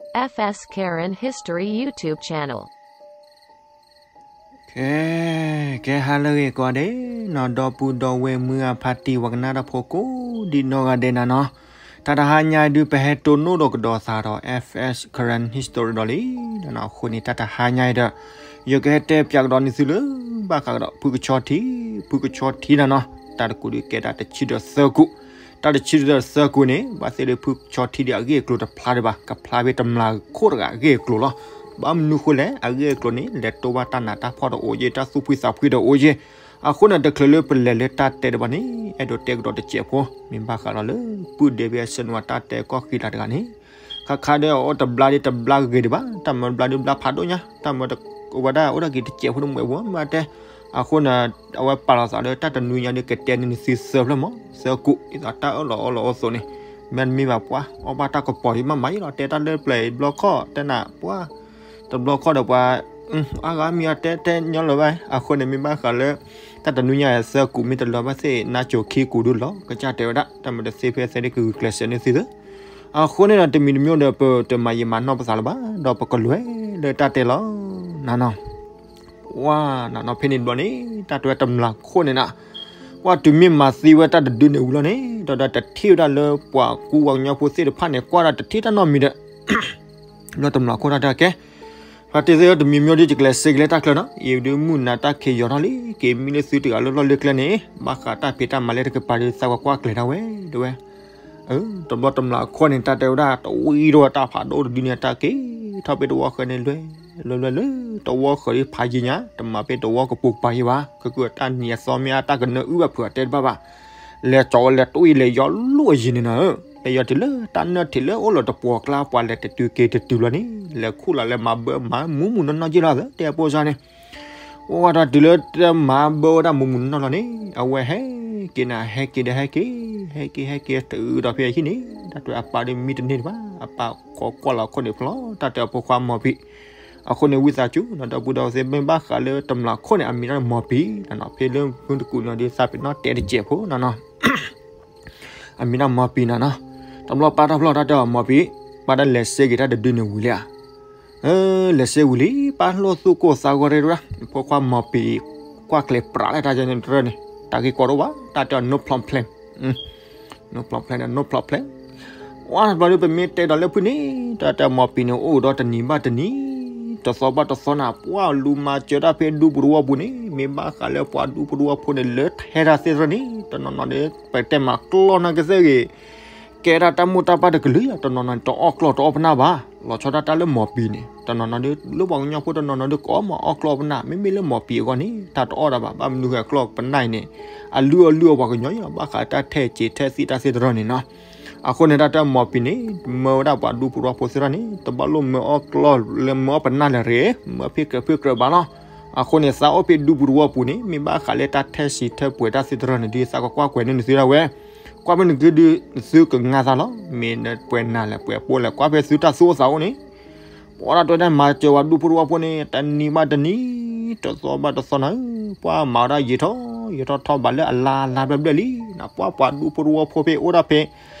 F S Karen History YouTube channel. ကဲ ကဲဟါလၢအဂ့ၤကိးဂၤဒဲးနီၤ ဒီပုၢ်ဒီဝဲၢ်မုၢ်ဂၤဖါတံၢ် ပှၤကနၣ်တၢ်ဖိကိးဒံနီၢ်ဂၤဒဲးနၤနီၤ, တၢ်တဟါညါအံၤဒုး ပဟဲတိၢ်နီၣ်ဒီးကဒီးသးဒီး F S Karen History ဒီးလံနီၤ. အဃိန့ၣ် တၢ်တဟါညါအံၤဒီး ယကဟဲတဲပၠးကဒီးန့ၢ်သုလၢ ဘၣ်ဃးကဒီး ဖုကဆီထံ, ဖုကဆီထံနၤနီၤ, တၢ်တကူာ်ဒုးကဲဒၣ်တဆံဒီးသၢကူာ်, တၢ်တဆံဒီးသၢကူာ်န့ၣ် ဘၣ်သ့ၣ်ဒီးဖုကဆီထံဒုးအဂ့ၢ်အကျိၤတဖျါဒံးဘၣ်, ကဖျါဖဲတမျာ်ခိၣ်တဂၤအဂ့ၢ်အကျိၤလီၤ. ဘၣ်မနုၤဃိလဲၣ် အဂ့ၢ်အကျိၤန့ၣ် လဲၤတိၢ်ဘၣ်တၢ်နးတၢ်ဖှီၣ်တအိၣ်ယဲၢ် တၢ်သူၣ်ဖှံသးဖှံတအိၣ်ယဲၢ်. အဃိန့ၣ် တချုးလၢပလဲၤလၢတၢ်တဲတဘၣ်န့ၣ် အဲၣ်ဒိးတဲကဒီးတစဲးဖိ မ့ၢ်ဘၣ်ဃးဒီးလၢ ပုၢ်ဒဲးဘ့ၣ်အဆဲနဝါတၢ်တဲကီၢ်ဃံလၤတဂၤန့ၣ် ခါခါဒီးအအိၣ်တဘျါဒီးတဘျါဂ့ၤဒံးဘၣ်, တၢ်မၤဘျါဒုးဘျါဖးဒိၣ်ညါ, တၢ်မၤဝဲဒၣ် အိၣ်ဒၣ်က့ၤတစဲးဖိတမှဲးဖိမ့ၢ်တဲ, အဃိန့ၣ် အဝဲပာ်လီၤသးလၢတၢ်တနွံညါဒုးကတဲန့ၢ်နသုသၢဖျၢၣ်မး, သၢကူာ် ဒ်သိးတၢ်အၢၣ်လီၤအီလီၤအိၣ်အသိးန့ၣ်, မ့တမ့ၢ်ဘၣ်ပှၤ အီၣ်ဘၣ်တၢ်ကပီၤဒံးမးမးယလီၤ တဲတၢ်လၢပျဲၤတဘျီခီၣ် တဲနၤပှၤ တဘျီခီၣ်ဒီးပှၤ အါဂၤမံၤအီၤတဲတဲညီလၢၤဘၣ်, အဃိန့ၣ်မ့ၢ်ဘၣ်ဃးလၢ တၢ်တနွံညါသၢကူာ်မ့ၢ်တလီၤဘၣ်သ့ၣ် နါစိၤခံကူာ်ဒုးလီၤ ကစၢ်တဲဝဲဒၣ် တၢ်မၤတသ့ဖဲသ့ၣ်ဒုးကဂုာ်ကျဲးစၢးန့ၢ်သုသၢ အဃိန့ၣ်ဒီးတမံၤတမံၤဒီး ပတမၤယံာ်မၤနီၢ်ပသးလၢၤဘၣ် ဒီးပကလဲၤလၢတၢ်တဲလီၤ နၤနီၤ. ဝါ နၤနီၤ ဖဲန့ၣ်တဘျီန့ၣ် တၢ်တဲဝဲတမျာ်ခိၣ်န့ၣ်နၤ, ကွၢ်တုၤမ့ၢ်မၤသံဝဲတၢ်တဒုန့ၣ်ဝံၤလီၤန့ၣ် ဒီးဒီးတထံၣ်ဝဲဒၣ်လၢပှၤကူပှၤကညီဖိသ့ၣ်တဖၣ်န့ၣ် ကွၢ်ဒီးတထံၣ်တၢ်နီတမံၤဒီး လၢတမျာ်ခိၣ်တၢ်တဲကဲ ဖါတံၢ်သ့ၣ်ဧၢ တမံၤမံၤဒုး ယကလဲၤစ့က့ၤလၢတၢ်ချၢနီၤ, ယဒုးမုၢ်နၤတၢ်ခံးယီၤထီၣ်လံ က့ၤမံလၢသုတဂၤလၢလီၢ်လၢကျဲန့ၣ် ဘၣ်ဃးတၢ်ဖံးတၢ်မၤလၢတကပၤဒုး သးကွၢ်ကွၢ်ကျဲၤဒၣ်ဝဲ တဲဝဲ. တဘျီတမျာ်ခိၣ်န့ၣ် တၢ်တဲဝဲဒၣ် တဝံၤဒီးတၢ်ဖးဒိၣ်တဒုန့ၣ် တၢ်က့ၤထီၣ်ဖဲတဝီဃၢၤန့ၣ် လွဲလွဲလွဲလၢ တဝီဃၢၤဒ်ဖးယံၤညါ တမၤဖဲတဝီကပိာ်ကပၤယံၤဘၣ်, ကကုၢ်တၢ်နံၤအသီမ့ၢ်အါ တၢ်ကနၢအုၣ်ဘၣ်ဖုးအတဲတဘၣ်ဘၣ် လဲၤကၠီဝဲလဲၤတွံၢ်လဲၤယီၤလိၣ်အယံၤန့ၣ်နၤဧၢ, လဲၤယီၤတုၤလၢတၢ်နၢထံးလၢအိၣ်လၢတပှီၤကျါ ပှၤလဲၤတတုၤက့ၤတတုၤလီၤန့ၣ် လဲၤခူၣ်လီၤလဲၤမၤဘၢမၤမူးမူးနီၢ်နီၢ်ယ့ၢ်လီၤသၢ တဲအပိၢ်စါန့ၣ်, အိၣ်ဝဲဒီးတုၤလၢတမၤဘၢဝဲဒၣ်မူးမူးနီၢ်နီၢ်လီၤန့ၣ် အဝဲဟဲက့ၤနၤ ဟဲက့ၤဒီးဟဲက့ၤ ဟဲက့ၤဟဲက့ၤတုၤဒီးဖဲအဟံၣ်န့ၣ် တၢ်တဲအပၢ်ဒ်မံတန့ၢ်တဘၣ် အပၢ်ခိးကွၢ်လီၤခိၣ်န့ၣ်ဖျီ တၢ်တဲအဖိခွါမီၤပံၤ အဃိန့ၣ်ဝံသးစူၤ ဒီပုၢ်ဒီဝဲၢ်သ့ၣ်မ့ၢ်ဘၣ်ဃးလၢတမျာ်ခိၣ်န့ၣ် အမံၤဒၣ်မီၤပံၤနၤနီၤ, ဖဲလၢမုၢ်တကူာ်နီၤဒုး သးပ့ၤနီၣ်တဲတစဲးဖိနၤနီၤ, အမံၤဒၣ်မီၤပံၤနၤနီၤ, တဘျီပၢ်ထီၣ်ဖျီၣ်တၢ်တဲအီၤမီၤပံၤ, ပၢ်ဒၣ်လဲၤစ့က့ၤတၢ်တဒုန့ၣ်ဝံၤလံဧါ, လဲၤစ့ဝံၤလံ ပၢ်လိၣ်သူၣ်ကိၢ်သးဂီၤရ့တဝဲ, ဖိခွါမီၤပံၤ ကွၢ်ကျဲၤပြးလၢတၢ်ယဲန့ၣ်တရၢန့ၣ်, တၢ်ဂ့ၢ်ကီတအိၣ်ဘၣ်, တၢ်တဲအီၤ no problem, no problem, no problem, ဝါတဘျီဒုး ပမ့ၢ်တဲဒီးလၢဖုန့ၣ် တၢ်တဲမီၤပံၤန့ၣ် အိၣ်ဒီးတနံၤဘၣ်တနံၤ, တသီဘၣ်တသီနၤ ပှၤလူၤမၤစၢၤတၢ်ဖဲဒူပူၤတဝီပူၤန့ၣ် မ့ၢ်ဘၣ်ဃးလၢပှၤဒူပူၤတဝီဖိန့ၣ် လၢထဲတၢ်သ့ၣ်တဖၣ်န့ၣ် တနီၤနီၤဒီး ပတဲမၤကျီၢ်နၢ်ကသ့ၣ်ဂ့ၤ, ကဲဒၣ်တၢ်မိၢ်တၢ်ပၢ်တကလုာ် တနီၤနီၤန့ၣ် တအီၣ်ကျီၢ်တအီၣ်ပနၢ်ဘၣ်, လီၤဆီဒၣ်တၢ်လၢမီၤပံၤန့ၣ် တနီၤနီၤဒီး လၢပှၤကညီဖိတနီၤနီၤဒီး ကအီၣ်မၤအီၣ်ကျီၢ်ပနၢ် မ့မ့ၢ်လၢမီၤပံၤအဂီၢ်န့ၣ် တၢ်တအီၣ်ဒၣ်ဘၣ်, ဘၣ်မနုၤဃိကျီၢ်ပနၢ်အံၤန့ၣ် အလုၢ်အီၣ်လုၢ်အီၣ်ပှၤကညီယီၤ ဘၣ်ဃးတၢ်ထဲစံးထဲသံးတၢ်သ့ၣ်တဖၣ်န့ၣ်နီၤ, အဃိန့ၣ် တၢ်တဲမီၤပံၤန့ၣ် မၢဝဲဒၣ်ပှၤဒူပူၤတဝီဖိသ့ၣ်တဖၣ်န့ၣ် တဘၣ်လိၣ်မၢအီၣ်ကျီၢ်လၢမၢအီၣ်ပနၢ်လၢၤရ့, မၢဖ့ၣ်ကြၢးဖ့ၣ်ကြၢးဘၣ်လီၤ, အဃိန့ၣ် သးအိၣ်ဖဲဒူပူၤတဝီပူၤန့ၣ် မ့ၢ်ဘၣ်ဃးလၢတၢ်ထဲစံးထဲပှဲၤတၢ်သ့ၣ်တဖၣ်န့ၣ်ဒုး သးကကွၢ်ကွဲၤန့ၢ်နသုဒၣ်ဝဲ, ကွၢ်ဖဲနဂ့ၤဒုး နသုကငါသးလီၤ, မ့ၢ်ပှဲၤနၤလဲၣ်ပှဲၤပိၢ်လဲၣ် ကွၢ်ဖဲသုတၢ်သူၣ်အိၣ်သးအိၣ်န့ၣ် ပှၤတၢ်တဲဝဲဒၣ်မၤစၢၤပှၤဒူဖိတဝီဖိန့ၣ် တနံၤဘၣ်တနံၤ, တသီဘၣ်တသီနၤဧၢ, ပှၤမၤဝဲဒၣ်ယံာ်ထီၣ်ယံာ်ထီၣ်ထီၣ်ဘးလၢအလါလါဘျဲၣ်ဘျဲၣ်လံ, နပှၤပှၤဒူဖိတဝီဖိဖဲအိၣ်ဒၣ်ဖဲ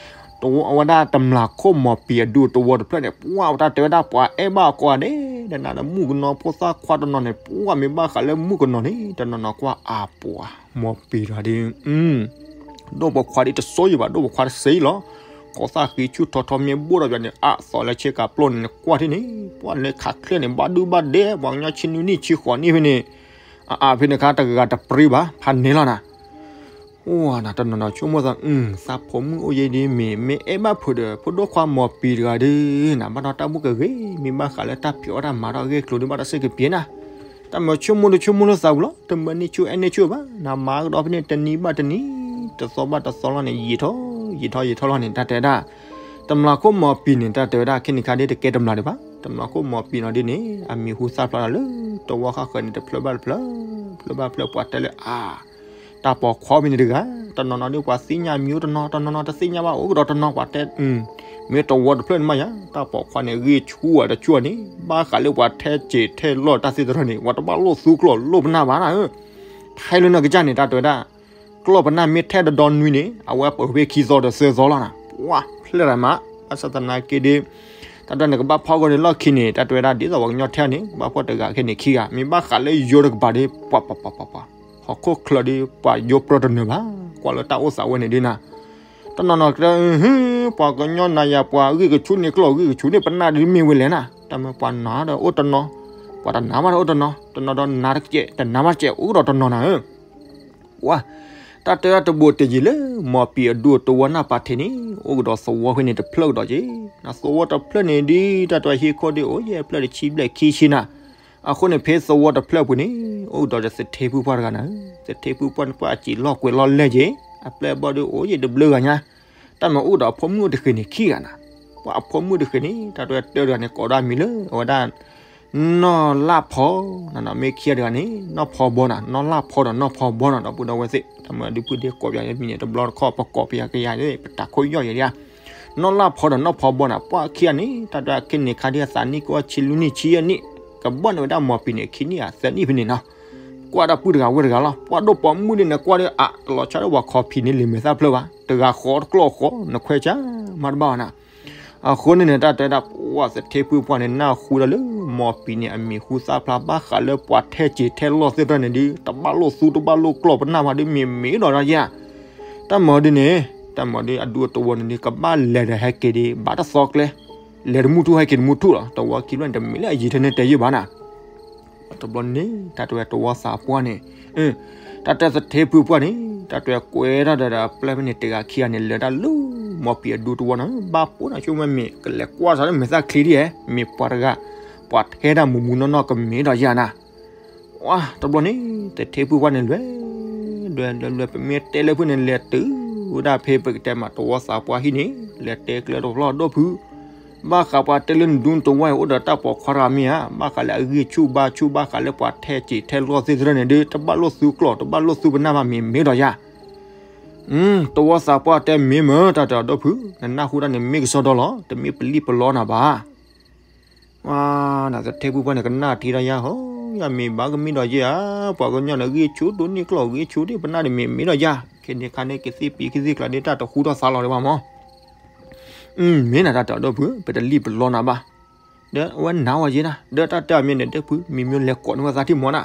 တဝီအဝဲဒၣ်တမျာ်ခိၣ်မီၤပံၤအဒူတဝီတဖျၢၣ်န့ၣ် ပှၤဝဲတၢ်တဲဝဲဒၣ်ပှၤအဲၣ်ဘၣ်အကိးဂၤဒဲး, ဒီးနၤဒီးမုၣ်ကနီၤဖိသၣ်ခွါတနီၤန့ၣ် ပှၤမ့ၢ်ဘၣ်ဃးလၢမုၣ်ကနီၤန့ၣ် တနီၤနီၤကွၢ်အပှၤမီၤပံၤတဂၤဒုး ဒိၣ်ပိာ်ခွါဒ်တစိယံၤဘၣ် ဒိၣ်ပိာ်ခွါတစဲးလီၤ, ကိးသၣ်ဃံဆူၣ်ထီထီမ့ၢ်ဘိၣ်ဒီးပှၤန့ၣ် အသီလၢဆ့ကၤပျိၢ်န့ၣ် ကွၢ်ထံၣ်န့ၣ် ပှၤလၢခးချ့န့ၣ် ဘၣ်ဒုဘၣ်ဒဲ ပှၤကညီဆံနွံနံၣ်ဆံဃိးနံၣ်ဖဲန့ၣ် အအါဖဲန့ၣ်ခါတဂၤတပြံဘၣ် ဖးန့ၢ်လီၤနၤ, အိၣ်နၤ တနီၤနီၤဆိကမိၣ်သး သးဖိမုၣ်အိၣ်ယဲဒ်မ့ၢ် မ့ၢ်အဲၣ်ဘၣ်ဖုးဒီး ဖိဒိၣ်ခွါမီၤပံၤတဂၤဒုး နၤဘၣ်ဒီးတၢ်ဘူၣ်ကဂ့ၤ မ့ၢ်ဘၣ်ဃးလၢတၢ်ဖျိးတၢ်မၤထီၣ်အဂ့ၢ်အကျိၤဒုး ဘၣ်တၢ်စ့ၢ်ကပၤနၤ တၢ်မၤဆိကမိၣ်တဆိကမိၣ်လၢသးပူၤလီၤ တမၢနံၣ်ဆူၣ်အဲၣ်နံၣ်ဆူၣ်ဘၣ် နမၤကဒီးဖဲန့ၣ် တနံၤဘၣ်တနံၤ တသီဘၣ်တသီလီၤန့ၣ် ယံာ်ထီၣ်ယံာ်ထီၣ်ယံာ်ထီၣ်လီၤန့ၣ် တၢ်တဲဝဲဒၣ် တမျာ်ခိၣ်မီၤပံၤန့ၣ် တၢ်တဲဝဲဒၣ်ခဲန့ၣ်ခါဒ်တကဲတမျာ်ဒံးဘၣ် တမျာ်ခိၣ်မီၤပံၤနီၤဒ်န့ၣ် အမံၤဟူသၣ်ဖျါလီၤလၢ တဝီဃၣ်ဃၢၤန့ၣ် တဖျၢၣ်ဘၣ်တဖျၢၣ် ဖျၢၣ်ဘၣ်ဖျၢၣ်ပှၤတဲလၢအါ တၢ်ပိာ်ခွါဖဲန့ၣ်တဂၤ တနီၤနီၤဒ် ပှၤသ့ၣ်ညါမံၤအိၣ်တနီၤ တနီၤနီၤတသ့ၣ်ညါဘၣ် အိၣ်ကဒီးတနီၤပှၤတဲ မ့ၢ်တဝီတဖျၢၣ်န့ၣ်မးယါ တၢ်ပိာ်ခွါန့ၣ် ဂ့ၢ်ဆူၣ်ဝဲတဆူၣ်န့ၣ် ဘၣ်ဃးလၢပှၤထဲစ့းထဲလီၢ်တၢ်သ့ၣ်တဖၣ်န့ၣ် ပှၤတဘၣ်လိၣ်သူကျီၢ်လိၣ်ပနၢ်ဘၣ်နၤဧၢ ထဲလၢနကစၢ်န့ၣ် တၢ်တဲဝဲဒၣ် ကျီၢ်ပနၢ်မ့ၢ်ထဲတဒီနွံန့ၣ် အဝဲပှဲၤဖဲခံသီဒီးသၢသီလီၤနၤ ပှၤဖျဲၣ်ရၤမး ဘၣ်ဆၣ်သနာ်က့ဒီး တၢ်တဲနကဘၣ်ဖီၣ်ဂီၤန့ၣ်လီၢ်ခံန့ၣ် တၢ်တဲဝဲဒၣ်ဒ်သိးပှၤကညီထဲန့ၣ် ကဘၣ်ဖီၣ်တဂၤခဲန့ၣ်ခံဂၤ မ့ၢ်ဘၣ်ဃးလၢယိၤတကပၤဒီး ပှၤပှၤပှၤပှၤပှၤ ဟီၣ်ခိၣ်ချၢဒီး ပှၤယိၤပြၢတနၢၤဘၣ် ကွၢ်လၢတၢ်အိၣ်သးဝဲန့ၣ်ဒ်နၤ တနီၤနီၤကတဲ ပှၤကညီနၤယၤ ပှၤဂံၢ်ကဆူန့ၣ်ကျိၣ် ဂံၢ်ကဆူန့ၣ်ပနၢ်ဒ်မ့ၢ်ဝဲလဲၣ်နၤ တၢ်မ့ၢ်ပှၤနၤဒီးအိၣ်တနီၤ ပှၤတနၤမးဒီးအိၣ်တနီၤ တနီၤဒီးနၤတကဲး တနၤမးတကဲး အိၣ်ကဒီးတနီၤနၤဧၢ ဝါ တၢ်တဲဒၣ်တဘိးတယံၤလၢ မီၢ်ပံၤအဒူအတဝီနၢ်ပာ်ထံးန့ၣ် အိၣ်ကဒီးသဝီဖဲန့ၣ်တဖျၢၣ်ကဒီးက့ၤ နသဝီတဖျၢၣ်န့ၣ်ဒ် တၢ်တဲဟံၣ်ခိၣ်ဒ်အိၣ်ယဲၢ်ဖျၢၣ်တဆံဘျဲၣ်ခံဆံနၤ အဃိန့ၣ်ဖဲသဝီတဖျၢၣ်ပူၤန့ၣ် အိၣ်ကဒီးဒီးသထ့ဖုပှၢ်တဂၤနၤ သထ့ဖုပှၢ်န့ၣ်ပှၢ်အစံာ်လီၢ်ကွဲးလီၢ်လဲၢ်က့ၤ အပျဲၢ်အဘီၣ်ဒ်အိၣ်ယဲၢ်တဘျုးဂၤညါ တၢ်မၤအိၣ်ဒီးအဖိမုၣ်တဃ့န့ၣ်ခံဂၤနၤ ပှၤအဖိမုၣ်တဃ့န့ၣ် တၢ်တဲတၢ်တဂၤန့ၣ် ကိးဒၣ်မံၤလၢအဝဲဒၣ် နီၢ်လၢ်ဖီ နမ့ၢ်ခံဂၤတဂၤန့ၣ် နီၢ်ဖီဘီနၤ နီၢ်လၢ်ဖီဒီးနီၢ်ဖီဘီနၤ ဒီပုၢ်ဒီဝဲၢ်သ့ၣ် တၢ်မၤဒုးဖုဒ့ကိးပယၤမံၤန့ၣ် တဘျီတခီၣ်ပကိးပယၤကယၤ ပတၢ်ခိၣ်ယီၢ်ယဲဒၣ် နီၢ်လၢ်ဖီဒီးနီၢ်ဖီဘီနၤ ပှၢ်ခံဂၤန့ၣ် တၢ်တဲအခံန့ၣ်ခါဒ်အသးနံၣ်ကအိၣ်ဆံလွံၢ်နံၣ်ဆံယဲၢ်နံၣ် ကဘီၣ်န့ၢ်ဝဲဒၣ်မီၢ်ပံၤန့ၣ် ခံနံၣ်အသၢနံၣ်ဖဲန့ၣ်နီၤ ကွၢ်တၢ်ပုၢ်တဂၤဝဲၢ်တဂၤလီၤ ပှၤဒိၣ်ပိာ်မုၣ်ဒ်န့ၣ် ကွၢ်ဒီးအတလီၤဆီဒီးပှၤခီၣ်ဖံးန့ၣ် လံာ်မဲာ်သၣ်ဖျၢၣ်ဘၣ် တဂၤဃီတကျိာ်ဃီ နခွဲးဆါမၤတဘၣ်ဘၣ်နၤ အဃိန့ၣ်န့ၣ် တၢ်တဲဒၣ်ပှၤသထ့ဖုပှၢ်န့ၣ် နၢ်ဟူဒီးလၢ မီၢ်ပံၤန့ၣ် အမံၤဟူသၣ်ဖျါဘၣ်ဃးလၢပှၤထဲးစံာ်ထဲးလီၢ်သ့ၣ်တဖၣ်န့ၣ်ဒ် တဘၣ်လိာ်သူတဘၣ်လိာ်ကျိာ်ပနၢ်ဘၣ်ဒ်မ့ၢ်မ့ၢ်ဒီးဒ်ယဲၢ် တၢ်မၤဒ်န့ၣ် တၢ်မၤဒ်အဒူအတဝီန့ၣ်ဒ် ကဘၣ်လဲၤဒီးဟဲက့ၤဒ် ဘၣ်တသီကျဲ လဲၤတမူထူၣ်ဟဲက့ၤတမူထူၣ်လီၤ တဝီခံဖျၢၣ်န့ၣ် တမ့ၢ်လၢအယံာ်ထဲန့ၣ်တဲယဲၢ်ဘၣ်နၤ တဘျီန့ၣ် တၢ်တဲဝဲတဝီသးပှၢ်န့ၣ် တၢ်တဲသထ့ဖုပှၢ်န့ၣ် တၢ်တဲကွဲးတၢ်ဒီးအပျဲၢ်ဖဲန့ၣ်တဂၤခံဂၤန့ၣ် လဲၤတၢ်လၢ မီၢ်ပံၤအဒူတဝီန့ၣ် ဘၣ်ပိာ်နၤဆိကမိၣ်မ့ၢ် ကလဲၤကွၢ်သးလၢမဲာ်သၣ်ချံဒ်ဧါ မ့ၢ်ပှၤတဂၤ ပှၤထဲဒၣ်မူးမူးနီၢ်နီၢ်ကမ့ၢ်ဒီးယၤနၤ ဝါ တဘျီန့ၣ် သထ့ဖုပှၢ်န့ၣ်လဲၤ လဲၤလဲၤလဲၤ ပမ့ၢ်တဲလၢဖုန့ၣ် လဲၤတုၤဝဲဒၣ်ဖဲပကတဲမးတဝီသးပှၢ်ဟံၣ်န့ၣ် လဲၤတဲကျဲတဘျီဒိၣ်ဖု ဘၣ်ဃးပှၤတဲလၢနဒူတဝီအံၤ အိၣ်ဒီးတၢ်ပိာ်ခွါတဂၤမ့ၢ်ဧါ, ဘၣ်ဃးလၢအဂံၢ်ဆူၣ်ဘါဆူၣ် ဘၣ်ဃးလၢပှၤထဲးစံာ်ထဲးလီၢ်သ့ၣ်တဖၣ်န့ၣ်ဒီး တဘၣ်လိာ်သူကျိာ် တဘၣ်လိာ်သူပနၢ်ဘၣ် မ့ၢ်မ့ၢ်ဒီးယၤ, တဝီသးပှၢ်တဲမ့ၢ်မ့ၢ် တၢ်တဲအဒိၣ်ဖု, နနၢ်ဟူတၢ်န့ၣ်မ့ၢ်ကစီဒီလီၤ, တမ့ၢ်ပလံၣ်ပလီနၤဘၣ်. နသထ့ဖုပှၢ်န့ၣ် ကနၣ်ထံၣ်တၢ်ယၤဟီ, ယမ့ၢ်ဘၣ်ကမ့ၢ်ဒီးယၤဧါ, ပှၤကညီန့ၣ်ဂံၢ်ဆူၣ်ဒိၣ်န့ၢ်ကျိာ် ဂံၢ်ဆူၣ်ဒ့ၣ်ပနၢ်ဒီး မ့ၢ်မ့ၢ်ဒီးယၤ, ခဲန့ၣ်ခါန့ၣ် ကသ့ၣ်ပံၤကသ့ၣ်ကျါဒ့ၣ် တၢ်တဃူထီၣ်သါလီၤဒံးဘၣ်မး. မ့ၢ်နတၢ်တဲအဒိၣ်ဖု, ပတလံၣ်ပလီနၤဘၣ်. ဒီးအဝဲနာ်ဝဲယဲဒၣ်, ဒီးတၢ်တဲအီၤမ့ၢ်န့ၣ် ဒိၣ်ဖု မ့မ့ၢ်လဲၤကိးန့ၢ်ဝဲသးထံၣ်မးနၤ,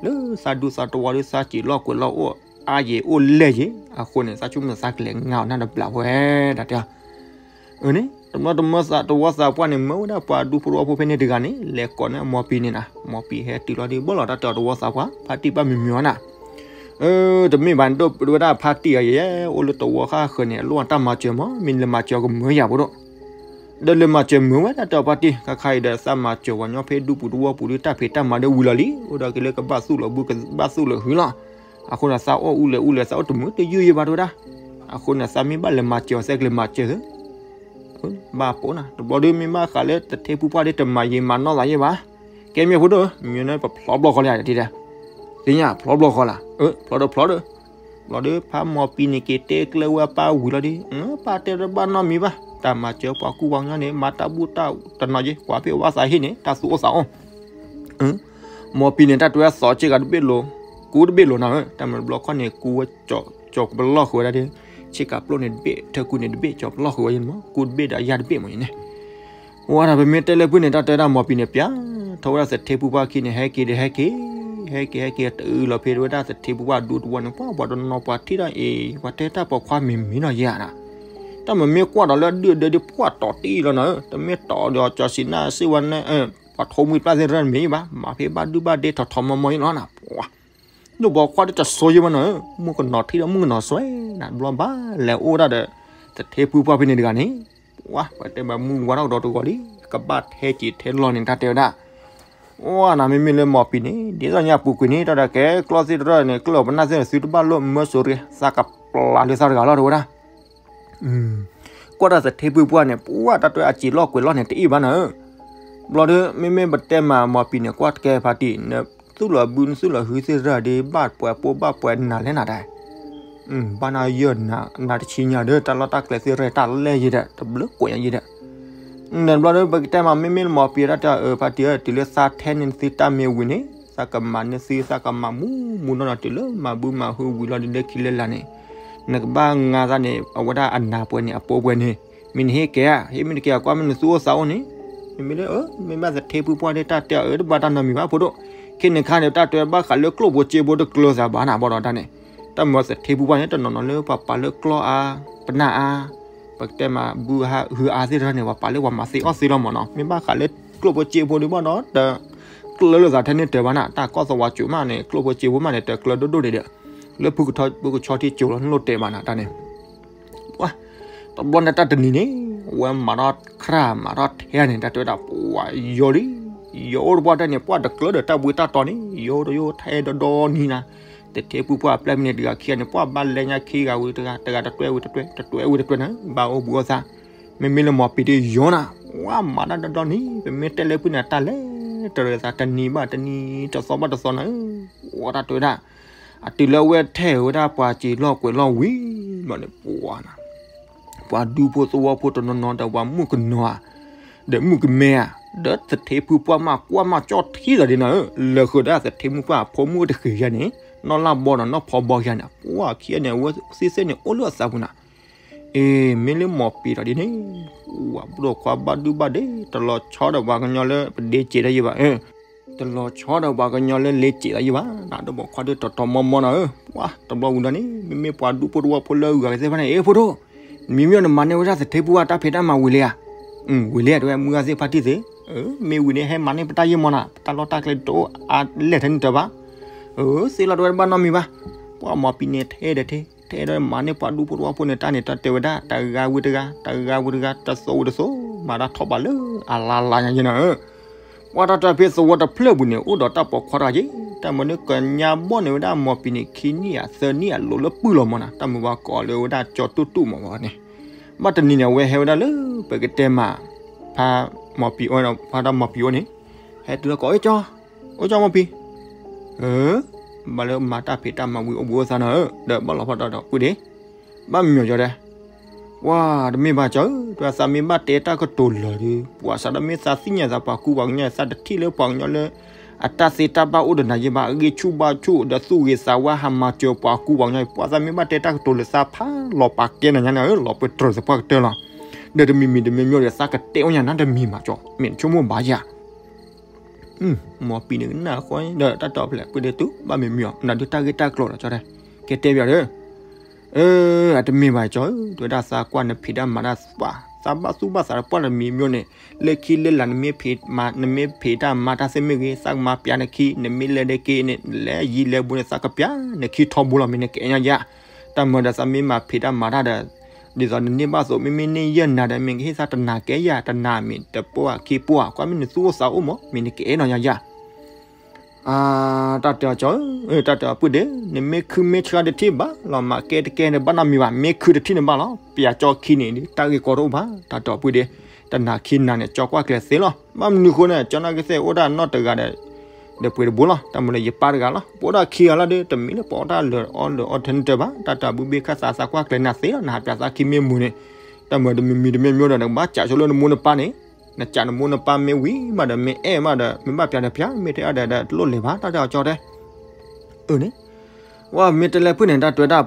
လၢသးဒူသးတဝီဒီး သးစံာ်လီၢ်ကွဲးလီၢ်အိၣ်အါယံၤအိၣ်လဲၢ်ယံၤ, အဃိန့ၣ် သးဆိကမိၣ်သးကလဲၤငါအီၤနၢ်တဘျီဝဲဒၣ်တဲ အန့ၣ် တမၢတမၢသးတဝီသးပှၢ်န့ၣ် မၢဝဲဒၣ်ပှၤဒူဖိတဝီဖိဖဲန့ၣ်တဂၤန့ၣ် လဲၤကိးန့ၢ်အမီၢ်ပံၤန့ၣ်နၤ, မီၢ်ပံၤဟဲတုၤလီၤဒ်ဘၣ်လီၤ တၢ်တဲအီၤတဝီသးပှၢ် ဖါတံၢ်ဘၣ်မံမံၤအီၤနၤ, တမ့ၢ်ဘၣ်န့ၣ် ဒိၣ်ဝဲဒၣ်ဖါတံၢ်အယဲ အိၣ်လၢတဝီဃၣ်ဃၢၤန့ၣ် အလိၣ်အတၢ်မၤစၢၤမး မ့ၢ်လဲၤမၤစၢၤကမၢယၤဖိဒိၣ်, ဒီးလဲၤမၤစၢၤမၢဝဲဒၣ်တဲအီၤဖါတံၢ် ခါခါအံၤဒီးသးမၤစၢၤပှၤကညီဖဲဒူပူၤတဝီပူၤဒီး တၢ်ဖံးတၢ်မၤဒီးဝံၤလီၤလံ, အိၣ်ဒီးက့ၤလၢကဘၣ်သူၣ်လီၤဘုကဘၣ်သူၣ်လီၤဟုလီၤ. အဃိန့ၣ် သးအိၣ်အူလဲၤအူလဲၤ သးအိၣ်တမုာ်တယုၢ်ယဲဘၣ်တဝဲဒၣ်. အဃိန့ၣ် သးမ့ၢ်ဘၣ်လဲၤမၤစၢၤအီၤ သးကလဲၤမၤစၢၤသု, ဘၣ်ပိာ်နၤ တဘျီဒီး မ့ၢ်ဘၣ်ဃးလၢသထ့ဖုပှၢ်ဒီး တမၤယံာ်မၤနီၢ်သးယဲဘၣ်. ကဲမ့ၢ်ဖိဒိၣ် မ့ၢ်န့ၣ် ပဖျီဘျီဃီလၢယၤတထံၣ်ဒီး, သ့ၣ်ညါဖျီဘျီဃီလၢ, ဖျီဒီးဖျီဒီး ဘျီဒီး ဖါမီၢ်ပံၤန့ၣ်က့ၤတဲကျဲဝဲအပၢ်ဝံၤလီၤဒီး ပၢ်တဲတဘၣ်နီတမံၤဘၣ်, တၢ်မၤစၢၤပှၤကူပှၤကညီန့ၣ် မၤတၢ်ဘူၣ်တၢ်တနီၤယဲ ကွၢ်ဖဲဝဲသးဟ့ၣ်န့ၣ် တၢ်သူၣ်အိၣ်သးအိၣ် မီၢ်ပံၤန့ၣ် တၢ်တဲဝဲသီဆ့ကၤတဘ့ၣ်လိၤ, ကူတဘ့ၣ်လိၤနၤဧၢ, တၢ်မၤတဘျီခီန့ၣ် ကူဝဲ ကၠီၤပလီၢ်ဃုာ်ဝဲဒၣ်ဒီး ဆ့ကၤပျိန့ၣ်တဘ့ၣ် ထၢကူန့ၣ်တဘ့ၣ် ကၠီၤပလီၢ်ဃုာ်ဝဲယဲန့ၣ်မး ကူတဘ့ၣ်ဒီးယၤတဘ့ၣ်မးယဲန့ၣ် ဝဲဒၣ်ပမ့ၢ်တဲလၢဖုန့ၣ် တၢ်တဲဒၣ်မီၢ်ပံၤန့ၣ် ပျဲထီၣ်ဝဲဒၣ်သထ့ဖုပှၢ်ခံန့ၣ် ဟဲက့ၤဒီးဟဲက့ၤ, ဟဲက့ၤဟဲက့ၤတုၤလီၤဖဲဝဲဒၣ်သထ့ဖုပှၢ်ဒူတဝီန့ၣ် ပှၤပှၤတနီၤပှၤထံၣ်ဒီးအံၤ ပှၤတဲတၢ်ပိာ်ခွါမ့ၢ်မ့ၢ်ဒီးယၤနၤ, တၢ်မ့မ့ၢ်ကွၢ်ဒီးလၢအဒုၣ်အဒၢးဒီးပှၢ်တီၤတံၢ်လီၤနၤဧၢ, တမ့ၢ်တီၤဒီးကၠီၤစံးနၢ်စ့ၢ်ဝဲန့ၣ် ပှၤထိးမှံပျၢ်သ့ၣ်တဖၣ်မ့ၢ်ဘၣ်, မၤဖဲဘၣ်ဒုဘၣ်ဒဲထီၣ်ထီၣ်မီၤမီၤယဲလီၤနၤ, ဒိၣ်ပိာ်ခွါဒီးတဆိယဲဘၣ်နၤဧၢ, မုၣ်ကနီၤထံဒီးမုၣ်ကနီၤစွဲနၤ တဘျီဘၣ်လဲၤအိၣ်ဒၣ်ဒီး သထ့ဖုပှၢ်ဖဲန့ၣ်တဂၤန့ၣ်, ဝဲတဲဘၣ်မုၢ်ဝါထီၣ်ကဒီးတဂီၤလံ, ကဘၣ်ထဲစံာ်ထဲလီၢ်န့ၣ် တၢ်တဲဝဲဒၣ် ဝဲနၤမ့မ့ၢ်လၢမီၢ်ပံၤန့ၣ် ဒ်သိးညါပူၤကွံာ်န့ၣ် တၢ်ဒီးကဲကျီသ့ၣ်တဖၣ်န့ၣ် ကျီၢ်ပနၢ်သ့ၣ်သုတဘၣ်လိၣ်မၢစိၤရ့ သးကပျၢ်လၢသးတဂၤလီၤ တဲဝဲဒၣ် ကွၢ်တၢ်သထ့ဖုပှၢ်န့ၣ် ပှၢ်တၢ်တဲအစံာ်လီၢ်ကွဲးလီၢ်န့ၣ် တအ့ၣ်ဘၣ်နၤဧၢ, ဘျီဒီး မ့မ့ၢ်ပတဲမးမီၢ်ပံၤန့ၣ် ကွၢ်တကဲဖါတံၢ် နသူၣ်လီၤဘုနသူၣ်လီၤဟုသ့ၣ်တဖၣ်ဒီး ဘၣ်ပှဲၤပိဘၣ်ပှဲၤနၤလဲၣ်နၤတၢ် ဘၣ်နၤယၢၢ်နၤတဆံညါဒီး တၢ်လီၢ်တၢ်ကျဲသ့ၣ်ရဲၣ်တၢ်လဲၢ်ယဲဒီး တဘျုးကွဲးညါယဲဒီး နဘျီဒီး ပကတဲမး မ့မ့ၢ်လၢမီၢ်ပံၤတၢ်တဲအၢ ဖါတံၢ်ဧၢ တုၤလၢသးထဲန့ၢ်နသုတၢ်မ့ၢ်ဝံၤန့ၣ် သးကမၤန့ၢ်သု သးကမၤမူမူနီၢ်နီၢ် တုၤလၢမၤဘုမၤဟုဝံၤလီၤဒ်လၢခံလၢလာ်န့ၣ် နကဘၣ်ငါသးန့ၣ် အဝဲဒၣ်အနၢ်ပှဲၤန့ၣ် အပိပှဲၤန့ၣ် မ့ၢ်နဟ့ၣ်ကဲဧါ ဟ့ၣ်မ့ၢ်တကဲဧါ ကွၢ်မ့ၢ်နသူၣ်အိၣ်သးအိၣ်န့ၣ် မ့ၢ်လၢ မ့ၢ်ဘၣ်သထ့ဖုပှၢ်ဒ်တၢ်တဲအီၤ အၢ တဘၣ်တၢ်နီတမံၤဘၣ်ဖိဒိၣ်, ခဲန့ၣ်ခါန့ၣ် တၢ်တဲဘၣ်ဃးလၢကျိၣ်ဖိစ့ဖိတကျၢၤသးဘၣ်နၤဘၣ်ဒီးတၢ်န့ၣ်, တၢ်မၤသထ့ဖုပှၢ်န့ၣ် တနီၤနီၤလၢပှၤပာ်လၢကျီအါ, ပနၢ်အါ, ပကတဲမၤဘုဟုအါသ့ၣ်တဖၣ်န့ၣ် ပှၤပာ်လၢပှၤမၤသ့အီၣ်သ့လီၤမၢ်နီၤ, မ့ၢ်ဘၣ်ဃးလၢကျိၣ်ဖိစ့ဖိဒ်ဘၣ်ဒီး တကျၢၤလိာ်သးထဲန့ၣ်တၢၤဘၣ်နၤ, တၢ်ကီၢ်သးဝးစိၤမးန့ၣ် ကျိၣ်ဖိစ့ဖိမးန့ၣ် တကျၢၤဒိၣ်ဒိၣ်ဒံးဒီး, လၢဖုကဆီဖုကဆီထံကၠိၤလီၤ နလိၣ်တဲာ်ဘၣ်နၤတၢ်န့ၣ် ပှၤ, တဘျီန့ၣ်တၢ်တနံၤန့ၣ်, ဝဲမၤထီၣ်ခရၣ်မၤထီၣ်ထဲန့ၣ် တၢ်တဲဝဲဒၣ်ပှၤယီၤလံ, ယီၤအိၣ်တပှၢ်တၢ်န့ၣ် ပှၤတကျၢၤဒီးတၢ်ဘှံးတၢ်တီၤန့ၣ် ယီၤတယီၤထဲဒီဒီနံၤနၤ, သထ့ဖုပှၢ်အပျဲၢ်မ့ၢ်န့ၣ်တဂၤခံဂၤန့ၣ် ပှၤဘၣ်လဲညါခံဂၤဝံၤတဂၤ တဂၤတတွဲဝံၤတတွဲ တတွဲဝံၤတတွဲနၤ ဘၣ်အိၣ်ဘှံးအိၣ်သါ, မ့မ့ၢ်လၢမီၤပံၤဒ်ယီၤနၤ, ဝဲမၤတၢ်ဒီဒီနံၤ ပမ့ၢ်တဲလၢဖုန့ၣ် တၢ်လဲၤတရၢၤသးတနံၤဘၣ်တနံၤ တသီဘၣ်တသီနၤဧၢ, ဝဲတၢ်တဲဝဲဒၣ် အတုၤလၢအဝဲထဲဝဲဒၣ်ပှၤစ့ၤလီၢ်ကွဲးလီၢ်ဝံၤဘျီန့ၣ် ပှၤနၤ, ပှၤဒူဖိသဝီဖိတနီၤနီၤဒီးပှၤမုၣ်ကနီၤဧါ, ဒီးမုၣ်ကမဲဧါ, ဒီးသထ့ဖုပှၢ်မးကွၢ်မးကၠီၣ်ထံသးဒ်နၤဧၢ, လၢဃုာ်ဒီးသထ့မုၣ်ပှၢ်အဖိမုၣ်တဃ့ၢ်ယၤန့ၣ် နီၢ်လၢ်ဘီဒီးနီၢ်ဖီဘီယၤန့ၣ် ပှၤခံဂၤန့ၣ် အဝဲသ့ၣ်သ့ၣ်န့ၣ်အိၣ်လၢအသးပူၤနၤ, အ့ မ့ၢ်လၢမီၤပံၤဒီးဒ်န့ၣ်, ပှၤဘုၣ်ဒိၣ်ခွါဘၣ်ဒုဘၣ်ဒဲ တလီၤဆီဒီးပှၤကညီလၢပဒ့စဲးတၢ်ယံၤဘၣ် တလီၤဆီဒီးပှၤကညီလၢလ့စဲးတၢ်ယံၤဘၣ်, နဒီးပိာ်ခွါဒ်တီၤတီၤမီမီနၤဧၢ, ပှၤတဘျီဝံၤဒီးန့ၣ် မ့မ့ၢ်ပှၤဒူဖိတဝီဖိလၢအဂၤကသ့ၣ်တဖၣ်န့ၣ် အ့ ဖိဒိၣ်, နမံၤမံၤနမၤန့ၢ်ဝဲဒၣ်သထ့ဖုပှၢ်တၢ်ဖံးတၢ်မၤဝံၤလံဧါ, ဝံၤလံဧါ တဝဲမုၢ်ဂၤသ့ၣ်ဖါတံၢ်သ့, မ့ၢ်ဝံၤန့ၣ် ဟဲမၤန့ၢ်ပတၢ်ယံာ်မီနၤ ပတၢ်လီၢ်တၢ်ကျဲတအိၣ်အါလဲၢ်ထဲန့ၣ်တၢၤဘၣ်, သ့လီၤတဝဲတဘၣ်နီတမံၤဘၣ်, ပှၤမီၤပံၤန့ၣ်ထဲဒီးထဲ ထဲဒီးမၤန့ၢ်ပှၤဒူဖိတဝီဖိန့ၣ် တၢ်န့ၣ်တၢ်တဲဝဲဒၣ် တဂၤဝံၤတဂၤ တဂၤဝံၤတဂၤ တစိၤဝံၤတစိၤ မၤတၢ်ထီၣ်ဘးလၢအလါလါညါယဲနၤဧၢ, ပှၤတၢ်တၢ်ဖဲသဝီတဖျၢၣ်ပူၤန့ၣ် အိၣ်ဒီးတၢ်ပိာ်ခွါတဂၤက့ၤ, တၢ်မၤန့ၢ်ကညါဘီၣ်န့ၢ်ဝဲဒၣ်မီၤပံၤန့ၣ် ခံနံၣ်ဧါသၢနံၣ်ဧါလိၤလၢပုၢ်လီၤမီနၤ, တၢ်မုၢ်ဘၣ်ကိးလၢဝဲဒၣ်ကၠီတူၣ်တူၣ်မီၤဝဲန့ၣ်, ဘၣ်တနံၤန့ၣ် အဝဲဟဲဝဲဒၣ်လၢ ပကတဲမး ဖါမီၤပံၤအိၣ် ဖါတၢ်မီၤပံၤအိၣ်န့ၣ်, ဟဲတုၤလၢကိး အိၣ်ကၠီမီၤပံၤ, ဘၣ်လၢမၤတၢ်ဖံးတၢ်မၤဝံၤအိၣ်ဘှံးအိၣ်သါနၤဧၢ, ဒီးဘၣ်လီၤဖီဒီးဒီးပုၢ်ဒ့, ဘၣ်မညီၤကၠီဒဲး ပှၤတမ့ၢ်ဘၣ်ကၠီဧၢ, တၢ်သးမ့ၢ်ဘၣ်တဲတၢ်ကတိၤလၢာ်ဒီး ပှၤစးဒီးမ့ၢ်သးသ့ၣ်ညါသးပှၤကူပှၤကညီ သးတထံၣ်လၢပှၤကညီလၢ အတၢ်သ့တၢ်ဘၣ်အိၣ်ဒီးနၤယဲဘၣ်, အဂံၢ်ဆူၣ်ဘါဆူၣ်ဒီးသူၣ်ဂ့ၤသးဝါ ဟးမၤစၢၤပှၤကူပှၤကညီ, ပှၤသးမ့ၢ်ဘၣ်တဲတၢ်ကတိၤလၢာ် သးဖးလီၤပာ်ကဲနၤညါန့ၣ်ဧၢ, လီၤပတြၢၤသပှၢ်ကတၢၢ်လီၤ, ဒီးတမံၤမံၤတမံၤမံၤဒီး သးကတဲအိၣ်ညါနၤတမံၤမးကၠီ, မ့ၢ်ဆိကမိၣ်ဘၣ်ယၤ မီၤပံၤန့ၣ်ကနၣ်ဃီဒီးတၢ်တီၢ်ဖျဲး ပုၢ်ဒ့တုၤဘၣ်မ့ၢ်မ့ၢ်အီၤ နဒုးတၢ်ဂ့ၢ်တၢ်ကျိၤလီၤကၠီတဲ, ကဲတဲပျီဒီး အတမ့ၢ်ဘၣ်ကၠီဧၢ, တဲဝဲဒၣ်သးကွၢ်နဖံးတၢ်မၤတၢ်ပှၤ သးဘၣ်သူၣ်ဘၣ်သးဒီးပှၤတမံၤမံၤန့ၣ်, လၢခံလၢလာ်နမ့ၢ်ဖံးမၤ နမ့ၢ်ဖံးတၢ်မၤတၢ်သ့ၣ်မ့ၢ်ဂ့ၤ သးကမၤပျးနခံ, နမ့ၢ်လဲၤဒဲက့ၤန့ၣ် လဲၤယံၤလဲၤဘူးန့ၣ် သးကပျးနခံထီဘိလီၤ မ့ၢ်နကအဲၣ်ညါယၤ, တၢ်မၤဒီးသးမ့ၢ်မၤဖံးတၢ်မၤတၢ်ဒီး ဒ်သိးနန့ၢ်ဘၣ်သိး မ့မ့ၢ်န့ၢ်ယဲၢ်နၤဒီး မ့ၢ်ကဟ့ၣ်သးတနၤကဲယၤ တနၤမ့ၢ်တပှၢ်ခံပှၢ် ကွၢ်မ့ၢ်နသူၣ်အိၣ်သးအိၣ်မး မ့ၢ်နကအဲၣ်နီၤယၤယၤ တၢ်တဲအီၤကၠီဧၢ, တၢ်တဲအီၤပုၢ်ဒ့, နမ့ၢ်ခုမ့ၢ်ဆှါတထံၣ်ဘၣ်လီၤ မၤကဲတကဲန့ၣ်ဘၣ်နီတမံၤဘၣ်, မ့ၢ်ခုတထံၣ်န့ၣ်ဘၣ်လီၤ, ပျးကၠီခံန့ၣ် တၢ်ဂ့ၢ်ကီတအိၣ်ဘၣ်, တၢ်တဲအီၤပုၢ်ဒ့, တနၤခံနၤန့ၣ် ကၠီကွၢ်ကျဲၤသ့လီၤ, ဘၣ်မနုၤဃိန့ၣ် ကၠီနာ်က့သ့ၣ်အိၣ်ဒၣ်နီၢ်တဂၤဒီး ဒီးပှ့ၤတဘိလီၤ, တၢ်မၤလၢယပၢ်တဂၤလီၤ, ပအိၣ်ဒၣ်ခံဂၤလီၤဒီး တမ့ၢ်လၢပအိၣ်တၢ်လၢာ်အီၣ်လၢာ်အီထဲန့ၣ်တၢၤဘၣ်, တၢ်တဲအီၤပုၢ်ဘ့ၣ်ခၣ်သးသးကွၢ်ကျဲၤနၤသ့လီၤ, နဟးပျးသးခံမ့ၢ်မုာ်န့ၣ်, တၢ်မၤတမံၤမံၤတမ့ၢ်မ့ၢ်ဒီး နကဘၣ်ကးဆိလၢနမိၢ်နပၢ်န့ၣ် နကးနမိၢ်နပၢ်မ့ၢ်ဝံၤမးဒီး မ့ၢ်အဲၣ်မးဒီး မ့ၢ်ဘၣ်ပျးဒီးပျး မ့ၢ်တအဲၣ်ဒီးတလိၣ်လဲၤဘၣ် တၢ်တဲအီၤကၠီတဲ, အၢန့ၣ်, ဝဲမ့ၢ်တလဲၤဖုၣ်န့ၣ် တၢ်တဲဝဲဒၣ်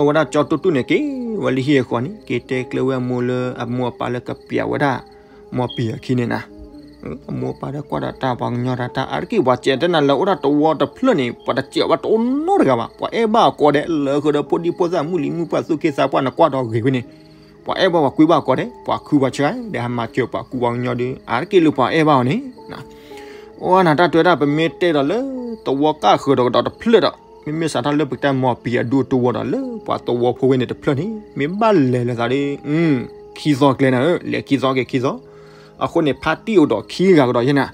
ဝဲဒၣ်ကၠီတူၢ်တူၢ်န့ၣ် က့ၤဝဲလၢဟံၣ်အဃီန့ၣ် က့ၤတဲကျၢၤဝဲအမိၢ်လၢအမိၢ်အပၢ်လၢကပျးဝဲဒၣ် မီၤပံၤအခံန့ၣ်နၤ, အမိၢ်အပၢ်ဒီးကွၢ်ဒီးတၢ်ပှၤကညီတၢ် တၢ်အါတက့ၢ် ပှၤစဲးတဲနၤလၢအိၣ်ဒၣ်တဝီတဖျၢၣ်န့ၣ် ပှၤတစဲးဘၣ်တအိၣ်နီတဂၤဘၣ်, ပှၤအဲၣ်ဘၣ်အကိးဒဲး လၢဃုာ်ဒီးဖိဒံဖိသၣ် မုၢ်လံၤမုၢ်ပှၢ် သူၣ်က့သးပှၢ် နကွၢ်ဒီးဂ့ၤဝဲန့ၣ် ပှၤအဲၣ်ဘၣ်ပှၤကွံဘၣ်အကိးဒဲး ပှၤခုပှၤဆှါဒီး ဟးမၤစၢၤပှၤကူပှၤကညီဒီး အါတက့ၢ်လၢပှၤအဲၣ်ဘၣ်အီၤန့ၣ်, အိၣ်နၤ တၢ်တဲဝဲဒၣ် ပမ့ၢ်တဲဒီးလၢသဝီကၢ်ဃုာ်ဒီးကဒီးတဖျၢၣ်ဒီး မ့မ့ၢ်စးထီၣ်လၢပကတဲမီၤပံၤအဒူတဝီဒီး လၢပှၤသဝီဖိဝဲန့ၣ်တဖျၢၣ်န့ၣ် မ့ၢ်ဘၣ်လဲၤလိာ်သးဒီး ခံသီကျဲနၤဧၢ, လဲၤခံသီက့ၤခံသီ, အဃိန့ၣ် ဖါတံၢ်အိၣ်ဒီးခံဂၤကဒီးယဲနၤ,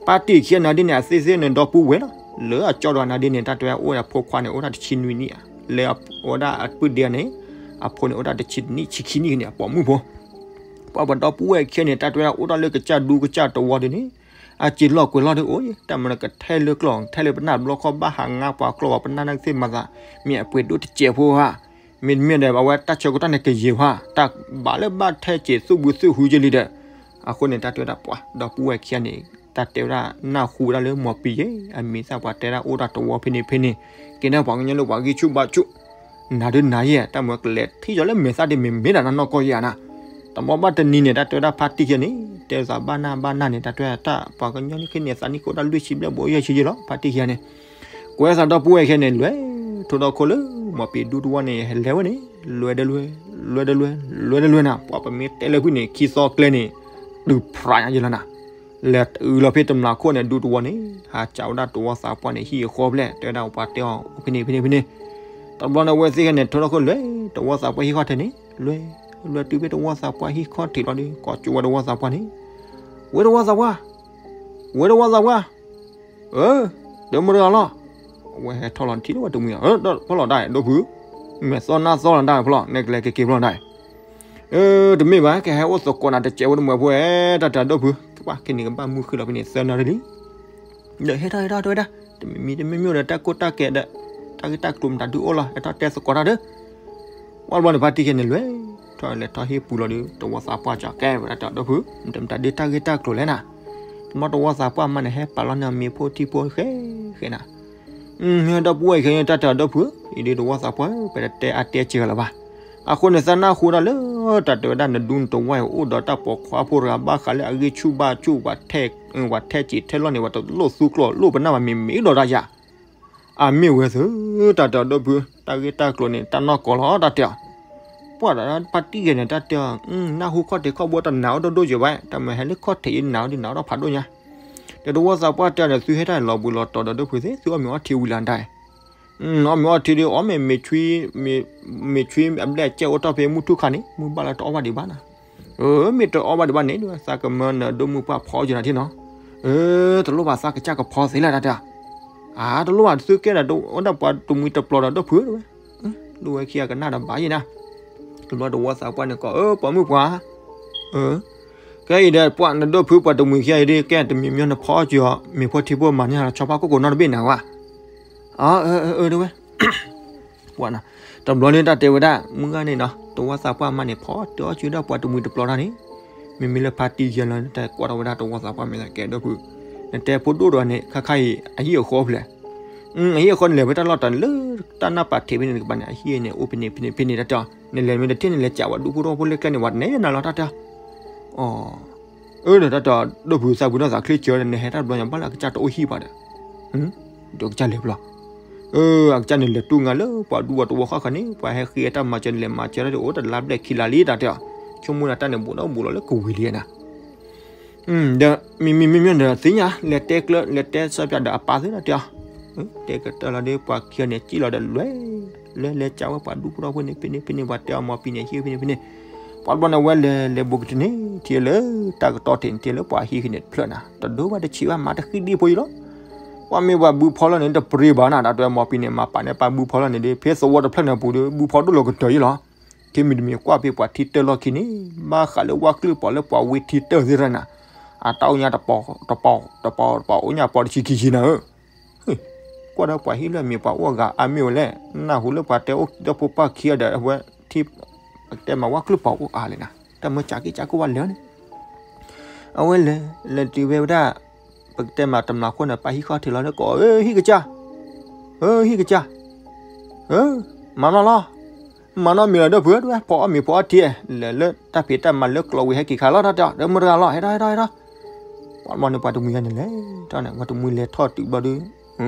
ဖါတံၢ်ခံဂၤနၤဒ်န့ၣ် အသ့ၣ်သ့ၣ်န့ၣ် ဒီပုၢ်ဝဲၢ်လီၤ, လၢအကၠီဒီးနၤဒ်န့ၣ် တၢ်တဲဝဲဒၣ် အိၣ်ဒီးဖိခွါန့ၣ် အိၣ်ဒၣ်တဆံနွံနံၣ်ဧါ, လၢအဝဲဒၣ်အပုၢ်ဒ့န့ၣ် အဖိန့ၣ် အိၣ်ဒၣ်တဆံတနံၣ် ဆံခံနံၣ်န့ၣ် အပိာ်မုၣ်ဖိ ပှၤပဒီပုၢ်ဝဲၢ်ခံဂၤန့ၣ် တၢ်တဲဝဲဒၣ် အိၣ်ဒၣ်လၢကစၢ်ဒူကစၢ်တဝီဒ်န့ၣ်, အစ့ၤလီၢ်ကွဲးလီၢ်ဒ်အိၣ်ယဲ, တၢ်မနုၤကထဲလၢကျီၢ် ထဲလၢပနၢ်တဘျီဃီ ဘၣ်ဟးငါပှၤကျီၢ် ပှၤပနၢ်နာ်က့သ့ၣ်မၤသး, မ့ၢ်အပှ့ၤဒိၣ်တစဲးဖိဧါ, မ့တမ့ၢ်ဒီး အဝဲတၢ်ဆၢကတီၢ်န့ၣ်ကယံာ်ဧါ, တၢ်ဘၣ်လၢဘၣ်ထဲစ့းသူၣ်ဘုသူၣ်ဟုက့လံဒီး, အဃိန့ၣ် တၢ်တဲဝဲဒၣ် ပှၤဒီပုၢ်ဝဲၢ်ခံဂၤန့ၣ် တၢ်တဲဝဲဒၣ် နၢ်ဟူဝဲဒၣ်လၢမီၤပံၤယဲ, အမံၤသၣ်ပှၤတဲဒၣ် အိၣ်ဒၣ်တဝီဖဲန့ၣ်ဖဲန့ၣ်, က့ၤန့ၢ်ပှၤကညီလၢပှၤဂံၢ်ဆူၣ်ဘါဆူၣ် နၤဒုးနၤယဲ တၢ်မၤကလဲၤထံၣ်ကီးလၢမဲာ်သၣ်ဒ်မ့ၢ်မ့ၢ်ဒၣ်နနီၢ်ကီၢ်ယဲနၤ, တဘျီဘၣ်တနံၤန့ၣ် တၢ်တဲဝဲဒၣ်ဖါတံၢ်ခံဂၤန့ၣ် တဲသးဘၣ်နၢ်ဘၣ်နၢ်န့ၣ် တၢ်တဲဝဲဒၣ်တၢ်ပှၤကညီလၢခံန့ၣ် သးနံၣ်ကအိၣ်ဒၣ်လွံၢ်ဆံဘျဲၣ်ဘိယဲၢ်ဆံယဲၢ်လီၤ ဖါတံၢ်ခံဂၤန့ၣ် ကွဲးသးဒီပုၢ်ဝဲၢ်ခံဂၤန့ၣ် လွဲၢ်ထိဒီခိၣ်လၢ မီၤပံၤဒူတဝီန့ၣ် ဟဲလဲၤဝဲန့ၣ် လွဲၢ်ဒီးလွဲၢ် လွဲၢ်ဒီးလွဲၢ် လွဲၢ်ဒီးလွဲၢ်နၤ ပှၤပမ့ၢ်တဲလၢဖုၣ်န့ၣ် ခံသီကျဲန့ၣ် တုၤဖရးညါယဲၢ်လီၤနၤ လဲၤအုးလီၤဖဲတမျးခိၣ်န့ၣ် ဒူတဝီန့ၣ် ဟးကးဝဲဒၣ်တဝီသးပှၢ်န့ၣ် ဟံၣ်အဃီဖျဲၣ် တဲဝဲဒၣ်ပှၤတဲအီၤ အိၣ်ဖဲန့ၣ်ဖဲန့ၣ်ဖဲန့ၣ် တဘျီန့ၣ် အဝဲသ့ၣ်ခဲန့ၣ် ထိဒီခိၣ်လွဲၢ် တဝီသးပှၢ်ဟံၣ်ခီၣ်ထံးန့ၣ် လွဲၢ် လွဲၢ်တုၤဖဲတဝီသးပှၢ်ဟံၣ်ခီၣ်ထံးလီၤဒီး ကိးကၠိဝဲတဝီသးပှၢ်န့ၣ် ဝဲတဝီသးပှၢ် ဝဲတဝီသးပှၢ် အၢ ဒီးမုၢ်တဂၤလီၤ အဝဲဟဲထီၣ်လီၤထံၣ်လၢပှၤတမှံၤအီၤ ဖီလီၤဒၣ်ဒိၣ်ဖု မဲာ်သီနါသီလီၤဒၣ်ဖီလီၤ နဲကလဲၤက့ၤက့ၤဖီလီၤဒၣ် တမ့ၢ်ဘၣ် ကဟဲအိၣ်သကိးနၤတစဲးဝဲတမုာ်ဖိ တၢ်တၢ်ဒိၣ်ဖု ကဘၣ်ခဲန့ၣ် ကဘၣ်မုာ်ဃုာ်လီၤဖဲန့ၣ်သၢနၣ်ရံၣ်လံ ဒီးဟဲထီၣ်ဟဲထီၣ်တဲဝဲဒၣ် တမံၤမံၤတမံၤမံၤဒီး တၢ်ကိၢ်တၢ်ကဲဒီး တၢ်ဂ့ၢ်တၢ်ကျိၤမတၤဒုအိၣ်လီၤ ဟဲထီၣ်တဲသကိးတၢ်ဒီး ဝံၤတဘျီန့ၣ် ဖါတံၢ်ခံဂၤန့ၣ် လဲၤထီၣ်ဟ့ၣ်ပူၤလီၤဒီး တဝီသးပှၢ်ကၠီၤကဲဝဲဒၣ်တၢ်ဒိၣ်ဖု မတၤမတၤဒုတၢ်ဂ့ၢ်တၢ်ကျိၤလဲၣ်နၤ တဘျီတဝီသးပှၢ်မါန့ၣ် ဟဲပာ်လီၤန့ၢ်အမ့ၤဖိထံဖိဃဲဃဲနၤ မ့ၢ်ဒီပုၢ်ဝဲၢ်ခံဂၤန့ၣ် တၢ်တဲအီၤဒိၣ်ဖု အံၤဒ်တဝီသးပှၢ် ပတတဲအါတဲစှၤလၢၤဘၣ်. အဃိန့ၣ် သးနၢ်ဟူဒၣ်လၢ တၢ်တဲဝဲဒၣ်နဒူနတဝီအံၤ အိၣ်ဒီးတၢ်ပိာ်ခွါဖိတဂၤ ဘၣ်ဃးလၢအဂံၢ်ဆူၣ်ဘၣ်ဆူၣ် ပှၤထဲစံးထဲလီၢ်န့ၣ် ပှၤတလိၣ်သူကျိာ်လိၣ်ပနၢ်ဘၣ် မ့ၢ်မ့ၢ်ဒီးတၢ်ယၤ အမ့ၢ်ဝဲသု တၢ်တဲအီၤဒိၣ်ဖု တၢ်ဂ့ၢ်တၢ်ကျိၤန့ၣ် တၢ်နီၢ်ကီၢ်လီၤ တၢ်တဲအီၤ ပှၤဒီးဖါတံၢ်ဂ့ၤန့ၣ် တၢ်တဲအီၤ နၢ်ဟူခီၣ်ထံးခီၣ်ဘိတနၤအိၣ်ဒိၣ်ဒိၣ်ယဲၢ်ဘၣ် တၢ်မ့ၢ်ဟဲလၢခီၣ်ထံးအံၤနၤအိၣ်ဒံးနၤအိၣ်ဒီးဖးဒိၣ်ညါ ဒီးတဝီသးပှၢ်တဲအီၤန့ၣ် သုဟဲတၢ်လီၤဘှံးလီၤတီၤဒီးဒိၣ်ဖုသ့ၣ် သုအီၣ်မ့ၤအီထံဝံၤလၢဒၣ် အီၣ်မ့ၤအီထံဒီး အီၣ်မ့ၤမ့ၤဆွံ မ့ၤဆွံအဘျဲၣ်အကဲအိၣ်တီၢ်ဖဲမုၢ်ထူၣ်ခါန့ၣ် မုၢ်ဘၣ်လၢတအီၣ်ဘၣ်ဒံးဘၣ်နၤ မ့ၢ်တအီၣ်ဘၣ်ဒံးဘၣ်န့ၣ် သးကမၢနဒိၣ်မုၢ်ပှၢ်ဖီကၠီနၤထံၣ်နီၤ တလိၣ်ဘၣ်သးကစၢ်ကဖီသ့လၢတၢ်တဲ အါ တလိၣ်ဘၣ်သုကဲဒီး အိၣ်ဒၣ်ပှၤတမှံၤတပျီၤဒီးဒိၣ်ဖုဝဲ လိၣ်ဝဲခံဂၤကနၣ်ဒီးဘၣ်ယဲၢ်နၤ တဘျီတဝီသးပှၢ်န့ၣ်ကိး အၢ ပိာ်မုၣ်ပှၤ ကဲအံၤဒီးပှၤနဒိၣ်ဖုပှၤတမှံၤခံဂၤအံၤဒ် ကဲတမံၤမ့ၢ်နဖီအီၣ်ကၠီအီၤ မ့ၤဖိထံဖိမၤန့ၢ်ဟးလီၤဆီဖါကိၢ်ကိးနီတဘ့ၣ်နၤဝဲ အၢ အၢ အၢ တဝဲ ပှၤနီၤ တဘျီန့ၣ်တၢ်တဲဝဲဒၣ် မုၢ်ဂၤန့ၣ်နီၤ တဝီသးပှၢ်မါန့ၣ် ဖီတၢ်အီၣ်ကၠီဒီးပှၤတမှံၤတပျီၤတၢ်န့ၣ် မ့မ့ၢ်လၢဖါတံၢ်ယဲၢ်လီၤ တၢ်ကွၢ်ထီၣ်ဝဲဒၣ်တဝီသးပှၢ်မ့ၢ်ကဲဒိၣ်ဖု နတဲဖိဒိၣ်တဂၤန့ၣ် ခါခါအံၤ အဟံၣ်အဃီဖျဲၣ် အဟံၣ်အဃီန့ၣ်လဲၤဝဲတၢ်လီၢ်တၢ်လၢ တၢ်နၢ်ပာ်ထံးဖဲန့ၣ်တကပၤန့ၣ် အဟံၣ်န့ၣ် အိၣ်ဖဲန့ၣ်ဖဲန့ၣ်ဖဲန့ၣ်တၢ်တဲအီၤ နလဲၤမ့ၢ်တထံၣ်န့ၣ် လဲၤကးဝဲဒူဖိထီၣ်ဖိလၢကျဲန့ၣ် ဝဲတနဲနၤလီၤတၢ်တဲအီၤ အၢ ဒီးတၢ်တဲအီၤ ဒိၣ်ဖုသးပူၤနီၢ်သးချ့စၢၤဒီး နဟဲတၢ်တဘျီညါ ဘၣ်လၢအကစၢ်တအိၣ်ဟံၣ်ဘၣ်ဒီး ဒီးကစၢ်လဲၤဘျီ အကစၢ်န့ၣ်လဲၤတူၢ်ငါလၢပှၤဒူပှၤတဝီဃၣ်ဃၣ်န့ၣ် ပှၤဟဲဃ့အတၢ်မၤစၢၤ လဲၤမၤစၢၤတၢ်ဒီး အိၣ်တလါဘျဲၣ်ခံလါလံတၢ်တဲအီၤ ဆိကမိၣ်ဒၣ်တၢ်န့ၣ် ဘူးဒီးဘူးလီၤလၢကဝံၤလံနၤ ဒီးမ့မ့ၢ်မ့မ့ၢ်ဒီးသ့ၣ်ညါ လဲၤတဲကျၢၤ လဲၤတဲဆၢပၠးဒီးအပၢ်သ့ၣ်တၢ်တဲအီၤ တဲကတၢၢ်လီၤဒီး ပှၤခံဂၤန့ၣ် စံၣ်လီၤဒီးလွဲၢ် လွဲၢ်လဲၤကးဝဲပှၤဒူဖိထီၣ်ဖိန့ၣ် ဖဲန့ၣ်ဖဲန့ၣ် ပှၤတဲအီၤမီၤပံၤန့ၣ် ဟံၣ်ဖဲန့ၣ်ဖဲန့ၣ် ပှၤတဘျီန့ၣ်ဝဲလဲၤလဲၤဘူးကတၢၢ်န့ၣ် ထံလၢတၢ်ကတီၢ်ထံးန့ၣ် ထံလၢပှၤဟံၣ်ခံန့ၣ်တဖျၢၣ်နၤ တဒိဘၣ်တဆံးဘၣ် မၤတဃံဒံဖိအံၤလီၤ ပှၤမ့ၢ်ပှၤဘုဖီလီၤန့ၣ် တပရ့ၤဘၣ်နၤ တၢ်တဲမီၤပံၤန့ၣ် မၤပာ်န့ၢ်ပှၤဘုဖီလီၤန့ၣ်ဒီး ဖဲသဝီတဖျၢၣ်န့ၣ်အပူၤဒီး ဘုဖီဒိၣ်လီၤကတၢၢ်အံၤလီၤ ခံမံၤတမံၤကွၢ်ဖဲပှၤထံတၢၢ်လီၢ်ခံန့ၣ် ဘၣ်ဃးလၢဝၣ်ကျုၢ်ပီၤလၢပှၤဝ့ထံတၢၢ်သ့ၣ်တဖၣ်န့ၣ် အတၢ်အိၣ်ညါတပီၤ တပီၤ တပီၤ တပီၤအိၣ်ညါပီၤတဆံခံဆံနၤဧၢ ကွၢ်ဒီးပှၤဟံၣ်လၢအမ့ၢ်ပှၤအိၣ်အဂၤအါမ့ၢ်ဝဲလဲၣ် နၢ်ဟူလၢပှၤတဲအိၣ်ဒီးဖိပၢ်ခံဂၤဒီးအဝဲထံ ပတဲမၤဝၣ်ကျုၢ်ပီၤအိၣ်အါလဲၣ်နၤ တၢ်မၢစးက့စးကီးဝဲလဲၣ်န့ၣ် အဝဲလဲၤ လဲၤတုၤဖဲဝဲဒၣ် ပကတဲမၤတမျးခိၣ်န့ၣ် ပာ်ဟံၣ်ခီၣ်ထံးလီၤဒီးကိး ဟံၣ်ကစၢ် ဟံၣ်ကစၢ် မၤနီၢ်လီၤ မၤနီၢ်မ့ၤလီၤဒီးဖု တဝဲ ဖီအီၣ်မ့ၤဖီအီထံ လဲၤလၢတၢ်ဖံးတၢ်မၤလၢကျိးဝံၤဟဲက့ၤခါလီၤ တၢ်တဲအီၤ ဒီးမုၢ်တဂၤလီၤ ဟဲထီၣ်ဟဲထီၣ်ဟဲထီၣ် ပှၤတဘျီန့ၣ်ပှၤတမှံၤယါန့ၣ်လဲၣ် တၢ်န့ၣ် ပှၤတမှံၤလဲၤထီၣ်တုၤဘျီဒီး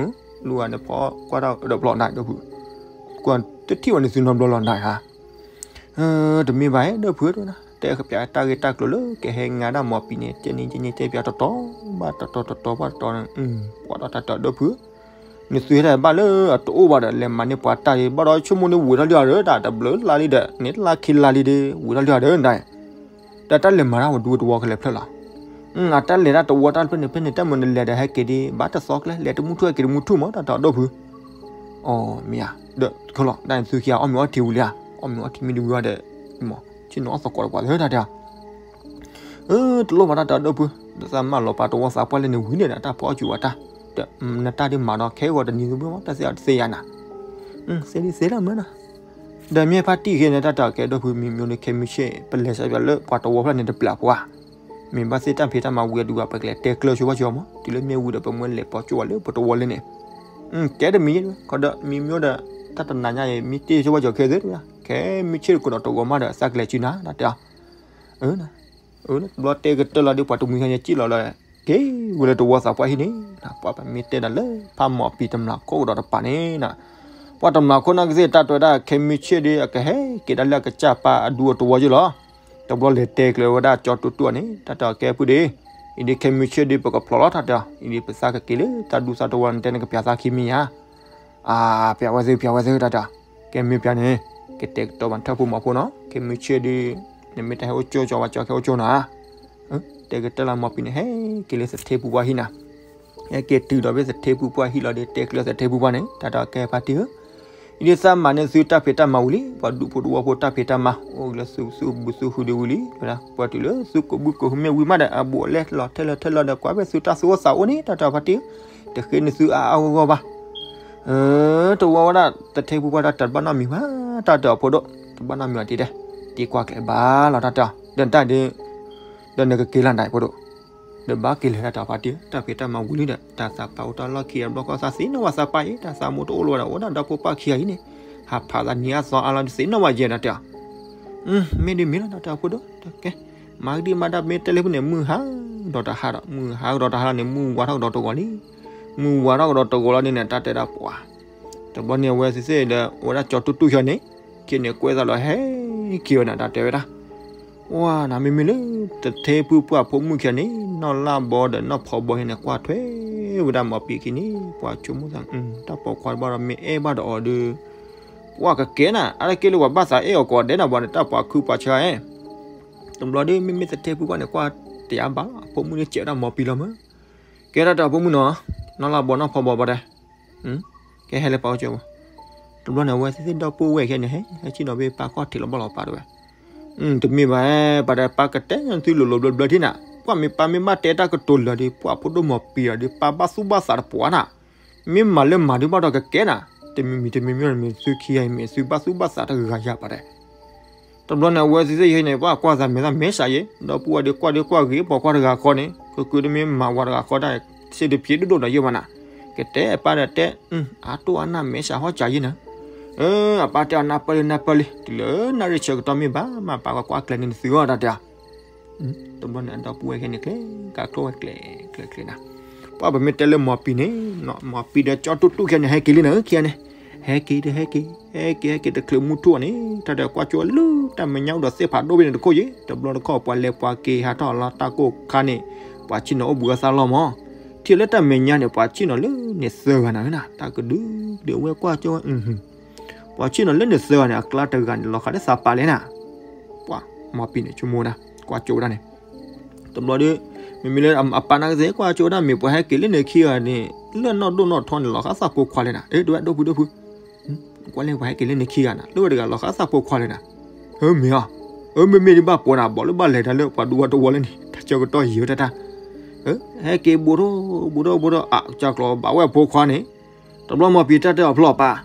လူၤဂၤန့ၣ်ဖီကွၢ်တၢ်ဒီးဖျီနၤဒီးဖု ကွၢ်တထံၣ်ဝဲန့ၣ်သုနီတဘျီလီၤနၤဧါ တမ့ၢ်ဘၣ်ဒိၣ်ဖုတဝဲ တဲပၠးတၢ်ဂ့ၢ်တၢ်ကျိၤလၢကဟဲငါဒၣ်မီၤပံၤန့ၣ် ကဲန့ၣ်ကဲန့ၣ်တဲပၠးတတီၤဘၣ်တတီၤတတီၤဘၣ်တတီၤန့ၣ် ပှၤဒီးတၢ်တဲအီၤဒိၣ်ဖု နသုဟဲတၢ်ဘၣ်လၢအတအိၣ်ဘၣ်ဒီး လဲၤမၤန့ၢ်ပှၤတၢ်ဒီး ဘၣ်ဒီးဆိကမိၣ်န့ၣ်ဝံၤထီၣ်လံဧါဒီး တၢ်တဘျုးလါလံဒီး န့ၣ်လါခံလါလံဒီး ဝံၤထီၣ်လံဧါဒီး တၢ် တၢ်လဲၤမၤတၢ်ဝဲဒူတဝီကလဲၤဖျၢၣ်လီၤ အတၢ်လဲၤတၢ်တဝီတၢ်ဖျၢၣ်န့ၣ် ဖဲန့ၣ် တၢ်မနုၤလဲၤဒီးဟဲက့ၤဒ် ဘၣ်တသီကျဲ လဲၤတမုၢ်ထူၣ်ဟဲက့ၤတမုၢ်ထူၣ်မး တၢ်တဲအီၤဒိၣ်ဖု အီ မ့ၢ်ဧါ ဒီးခီလီၤ တၢ်န့ၣ်သုခံဂၤအီၣ်မ့ၤအီထံဝံၤလံဧါ အီၣ်မ့ၤအီထံမ့ၢ်တဝံၤဘၣ်ဒီး မ့ၢ် ဆ့ၣ်နီၤအီၣ်သကိးတပှၤသၢတၢ်တဲအီၤ တလိၣ်ဘၣ်တၢ်တဲအီၤဒိၣ်ဖု ဒီးသးမၢလီၤပာ်တဝီသးပှၢ်လၢန့ၣ်ဝံၤန့ၣ်ဒီး တၢ်ဖီအီၣ်စူၤဝဲတၢ် ဒီးနတၢ်ဒ်မၤဒီးခဲဂီၤတနံၤသဘျ့မး တၢ်သ့ၣ်အီၤတသ့ယါနၤ သ့လံသ့လၢမၢနီၤ ဒီးမ့ၢ်ဖါတံၢ်ဃ့န့ၣ် တၢ်တၢ်ကဲဒိၣ်ဖုမံၤမံၤဒီး ခဲမုၢ်ဆ့ၣ် ပလဲၤစးပၠးလၢပှၤတဝီဖျၢၣ်န့ၣ်တပျၢ်ပှၤ မ့ၢ်ဘၣ်သ့ၣ်တၢ်ဖံးတၢ်မၤဝံၤအဒုးဘၣ် ပကလဲၤတဲကျၢၤဆိဝဲကၠီမး တုၤလၢမ့ၢ်ဝံၤဒီး ပမ့ၢ်လဲၤပိာ်ကၠိဝဲလၢပတဝီလၢန့ၣ် ကဲတမံၤ ခီဒီးမံၤမံၤဒီး တၢ်တနၤညါအံၤ မ့ၢ်တ့ၢ်ဆိဝဲကၠီခဲသ့ၣ်တဝဲ ခဲမုၢ်ဆ့ၣ်တကိးဒီးတဂီၤမးဒီး သးကလဲၤစုနၤ တၢ်တဲအီၤ အၢ တဘျီတဲကတၢၢ်လီၤဒီး ပှၤတမှံၤဟဲန့ၣ်စံၣ်လီၤလၢ က့ၤဝဲလၢတဝီသးပှၢ်ဟံၣ်န့ၣ်, ပှၤပမ့ၢ်တဲဒၣ်လၢ ဖးမီၤပံၤတမျးခိၣ်ကဒီးတပၤန့ၣ်, ပှၤတမျးခိၣ်နီၢ်ကသ့ၣ် တၢ်တဲဝဲဒၣ် ခဲမုၢ်ဆ့ၣ်ဒီး အကဟဲက့ၤဒၣ်လၢအကစၢ်ပၢ်အဒူအတဝီယိလီၤ. တဘျီလဲၤတဲကျဲဝဲဒၣ်ကၠီတူတူန့ၣ် တၢ်တဲအီၤ ကဲပုၢ်ဒီး, အံၤဒ်ခဲမုၢ်ဆ့ၣ်ဒီး ပကဖျိးလီၤ တၢ်တဲအီၤ, အံၤဒ်ပသးကက့ၤလၢတၢ်ဒူသးတဝီန့ၣ် တဲနကပျးသးခံမံၤဧါ. အၢ ပျးဝဲသု ပျးဝဲသု တၢ်တဲအီၤ, ကဲမ့ၢ်ပျးန့ၣ် ကတဲာ်ကတီၤဘၣ်ထၢၣ်ဖိမီၤဖိနီၤ, ခဲမုၢ်ဆ့ၣ်ဒီး နမ့ၢ်တဟဲအိၣ်ကၠိကၠီ ပှၤကၠီကဟဲအိၣ်ကၠိနီၤ. တဲကတၢၢ်လီၤ မီၤပံၤန့ၣ် ဟဲက့ၤလၢသထ့ပူၤပှၢ်ဟံၣ်နၤ, ဟဲက့ၤတုၤဒီးဖဲသထ့ပူၤပှၢ်ဟံၣ်လီၤဒီး တဲကျဲသထ့ပူၤပှၢ်န့ၣ် တၢ်တဲအီၤ ကဲဖါတံၢ်ဧၢ, အံၤဒ်သးမၤန့ၢ်သုတၢ်ဖံးတၢ်မၤဝံၤလံ, ပှၤဒူဖိတဝီဖိတၢ်ဖံးတၢ်မၤ အိၣ်လၢသုစုဘူးစုဟုဒံးဝံၤလံ, ပှဲၤတုၤလၢသုကိးဘုကိးဟုမ့ၢ်ဝံၤမးဒီး အဘူးအလဲလီၤထဲလၢာ်ထဲလီၤဒီး ကွၢ်ဖဲသုတၢ်သူၣ်အိၣ်သးအိၣ်န့ၣ် တၢ်တဲအီၤ ဖါတံၢ်ဧၢ, တဃ့န့ၢ်သုအါအါဂီၢ်ဂီၢ်ဘၣ်. တဝီဝဲဒၣ်သထ့ပူၤပှၢ် တၢ်တဘၣ်နီတမံၤဘၣ်, တၢ်တဲအီၤဖိဒိၣ်, တဘၣ်နီတမံၤဘၣ်တံၢ်တဲ, တံၢ်ကွၢ်ကျဲၤဘၣ်လီၤ တၢ်တဲအီၤ, ဒီးတၢ်ဒ် ဒီးနကက့ၤလၢနၤဖိဒိၣ်, ဒီးဘၣ်က့ၤလဲၤ တၢ်တဲအီၤ ဖါတံၢ်ဧၢ, တၢ်ဖံးတၢ်မၤဝံၤလံဒီး တၢ်သးပာ်အိၣ်တၢ်လီၢ်ခံအဘျီဃီ သးသ့ၣ်နီၣ်ဝဲသးပၢ်အံၤ, တၢ်သးမူတအိၣ်လၢၤဝဲဒီး အိၣ်ဒၣ်ဒီဖိပၢ်ခံဂၤအံၤန့ၣ် ဟးဖးသးနံၤအသီအါလီၤ တသ့ၣ်နီၣ်ဝဲယဲ တၢ်တဲအီၤ. မ့ၢ်ဒ်မ့ၢ်လီၤ တၢ်တဲအီၤ ဖိဒိၣ်, ကဲ မၤကဒံမၤဒၣ် မ့ၢ်တဲလၢပူၤန့ၣ် မုၢ်ဟါဒီးတဟါဒီး မုၢ်ဟါဒီးတဟါလီၤန့ၣ် မုၢ်ဝါထီၣ်ကဒီးတဂီၤလံ. မုၢ်ဝါထီၣ်ကဒီးတဂီၤလီၤန့ၣ်န့ၣ် တၢ်တဲဒၣ်ပှၤ တဘျီန့ၣ် အဝဲသ့ၣ်ဒီး အိၣ်ဝဲဒၣ်ကၠီတူတူယဲန့ၣ် က့ၤန့ၣ်ကွဲသးလီၤ ဟဲက့ၤဝဲန့ၣ် တၢ်တဲဝဲဒၣ်, ဝါ နမ့မ့ၢ်လၢ သထ့ပူၤပှၢ်ဖိမုၣ်ခံဂၤန့ၣ် နီၢ်လၢ်ဘီဒီးနီၢ်ဖီဘီယဲန့ၣ် ကွၢ်ထွဲဝဲဒၣ်မီၤပံၤခံန့ၣ် ပှၤဆိကမိၣ်သး တၢ်ပိာ်ခွါတဘၣ်ဒီး မ့ၢ်အဲၣ်ဘၣ်ဒီးအီၤဒီး ပှၤကကဲနၤ အါတက့ၢ်လၢပှၤဘၣ်သးအဲၣ်အီၤကိးဂၤဒဲးနၤ ပှၤန့ၣ် တၢ်ပှၤခုပှၤဆါဧါ. တဘျီဒီး မ့မ့ၢ်သထ့ပူၤပှၢ်န့ၣ် ကွၢ်တယါဘၣ်လီၤ အဖိမုၣ်န့ၣ် စဲးဝဲဒၣ်မီၤပံၤလီၤမး. ကဲဒၣ်တၢ်ဖိမုၣ်နီၤ, နီၢ်လၢ်ဘီနီၢ်ဖီဘီဘၣ်တဲ ကဲဟဲလၢပှၤအိၣ်ကၠိပူၤ. တဘျီန့ၣ် အဝဲသ့ၣ်ဒီပုၢ်ဝဲၢ်ခံဂၤန့ၣ် ဟဲ ဟဲဆ့ၣ်နီၤဘ့ၣ်ပၢ်ခီၣ်ထံးလီၤဘၣ်လီၤပာ်တဲဝဲ, တမ့ၢ်ဘၣ် ပာ်တဲ ပၢ်ကတဲသုလိၤလိၤဘျၢဘျၢထံၣ်နၤ, ပှၤမ့ၢ်ပၢ်မ့ၢ်ဘၣ်တဲတၢ်ကတိၤလၢာ်ဒီး ပှၤဖိဒိၣ်မီၤပံၤအီၤဒီး ပၢ်ဘၣ်သူၣ်ဘၣ်သးတပှၤနၤ, မ့ၢ်မၤလၢမၤဒုးဘၣ်ဒီးကကဲနၤ, တမ့ၢ်မံၤတမ့ၢ်မံၤမ့ၢ်သုခံဂၤအံၤ မ့ၢ်သုဘၣ်သူၣ်ဘၣ်သးတဂၤယၤပာ်တဲ တဘျီန့ၣ် အဝဲသ့ၣ်သ့ၣ်ယဲန့ၣ် ပှၤကွၢ်သးမဲာ်သးမဲာ်ဆှးယဲ, ဒီပုၢ်ဝဲၢ်ဒီးကွၢ်ဒီးကွၢ်ဂ့ၤ ပိာ်ခွါတဂၤဃီန့ၣ် ကကုတမ့ၢ်မၤဝၤတဂၤဃီတၢ် စ့တဖျ့ဒိၣ်ဒိၣ်ဒီးယဲဘၣ်နၤ, ကတဲအပၢ်ဒီးတဲ, အါတိၢ်အါနၢ်မဲာ်ဆှးဟီၣ်စးယဲနၤ, အပၢ်တဲအီၤနၢ်ပၢၢ်လံနၢ်ပၢၢ်လံ တုၤလၢနၣ်ရံၣ်ဆၢကတီၢ်မ့ၢ်ဘၣ် မ့ၢ်ပၢ်ကကွၢ်ကျဲန့ၣ်နသုဂီၢ် တၢ်တဲအီၤ တဘျီန့ၣ် အဒီပုၢ်ဝဲၢ်ခဲန့ၣ် ကျဲကကျိဝဲကျဲကျဲကျဲနၤ, ပှၤပမ့ၢ်တဲလၢမီၤပံၤန့ၣ်, မီၤပံၤဒီးကၠီတူတူခံဂၤန့ၣ် ဟဲက့ၤလံနၤ ခံဂၤန့ၣ်, ဟဲက့ၤဒီးဟဲက့ၤ, ဟဲက့ၤဟဲက့ၤတချုးမုၢ်ထူၣ်အီၤန့ၣ် တၢ်ဒီးကွၢ်ကၠိလၢတၢ်မဲာ်ညါအိၣ်ဒီးသ့ၣ်ဖးဒိၣ်ဘ့ၣ်န့ၣ်တခိၣ်ယဲ, တဘျီတခီၣ်ပှၤလဲၤပှၤက့ၤဟးထီၣ်လီၤတၢ်ကိၢ်ခါန့ၣ်, ပှၤဆ့ၣ်နီၤအိၣ်ဘှံးအသးလီၤမး, ထံၣ်လၢတၢ်မဲာ်ညါန့ၣ် ပှၤဆ့ၣ်နီၤလၢန့ၣ်သၢဂၤနၤနၤ, တၢ်ကဒုကဒုအဝဲကွၢ်ကၠိဝဲ ပှၤဆ့ၣ်နီၤလၢန့ၣ်သၢဂၤန့ၣ် အကျါတဂၤန့ၣ် လီၤဃးလၢသးပာ်လဲၣ်နၤ, ပှၤမီၤပံၤန့ၣ် ဆိကမိၣ်ဝဲဒၣ် ကွၢ်ကၠိဝဲဒၣ်န့ၣ်, တဘျီဒီး မ့မ့ၢ်လၢအပၢ်နာ်ကသ့ၣ် ကွၢ်ကၠိဝဲဒၣ် မ့ၢ်ပှၤဟဲက့ၤလၢန့ၣ်ခံဂၤန့ၣ် လၢနီၢ်ဒိၣ်နီၢ်ထီန့ၣ် လီၤဃးသးဖိခွါလဲၣ်နၤ, အၢ တဝဲဒိၣ်ဖုဒိၣ်ဖု ကွၢ်လၢပှၤဟဲက့ၤလၢန့ၣ်ခံဂၤနၤ လၢဝဲတဂၤလီၤဃးသးဖိခွါလဲၣ်နၤ, အၢ မ့ၢ်အီၤ, အၢ မ့မ့ၢ်ဒ်ဘၣ်ပိာ်နၤ ဘီးလၢဘၣ်လဲၤတၢ်လၢပှၤဒူဝဲတဝီလၢန့ၣ် တၢ်ဆၢကတီၢ်ယံာ်ဝဲတၢ်တၢ်, ဟဲက့ၤဘူးထီၣ် ဘူးထီၣ်ဘူးထီၣ် အကစၢ်ကျိးဘၣ်ဝဲအဖိခွါန့ၣ်, တဘျီမီၤပံၤတၢ်တဲအီၤဖျီအပၢ်,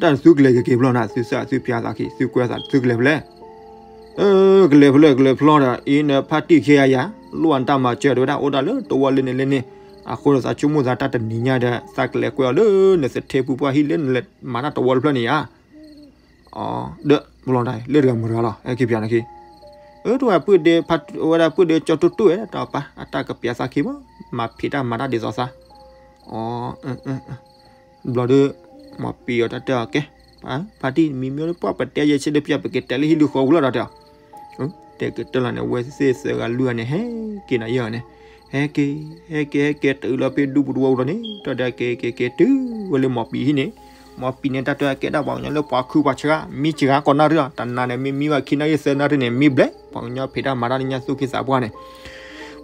တၢ်န့ၣ်သုကလဲၤကက့ၤဖျီနၤ သုစၢ်သုပျၢ်သးခံ သုကွဲသး သုကလဲၤဖဲလဲၣ် အၢ ကလဲၤဖဲလဲၣ် ကလဲၤဖျီဒီး အံၤနဖါတံၢ်ခံဂၤယၤ လိၣ်အတၢ်မၤစၢၤတဝဲဒၣ် အိၣ်ဒၣ်လၢတဝီလၢန့ၣ်လၢန့ၣ်, အဃိဒီးသးဆိကမိၣ်သးတၢ်တနံၤညါဒီး သးကလဲၤကွဲအီၤလၢန့ၣ်သထ့ပူၤပှၢ်ဟံၣ်လၢန့ၣ် မၤတၢ်တဝီတဖျၢၣ်န့ၣ်ဧါ ဒီး မလီၤတၢ် လၢတဂၤမုၢ်တဂၤလီၤ ဟဲက့ၤပၠးနၤခံ, အၢ တဝဲပုၢ်ဒ့ ဝဲဒၣ်ပုၢ်ဒ့ကၠီတူတူဝဲ တၢ်ပၢ် အတၢ်ကပျးသးခံမး မၤဖံးတၢ်မၤတၢ်ဒ်သိးသး, အ ဘျီဒီး မီၤပံၤအီၤတၢ်တဲအီၤကဲ, ဖါတံၢ်မံၤမံၤလၢပှၢ်ပတဲယဲဆ့ဒၢပျၢ် ပကတဲလၢဟံၣ်လၢဃီဝံၤလီၤတၢ်တဲအီၤ, တဲကတၢၢ်လီၤန့ၣ် အဝဲသ့ၣ်သၢဂၤလွံၢ်ဂၤန့ၣ် ဟဲက့ၤနၤယဲၢ်ဂၤန့ၣ်, ဟဲက့ၤ ဟဲက့ၤ ဟဲက့ၤ တုၤလီၤဖဲဒူပူၤတဝီပူၤလီၤန့ၣ် တၢ်ဒီးက့ၤက့ၤက့ၤတုၤဝဲလၢမီၤပံၤဟံၣ်န့ၣ်, မီၤပံၤန့ၣ်တၢ်တဲကဲဒၣ်ပှၤကညီလၢပှၤခုပှၤဆှါ မံစှၤကီးနၣ်ရံၣ်လီၤ တနၤန့ၣ် မ့ၢ်မံဘၣ်ခံနၣ်ရံၣ်သၢနၣ်ရံၣ်န့ၣ် မံဘျဲၣ် ပှၤကညီဖံးတၢ်မၤတၢ်လၢညါသူၣ်က့သးပှၢ်န့ၣ်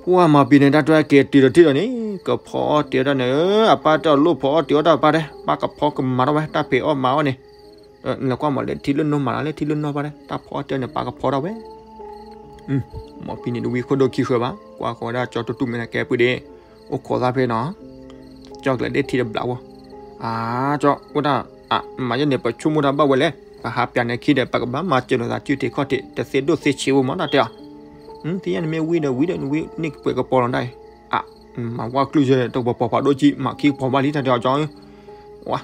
ပှၤမီၤပံၤန့ၣ် တၢ်တဲက့ၤတုၤဒီးထံၣ်ဒီးန့ၣ် ကဖီအီၣ်တ့ၢ်တၢ်န့ၣ်, အပၢ်တဲအီၤလိၣ်ဖီအီၣ်တ့ၢ်အီၣ်တၢ်ပၢ်တဲ, ပၢ်ကဖီကမၤထီၣ်ဝဲ တၢ်ဖံးအီၣ်မၤအီၣ်န့ၣ်, နကွၢ်မးလၢထံလၢနိမၤလၢထံလၢနိပၢ်တဲ, တၢ်ဖီအီၣ်တ့ၢ်န့ၣ် ပၢ်ကဖီထီၣ်ဝဲ, မီၤပံၤန့ၣ်တဝံခိၣ်ဒိၣ်ခံဃၢၤဘၣ်, ကွၢ်ဃီၤဝဲဒၣ်ကၠီတူတူမဲာ်န့ၣ် ကဲပုၢ်ဒ့, အိၣ်ခိးသးဖဲနီၤ, ကၠီကျဲၤဒ့ထံတဘျးဝဲ, အၢ ကၠီဝဲဒၣ်, မၤယဲန့ၣ် ပဆိကမိၣ်တၢ်ဘၣ်ဝဲလဲၣ်, ပဟးပၠးန့ၣ်ခံဒီး ပကဘၣ်မၤစၢၤလိာ်သးစုထံးခီၣ်ထံး တသ့ဒိၣ်သ့ဆံးဝဲမးတၢ်တဲအီၤ, သ့ၣ်ညါနမ့ၢ်ဝံဒီးဝံဒီး နဝံန့ၣ်ကပှဲၤကပီၤလီၤဒၣ်အံၤ, မၤဝဲကလုၢ်ယဲ တကပီၤပှၤဒိၣ်ကံ မၤခံကပီၤဘၣ်လံတၢ်တဲအီၤကၠီဧၢ, ဝါ,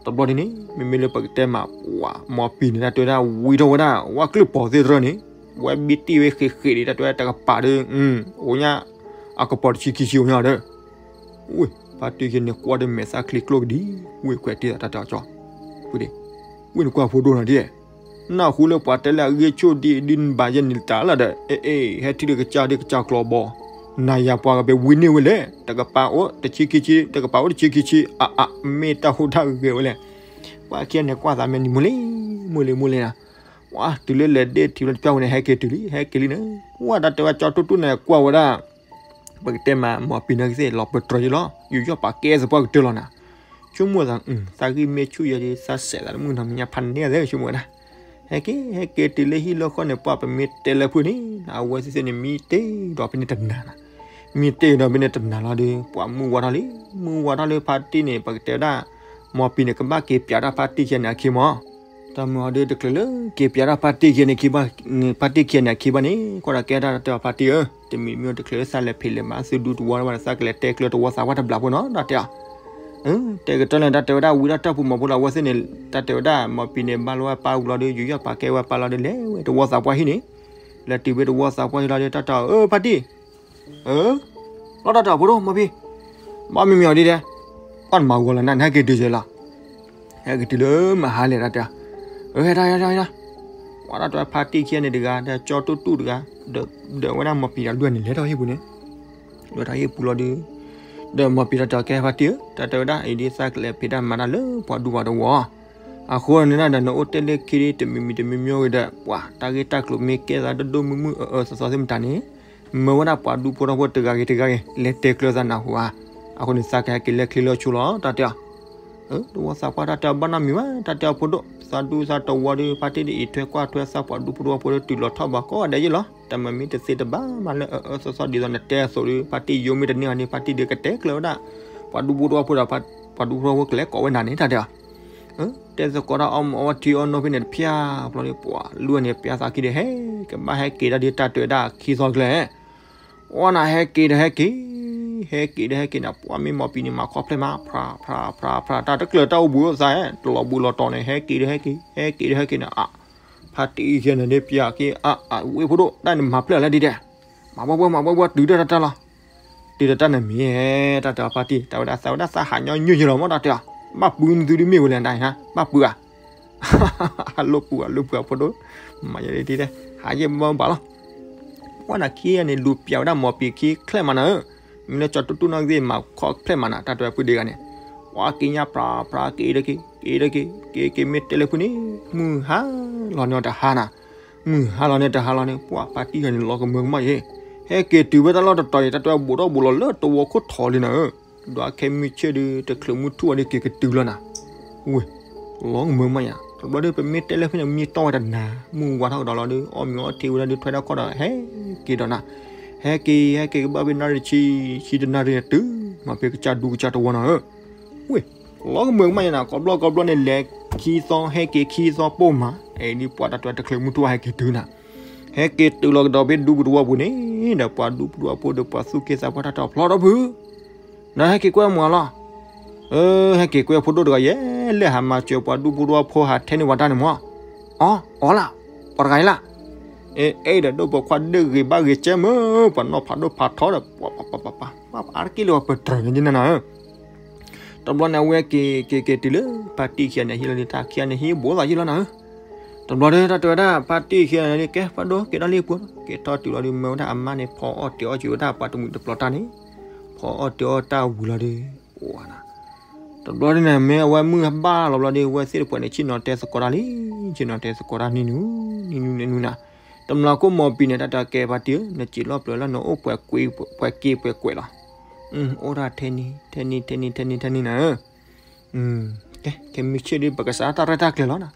တဘျီဒ်န့ၣ် မ့မ့ၢ်လၢပကတဲမး, ဝါ မီၤပံၤန့ၣ် တၢ်တဲဝဲဒၣ်ဝံထီၣ်ဝဲဒၣ် ဝၣ်ကလုၢ်ပီၤသ့ၣ်တရၢန့ၣ် ဝဲဘံတံၢ်ဝဲဃ့ဃ့ဒံး တၢ်တဲဝဲတကပၤဒီး အိၣ်ညါ အကပီၤတဆံခံဆံအိၣ်ညါဒီး ဝ့ၢ် ဖါတံၢ်ခံဂၤန့ၣ်ကွၢ်ဒီးမဲာ်သၣ်ချံကျိၣ်ကဒံ ဝ့ၢ်ကွဲးတံၢ်သးတၢ်တဲအီၤကၠီ ဝ့ၢ်န့ၣ်ကွၢ်ဖိဒိၣ်နၤဒ် နၢ်ဟူလၢပှၤတဲလၢအဂ့ၢ်ဆိၣ်ဒ်အံၤဒ်နဘၣ်ယဲၢ်နတၢ်လၢဒီး အဲ အဲ ဟဲထံၣ်ဒီးကစၢ်ဒ်ကစၢ်ကျီဘီ နၤယၤပှၤကဘဲဝံန့ၢ်ဝဲလဲၣ် တကပၤအိၣ်တဆံခံဆံ တကပၤအိၣ်တဆံခံဆံ အ အ မ့ၢ်တၢ်ဟူးတၢ်ဂဲၤဝဲလဲၣ် ပှၤခံဂၤန့ၣ်ကွၢ်သးမဲာ်နံၤ မိၢ်လ့ မိၢ်လ့ မိၢ်လ့နၤ ဝဲတုၤလၢလဲၤဒ့ထံလၢတပျၢ်ဝဲန့ၣ် ဟဲက့ၤလံန့ၣ် ဝဲဒၣ်တဲဝဲကၠီတူၢ်တူၢ်န့ၣ်ကွၢ်ဝဲဒၣ် ပကတဲမး မီၤပံၤန့ၣ်ကသ့ၣ်လီၤပတြၢၤယလီၤ ယူးယီၣ်ပာ်ကဲသပှၢ်ကတၢၢ်လီၤနၤ ဆိကမိၣ်သး သးဂံၢ်မ့ၢ်ဆူၣ်ယဲဒ်သးစဲးသးတမုၢ်နီၤ မ့ၢ်ညါဖးန့ၢ်သ့ၣ်ဆိကမိၣ်ဝဲဒၣ် ဟဲက့ၤ ဟဲက့ၤတုၤလၢဟံၣ်လၢဃီန့ၣ် ပှၤပမ့ၢ်တဲလၢဖုန့ၣ် အဝဲသ့ၣ်သ့ၣ်န့ၣ် မံတ့ၢ်ဒီးဖဲန့ၣ်တနၤနၤ မံတ့ၢ်ဒီးဖဲန့ၣ်တနၤလီၤဒီး ပှၤမုၢ်ဝါထီၣ်လံ မုၢ်ဝါထီၣ်လၢဖါတံၢ်န့ၣ် ပကတဲဝဲဒၣ် မီၤပံၤန့ၣ် ကဘၣ်က့ၤပျးတၢ်ဖါတံၢ်ခံဂၤန့ၣ်အခံမီၤ တၢ်မုၢ်အီၤဒီးတချုးလၢက့ၤပျးတၢ်ဖါတံၢ်ခံဂၤန့ၣ်ခံဘၣ် ဖါတံၢ်ခံဂၤန့ၣ်အခံဘၣ်န့ၣ် ကွၢ်ဒီးကဲတၢ်တဲအီၤဖါတံၢ်ဧၢ တမံၤမ့ၢ်တချုးလၢသးလဲၤဖံးလဲၤမၤသုဒူသဝီဘၣ်ဒီး သးကလဲၤတဲကျၢၤသဝီသးပှၢ်တဘျီဖိနီၤ တၢ်တဲအီၤ တဲကတၢၢ်လၢတၢ်တဲဝဲဒၣ် ဝံထီၣ်တၢ်ပူၤမီၤဖိလီၤ အဝဲသ့ၣ်န့ၣ် တၢ်တဲဝဲဒၣ် မီၤပံၤန့ၣ် ဘၣ်လီဝဲပၢ်ဝံၤလီၤဒီး ယူးယီၣ်ပာ်ကဲဝဲပၢ်လီၤဒီး လဲၤဝဲသဝီသးပှၢ်ဟံၣ်န့ၣ် လဲၤတုၤဝဲသဝီသးပှၢ်ဟံၣ်လီၤဒီး တၢ်တဲအီၤ အၢ ဖါတံၢ် အၢ လီၤတၢ်တဲအီၤဖိဒိၣ် မီၤပံၤ ဘၣ်မံၤမံၤအီၤဒ်ဒဲး ပှၢ်နမၤဂီၤလီၤနၤ နဟဲက့ၤတုၤစဲးလီၤ ဟဲက့ၤတုၤလၢမဟါလဲၣ်တၢ်တဲအီၤ အၢ ဟဲဒၣ်ဟဲဒၣ်ဟဲဒၣ် ပှၤတၢ်တဲဖါတံၢ်ခံဂၤန့ၣ်တဂၤ ဒီးကၠီတူၢ်တူၢ်တဂၤ ဒီးဝဲဒၣ်မီၤပံၤဒီးလွံၢ်န့ၣ် လဲၤထီၣ်ဟံၣ်ပူၤန့ၣ် လဲၤထီၣ်ဟံၣ်ပူၤလီၤဒီး ဒီးမီၤပံၤတၢ်တဲအီၤကဲဖါတံၢ်ဧၢ တၢ်တဲဝဲဒၣ်အံၤဒ် သးကလဲၤဖံးတၢ်မၤတၢ်လၢပှၤဒူပှၤသဝီ အဃိန့ၣ်ဒၣ်ဒီး နအိၣ်တဲလၢခံဒ်တမံၤမံၤတမံၤမံၤဂ့ၤဒီး ပှၤတၢ်ဂ့ၢ်တၢ်ကျိၤမ့ၢ်ကဲသးဒိၣ်ဒိၣ်မုၢ်မုၢ်အၢအၢသီသီသ့ၣ်မတၤန့ၣ် မၢဝဲဒၣ်ပှၤဒူဖိထီဖိတဂၤဂ့ၤတဂၤဂ့ၤ လဲၤတဲကျၢၤသးနၢ်ဟူဧါ အဃိန့ၣ် သးကဟဲက့ၤလဲၤချ့လၢဆူလီၤ တၢ်တဲအီၤ သဝီသးပှၢ်တၢ်တဲအီၤဘၣ်နီတမံၤဘၣ် တၢ်တဲအီၤဖိဒိၣ် သးဒူသးတဝီဒီး ဖါတံၢ်ဒ်အံၤထွဲကွၢ်ထွဲသးပှၤဒူဖိထီဖိဒီး တုၤလီၤထီၣ်ဘၣ်ကိးဂၤဒဲးယ့ၣ်လီၤ တၢ်မၤမ့ၢ်တသ့တဘၣ်မးလၢအၢအၢသီသီဒ်သိးနတဲအသိးဒီး ဖါတံၢ်ယိမ့ၢ်တန့ၢ်အီၤန့ၣ် ဖါတံၢ်ဒီးကတဲကျၢၤဝဲဒၣ် ပှၤဒူဖိထီဖိဒီး ပှၤဒူဖိထီဖိကလဲၤကိးဝဲနၤန့ၣ် တၢ်တဲအီၤ တဲသကိးတၢ်အီၣ်မူအီထံအီနိဖဲန့ၣ်တဖျၢၣ်ဘျီဒီး ပှၤလွံၢ်န့ၣ် ပျးသးခံဒီး ဟဲကဘၣ်ဟဲက့ၤတၢ်ဒ်တၢ်တဲဝဲဒၣ်ခံသီကျဲ အီၣ်နၤဟဲက့ၤဒီးဟဲက့ၤ ဟဲက့ၤဒီးဟဲက့ၤန့ၣ် ပှၤမ့ၢ်မီၤပံၤန့ၣ် မၤခီဖျိမး ဖြးဖြးဖြးဖြး တၢ်တကျၢၤတၢ်အိၣ်ဘှံးအိၣ်သး တလီၤဘှံးလီၤတီၤန့ၣ် ဟဲက့ၤဒီးဟဲက့ၤ ဟဲက့ၤဒီးဟဲက့ၤန့ၣ် အ ဖါတံၢ်ခံဂၤန့ၣ်ဒ်ပျးက့ၤ အ အ ဝ့ၢ်ဖိဒိၣ် တၢ်န့ၣ်မၤဖျၢၣ်လၢဒ်ဒဲး မၤဘှီဘှီမၤဘှီဘှီ တုၤတၢ်တၢ်တၢ်လီၤ တုၤတၢ်တၢ်န့ၣ်မ့ၢ် တၢ်တဲအီၤဖါတံၢ် တၢ်ဝဲဒၣ်သးဝဲဒၣ်သးဟးညီနုၢ်ယ့ၢ်လီၤမ့ၢ်တၢ်တဲအီၤ ဘၣ်ပုၢ်နသုဒ်မ့ၢ်ဝဲလဲၣ်နတၢ်အံၤ ဘၣ်ပုၢ်ဧါ အလိၣ်ပူၤအလိၣ်ပူၤအဖိဒိၣ် မၤယဲဒ်ဒဲး ဟးယဲၢ်ဘၣ်ဘၣ်လီၤ ပှၤနၤခံဂၤန့ၣ် လူၤပျးဝဲဒၣ်မီၤပံၤခံချဲၣ်မးနၤဧၢ မ့ၢ်လၢကၠီတူၢ်တူၢ်နီၢ်ကသ့ၣ်မၤခီချဲၣ်မးနၤ တၢ်တဲဝဲဖုဒ့ဂၤန့ၣ် ပှၤက့ညါဖြးဖြးက့ၤဒီးက့ၤ က့ၤဒီးက့ၤ က့ၤက့ၤမ့ၢ်တဲလၢဖုန့ၣ် မုၢ်ဟါလီၤန့ၣ်တဟါနၤ မုၢ်ဟါလီၤန့ၣ်တဟါလီၤန့ၣ် ပှၤဖါတံၢ်ဂၤန့ၣ် လီၤကမၢကမၣ်ယဲ ဟဲက့ၤတုၤဝဲတၢ်လီၢ်တတီၤအံၤ တၢ်တဲဝဲဘူးထီၣ်ဘူးလီၤလၢတဝီခိၣ်ထီလံနၤဧၢ ဒီးခဲမုၢ်ဆ့ၣ်ဒီး တချုးမုၢ်ထူၣ်ဝဲဒီးက့ၤကတုၤလီၤနၤ ဝ့ၢ် လီၤကမၢမးယၤ တဘျီဒီး ပမ့ၢ်တဲလၢဖဲန့ၣ် မံတီၢ်ဝဲတနၤ မုၢ်ဝါထီၣ်ကဒီးလီၤဒီး အီၣ်မ့ၤအီထံဝဲဒၣ်ဒီး ထွဲထီၣ်ခီၣ်ဒီး ဟဲက့ၤဒီးနၤ ဟဲက့ၤ ဟဲက့ၤကဘၣ်ဖဲနၣ်ရံၣ်ဆံ ဆံတနၣ်ရံၣ်န့ၣ်တုၤ မၤဖဲကစၢ်ဒူကစၢ်တဝီနၤဧၢ ဝ့ၢ် လီၤကမၢကမၣ်ယၤနၤ ကိးဘျီကိးဘျီန့ၣ် လဲၤခံသီ ဟဲက့ၤခံသီပိၢ်မး အဲၣ်ဒ်ပှၤတၢ်တဲတချုးမုၢ်ထူၣ်ဟဲက့ၤတုၤနၤ ဟဲက့ၤတုၤလီၤကဒီးဖဲဒူပူၤတဝီပူၤန့ၣ် ဒီးပှၤဒူပူၤတဝီဖိဒီး ပှၤသူၣ်က့သးပှၢ်တၢ်တဲအီၤဖျီထီၣ်ဖု နဟဲက့ၤကွဲမုာ်လီၤ အၢ ဟဲက့ၤကွဲဖိဒိၣ်တဂၤယဲ လဲၤဟးမၤစၢၤပှၤဒူဖိတဝီဖိဟးထဲန့ၢ်ဝဲတၢ်န့ၣ်မး အီ အီလၢ် ပှၤတဂၤအံၤလၢ် အဲ အဲၣ်ဒီးဒိၣ်ပိာ်ခွါဒ့ၣ်ဂ့ၤဘၣ်ဂ့ၤကဲမုၢ် ပှၤနီၢ်ဖးဒိၣ်ဖးထီဒီး ပှၤပှၤပှၤပှၤ ပှၤအါတက့ၢ်လၢပှၤပတြၢၤန့ၣ်နၤဧၢ တဘျီန့ၣ် အဝဲက့ၤက့ၤက့ၤတုၤလၢ ဖါတံၢ်ခံဂၤန့ၣ် ဟံၣ်လီၤဒီး တၢ်ခံဂၤန့ၣ် ဟံၣ်ဘူးသးယံာ်လီၤနၤဧၢ တဘျီဒီး တၢ်တဲဝဲဒၣ် ဖါတံၢ်ခံဂၤန့ၣ် ကဲ ဖးဒိၣ် က့ၤထီၣ်လံပှၤ က့ၤထီၣ်တုၤလီၤဒီး မၢဝဲဒၣ်အမါန့ၣ် ဖီအီၣ်တ့ၤအီၣ်က့ၤဝဲဒၣ်ပှၤတမှံၤတပျီၤတၢ်န့ၣ် ဖီအီၣ်တ့ၤအီၣ်တၢ်ဝံၤလီၤဒီး အိၣ်ဝဲနၤ တဘျီဒီးန့ၣ် မ့ၢ်အဝဲမုၢ်ဘၣ်လီၤဘျီဒီး အဝဲသ့ၣ်တဖၣ်န့ၣ် ဆ့ၣ်နီၤတဲသကိးတၢ်လံ ဆ့ၣ်နီၤတဲသကိးတၢ်နံၤနုၤ နံၤနုၤနံၤနုၤနၤ တမျီၤခိၣ်မီၤပံၤန့ၣ် တၢ်တဲကဲဖါတံၢ်ဧၢ နစံးလီၤပျၢၤလၢနအိၣ်ပှဲၤက့ၤပှဲၤကွဲးလီၤ အိၣ်ဒၣ်ထဲန့ၣ် ထဲန့ၣ် ထဲန့ၣ် ထဲန့ၣ် ထဲန့ၣ်နၤဧၢ ကဲ ခဲမုၢ်ဆ့ၣ်ဒီး ပကစးတၢ်ရဲၣ်တၢ်ကျဲၤလီၤနၤ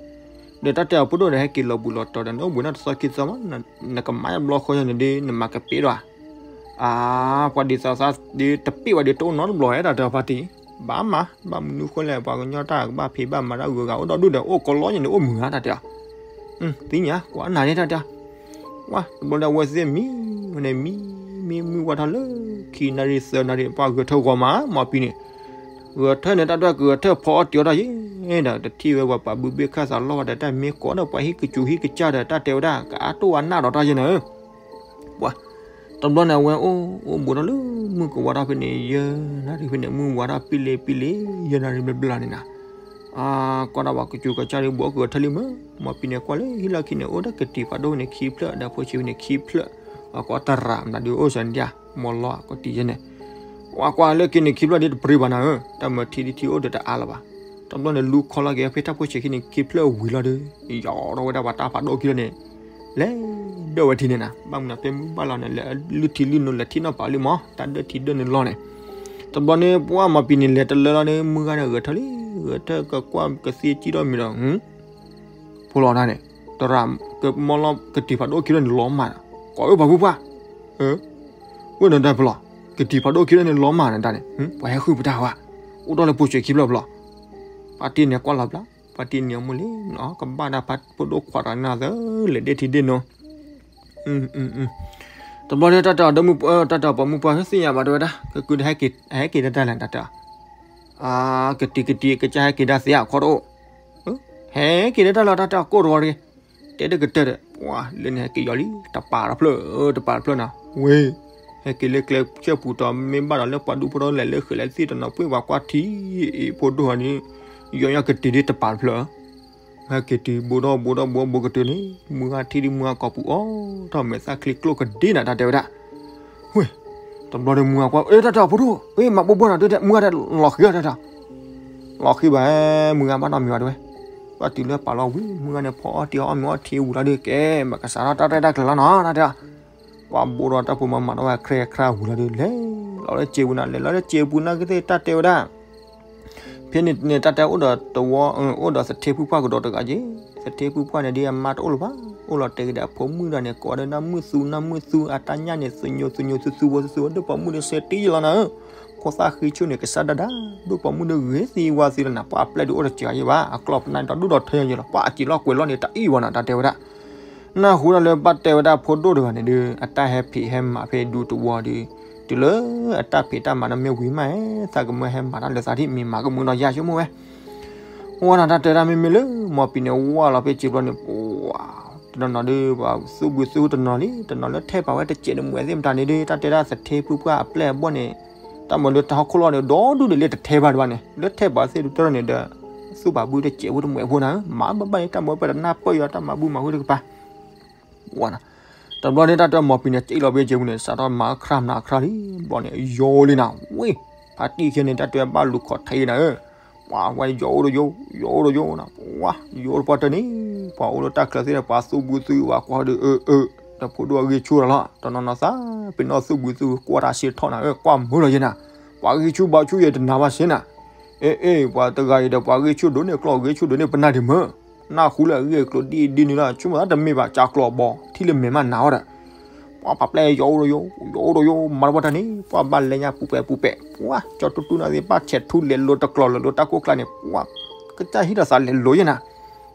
ဒီးတၢ်တဲအီၤဖိဒိၣ်ဒီး ဟဲက့ၤလီၤဘူးလီၤတီၤဒီး နအိၣ်ဘှံးနီၢ်တသီခံသီမး နကမၤဘျီဃီညါန့ၣ်ဒီး နမၤကပ့ၤဒီး အါ ပှၤဒ်သိးသးဒီး တပ့ၤဝဲဒီးတအိၣ်နီတဘျီဝဲ တၢ်တဲအီၤဖါတံၢ် ဘၣ်မၤ ဘၣ်မနုၤဃိလဲၣ် ပှၤကညီတၢ်ကဘၣ်ဖံးဘၣ်မၤတၢ်ဂုၤဂၤအိၣ်ဒီဒူၣ်ဒီး အိၣ်ကလီညါန့ၣ် အိၣ်မုာ်ဧါ တၢ်တဲအီၤ သ့ၣ်ညါ ကွၢ်နၤန့ၣ် တၢ်တဲအီၤ ဝါ တဘျီဒီး အဝဲသ့ၣ်မံ ဝဲန့ၣ်မံ မံ မံဝဲထီၣ်လၢ ခံနၣ်ရံၣ် သၢနၣ်ရံၣ် ပှၤဂဲၤထၢၣ်ဂီၤမး မီၤပံၤန့ၣ် ဂဲၤထၢၣ်န့ၣ် တၢ်တဲကဂဲၤထၢၣ်ဖီအီၣ်တံၤအီၣ်တၢ်ယဲဒီး တထံၣ်ဝဲပှၤပာ်ဘုဘ့ၣ်ခၢၣ်သးလီၢ်ဝဲဒီး တၢ်မ့ၢ်ကိးဒီးပှၤဟံၣ်ကစူၤဟံၣ်ကစၢ်ဒီး တၢ်တဲဝဲဒၣ် ကအါတိၢ်အါနၢ်ဒီးတၢ်ယဲန့ၣ် ပှၤ တဘျီန့ၣ် အဝဲအိၣ်အိၣ်ဘူးထီၣ်လၢမုၢ်ကဝါထီၣ်ဖဲန့ၣ် ယဲၢ်နၣ်ရံၣ်ဖဲန့ၣ် မုၢ်ဝါထီၣ်ပံလ့ပံလ့ ယဲၢ်နၣ်ရံၣ်ဘျၢဘျၢန့ၣ်နီၤ အကွၢ်ဒၣ်ပှၤကစူၤကစၢ်ဒ်ဘူးအကဂဲၤထၢၣ်လံမး မီၤပံၤန့ၣ်ကွၢ်လၢဟံၣ်လီၢ်ခံန့ၣ် အိၣ်ဒီးကတံၤဖးဒိၣ်ဖဲန့ၣ်ခံဖျၢၣ် ဒီးဖိဆံးဖဲန့ၣ်ခံဖျၢၣ် အကွၢ်တရၣ်မနုၤဒုးအိၣ်စၢၤန့ၣ်ဒၣ် မီၤလီၤကတံၤယဲန့ၣ် ကွၢ်ကွၢ်လၢက့ၤန့ၣ်ခံဖျၢၣ်ဒ်တပြံဘၣ်နၤဧၢ တၢ်မၢထံဒ်ထံအိၣ်ဒီးတအါလၢၤဘၣ် တဘျီန့ၣ် လူခီလီၤက့ၤဖဲတၢ်ဖိဆံးခံန့ၣ် ခံဖျၢၣ်ဝံၤလီၤဒီး ယီၤထီၣ်ဝဲဒၣ်ပှၤတၢ်ဖးဒိၣ်ခံလီၤန့ၣ် လဲၤဒၢၣ်ဝဲထံန့ၣ်နီၤ ဘၣ်မနုၤဖဲမုၢ်ဘၣ်လီၤန့ၣ် လဲၤလုၢ်ထံလုၢ်နိလဲၤထံၣ်နီၢ်ပၤလံမး တၢ်ဒၢၣ်ထံဒၢၣ်န့ၣ်လီၤန့ၣ် တဘျီန့ၣ် ပှၤမီၤပံၤန့ၣ် လဲၤတလၢလီၤန့ၣ် မုၢ်ဂၤန့ၣ်ဂဲၤထၢၣ်လံ ဂဲၤထၢၣ်ကကွၢ်ကသံကံၣ်ထီၣ်မံၤဒီး ဖိလီၤတၢ်န့ၣ် တရၣ်ကမီၤလီၤကတံၤဖးဒိၣ်ခံလီၤန့ၣ်လီၤမၢ်နီၤ ကိးဝဲပှၤဖိပှၢ် ဝဲနတၢ်ဖိလီၤ ကတံၤဖးဒိၣ်ခံလီၤန့ၣ်လီၤမၢ်န့ၣ်တၢ်န့ၣ် ပှၤဟဲဃုပတၢ်ဝဲ အိၣ်ထီၣ်လၢဖိဆံးခံဖျၢၣ်ဖိလီၤ ပှၤတံၢ်န့ၣ်ကွၢ်လီၤဘျါ ပှၤတံၢ်န့ၣ်အမိၢ်လံ ကဘၣ်တၢ်ဖိဒိၣ်ခွါတဂၤန့ၣ်သၢ လဲၤဒ့ၣ်ထံဒ့ၣ်နိ တဘျီန့ၣ် တၢ်တၢ်ဒီမုၢ် တၢ်တၢ်ပိာ်မုၣ်ပှၢ်သ့ၣ်ညါဘၣ်တဲဝဲဒၣ် ကကုဒၣ်ဟဲက့ၤတၢ်လဲၣ်တၢ်တၢ် ကတံၤကတံၤကစၢ်ဟဲက့ၤဒၣ်သ့အခိၣ်တအိၣ် ဟဲက့ၤဒၣ်တၢ်လီၤတၢ်တၢ်ကိၢ်တဝီတဂ့ၤ တဲတကတၢၢ်ဒီး ပှၤလၢန့ၣ်ဟဲက့ၤယီၤလံ တပာ်တဖျၢၣ် တပာ်တဖျၢၣ်နီၤ ဝ့ၢ် ဟဲက့ၤလၢကျဲဆၢပူၤတီၤ မ့ၢ်ဘၣ်ဒီးလၢပှၤဒူဖိထီၣ်လဲၤလၢဃဲၤလၢသ့ၣ်တနီၤ ပှ့ၤပှၤကွၢ်ထံ အ့ၣ်ဖိဒိၣ်ဟီန့ၣ် ယီၤညါကတံၤဒ်တပာ်တဖျၢၣ် ဟဲက့ၤတုၤဘိထီၣ်ဘိထီၣ်ဘိဘိကတၢၢ်န့ၣ် မုၢ်ဂၤထံဒ်မုၢ်ဂၤကီၢ်ပူၤအီၣ်ထီၣ်မဲာ်သၣ်ချံကျိၣ်ကဒ့နၤ တၢ်တဲဝဲဒၣ် ဝ့ၢ် တဘျီဒီးမုၢ်ဂၤကွၢ် အ့ တၢ်တၢ်ဖိဒိၣ် ဝ့ၢ် မၤဘိဘိနီၤ တဲမုၢ်ဂၤတဲလီၤဃံၤတၢ်တၢ် လီၤဃံၤဘၣ် မုၢ်ဂၤဘၣ်နီတမံၤဘၣ်တဲဝဲ ဘၣ်တုၤလၢပာ်လီၤဝံၤ မုၢ်ဂၤန့ၣ်ဖီအီၣ်တံၤအီၣ်မ့ၤအီထံဝံၤလီၤဒီး ကဲ မ့ၢ်ကစးထီၣ်တၢ်ရဲၣ်တၢ်ကျဲၤလီၤနီၤ တၢ်တဲ ပှၤဘိဒီးတၢ်ဖိမၤမၤထီၣ်ဝဲခရဲခရါဝံၤလီၤဒီး လဲၤလီၤလၢစ့ပူၤနီၤ လဲၤလီၤလၢစ့ပူၤနီၤကသ့ၣ် တၢ်တဲဝဲဒၣ် ဖဲန့ၣ်န့ၣ် တၢ်တဲအိၣ်ဒီးတဝီ အိၣ်ဒီးသထ့ဖုပှၢ်ကဒီးတဂၤက့ၤ သထ့ဖုပှၢ်န့ၣ်ဒ်အမါတအိၣ်လၢၤဘၣ် အိၣ်လီၤတဲာ်ကဒီးအဖိမုၣ်ဒီးန့ၣ် ကိးဒီးနၢ်မုၣ်သူ နၢ်မုၣ်သူ အတၢ်ညၣ်န့ၣ် သညိၤသညိၤသူသူဝဲသူသူဝဲ ဒိၣ်ပိာ်မုၣ်ဒီးစဲတံၢ်ယလီၤနၤဧၢ ဖိသၣ်ဃံဆူၣ်န့ၣ် ကစၢ်ဒၣ်ဒၣ် ဒိၣ်ပိာ်မုၣ်ဒီးဂ့ၤသံဝါသံလီၤနၤ ပှၤအပျဲၢ်ဒုးအိၣ်တစှၤယဲဘၣ် အကျီၢ်ပနၢ်ဒီးဒူၣ်ဒီးထၢယဲလီၤ ပှၤအစံးလီၤကွဲးလီၤန့ၣ် တၢ်အံၣ်ဝဲနီၤ တၢ်တဲဝဲဒၣ် နၢ်ဟူဒီးလၢဘၣ်တဲဝဲဒၣ်ဖိဒိၣ်တဂၤန့ၣ်ဒီး အတၢ်ဟဲဖံးဟဲမၤဖဲဒူတဝီဒီး တုၤလၢအတၢ်ဖံးတၢ်မၤနီၢ်မ့ၢ်ဝံၤမး သးကမၢဟဲမၤတၢ်လၢသးဒ်မ့ၢ်မၤကမုာ်ဒီးယၤဆိကမိၣ်ဝဲ ဝဲနီၤ တၢ်တဲဒၣ်မ့မ့ၢ်လၢ မီၤပံၤန့ၣ်ဝါလီၤဖဲစံာ်ပျီန့ၣ် ပှၤ တနီၤနီၤဒီး ပှၤသူၣ်ဘုသူတနီၤလံ တနီၤလၢထဲပာ်ဝဲတစဲးတမှဲးသ့ၣ်မတၤန့ၣ်ဒီး တၢ်တဲဒၣ်သထ့ဖုပှၢ်အပျဲၢ်အဘီၣ်န့ၣ် တၢ်မၤလၢတၢ်ဟီၣ်ခိၣ်လီၢ်န့ၣ် ဒီဒူၣ်န့ၣ်လၢတထဲဘၣ်ဒံးဘၣ်န့ၣ် လၢထဲပာ်သ့ၣ်ဒူၣ်တၢ်န့ၣ်ဒီး သူၣ်ပာ်ဘုတစဲးဖိတမှဲးဖိနၤ မၤဘၣ်ဘၣ်န့ၣ် တၢ်မၤဝဲပတနၢ်ပၢၢ်ယီၤ တၢ်မၤဘုမၤဟုတကပၤ ဝဲနီၤ တဘျီန့ၣ် တၢ်တဲမီၤပံၤန့ၣ် စံးလီၤဖဲစံးပူၤန့ၣ် စးထီၣ်မၤအခရၢ်မၤအခရၢ်လံ ဘျီန့ၣ် ယိၤလံနီၤ ဝ့ၢ် ဖါတံၢ်ခဲန့ၣ် တၢ်တဲဘၣ်လူၤခိးထဲနၤဧၢ ပှၤဝဲယိၤအိၣ်ဒီးယိၤ ယိၤအိၣ်ဒီးယိၤနီၤ ပှၤ ယိၤတပှၢ်တၢၢ်န့ၣ် ပှၤအိၣ်လၢတၢ်ချၢသ့ၣ်န့ၣ် ပှၤသူၣ်ဘုသူၣ်ဝဲကွၢ်ဒီး အၢ အၢ ဒီးဖိဒိၣ်အဂ့ၢ်ဆူၣ်လီၤလီၤ တနီၤနီၤသး ပ့ၤနီၣ်သူၣ်ဘုသူၣ်ကွၢ်တၢ်စ့ထီၣ်နၤဧၢ ကွၢ်မုာ်လီၤယဲနၤ ပှၤဂ့ၢ်ဆူၣ်ဘါဆူၣ်ယဲတနာ်ဘၣ်စ့နၤ အ့ အ့ ပှၤတဂၤအံၤဒီး ပှၤဂ့ၢ်ဆူၣ်ဒိၣ်န့ၢ်ကျီၢ် ဂ့ၢ်ဆူၣ်ဒိၣ်န့ၢ်ပနၢ်ဒံးမၢ နၢ်ဟူလၢအဂ့ၢ်အကျိၤဒ်အံၤဒ်နုၤလီၤ ဆိကမိၣ်သးတမ့ၢ်ဘၣ် ကၢ်ကျီၢ်ဘီ ထံၣ်လၢမဲာ်မးနၤဝဲဒီး ပှၤပာ်ပျဲယိၤအိၣ်ဒီးယိၤ ယိၤအိၣ်ဒီးယိၤ မၤတပှၢ်တၢၢ်န့ၣ် ပှၤဘၣ်လဲၤညါပူၤပဲာ်ပူၤပဲာ် ပှၤကၠီတူတူနၤသ့ၣ် ဘၣ်ဆဲးထူလဲၤလိၤတကျီၢ်လဲၤလိၤတၢ်ကိၢ်ကျါန့ၣ် ပှၤ ကစၢ်ဟံးဒီးသးလဲၤလိၤယဲနၤ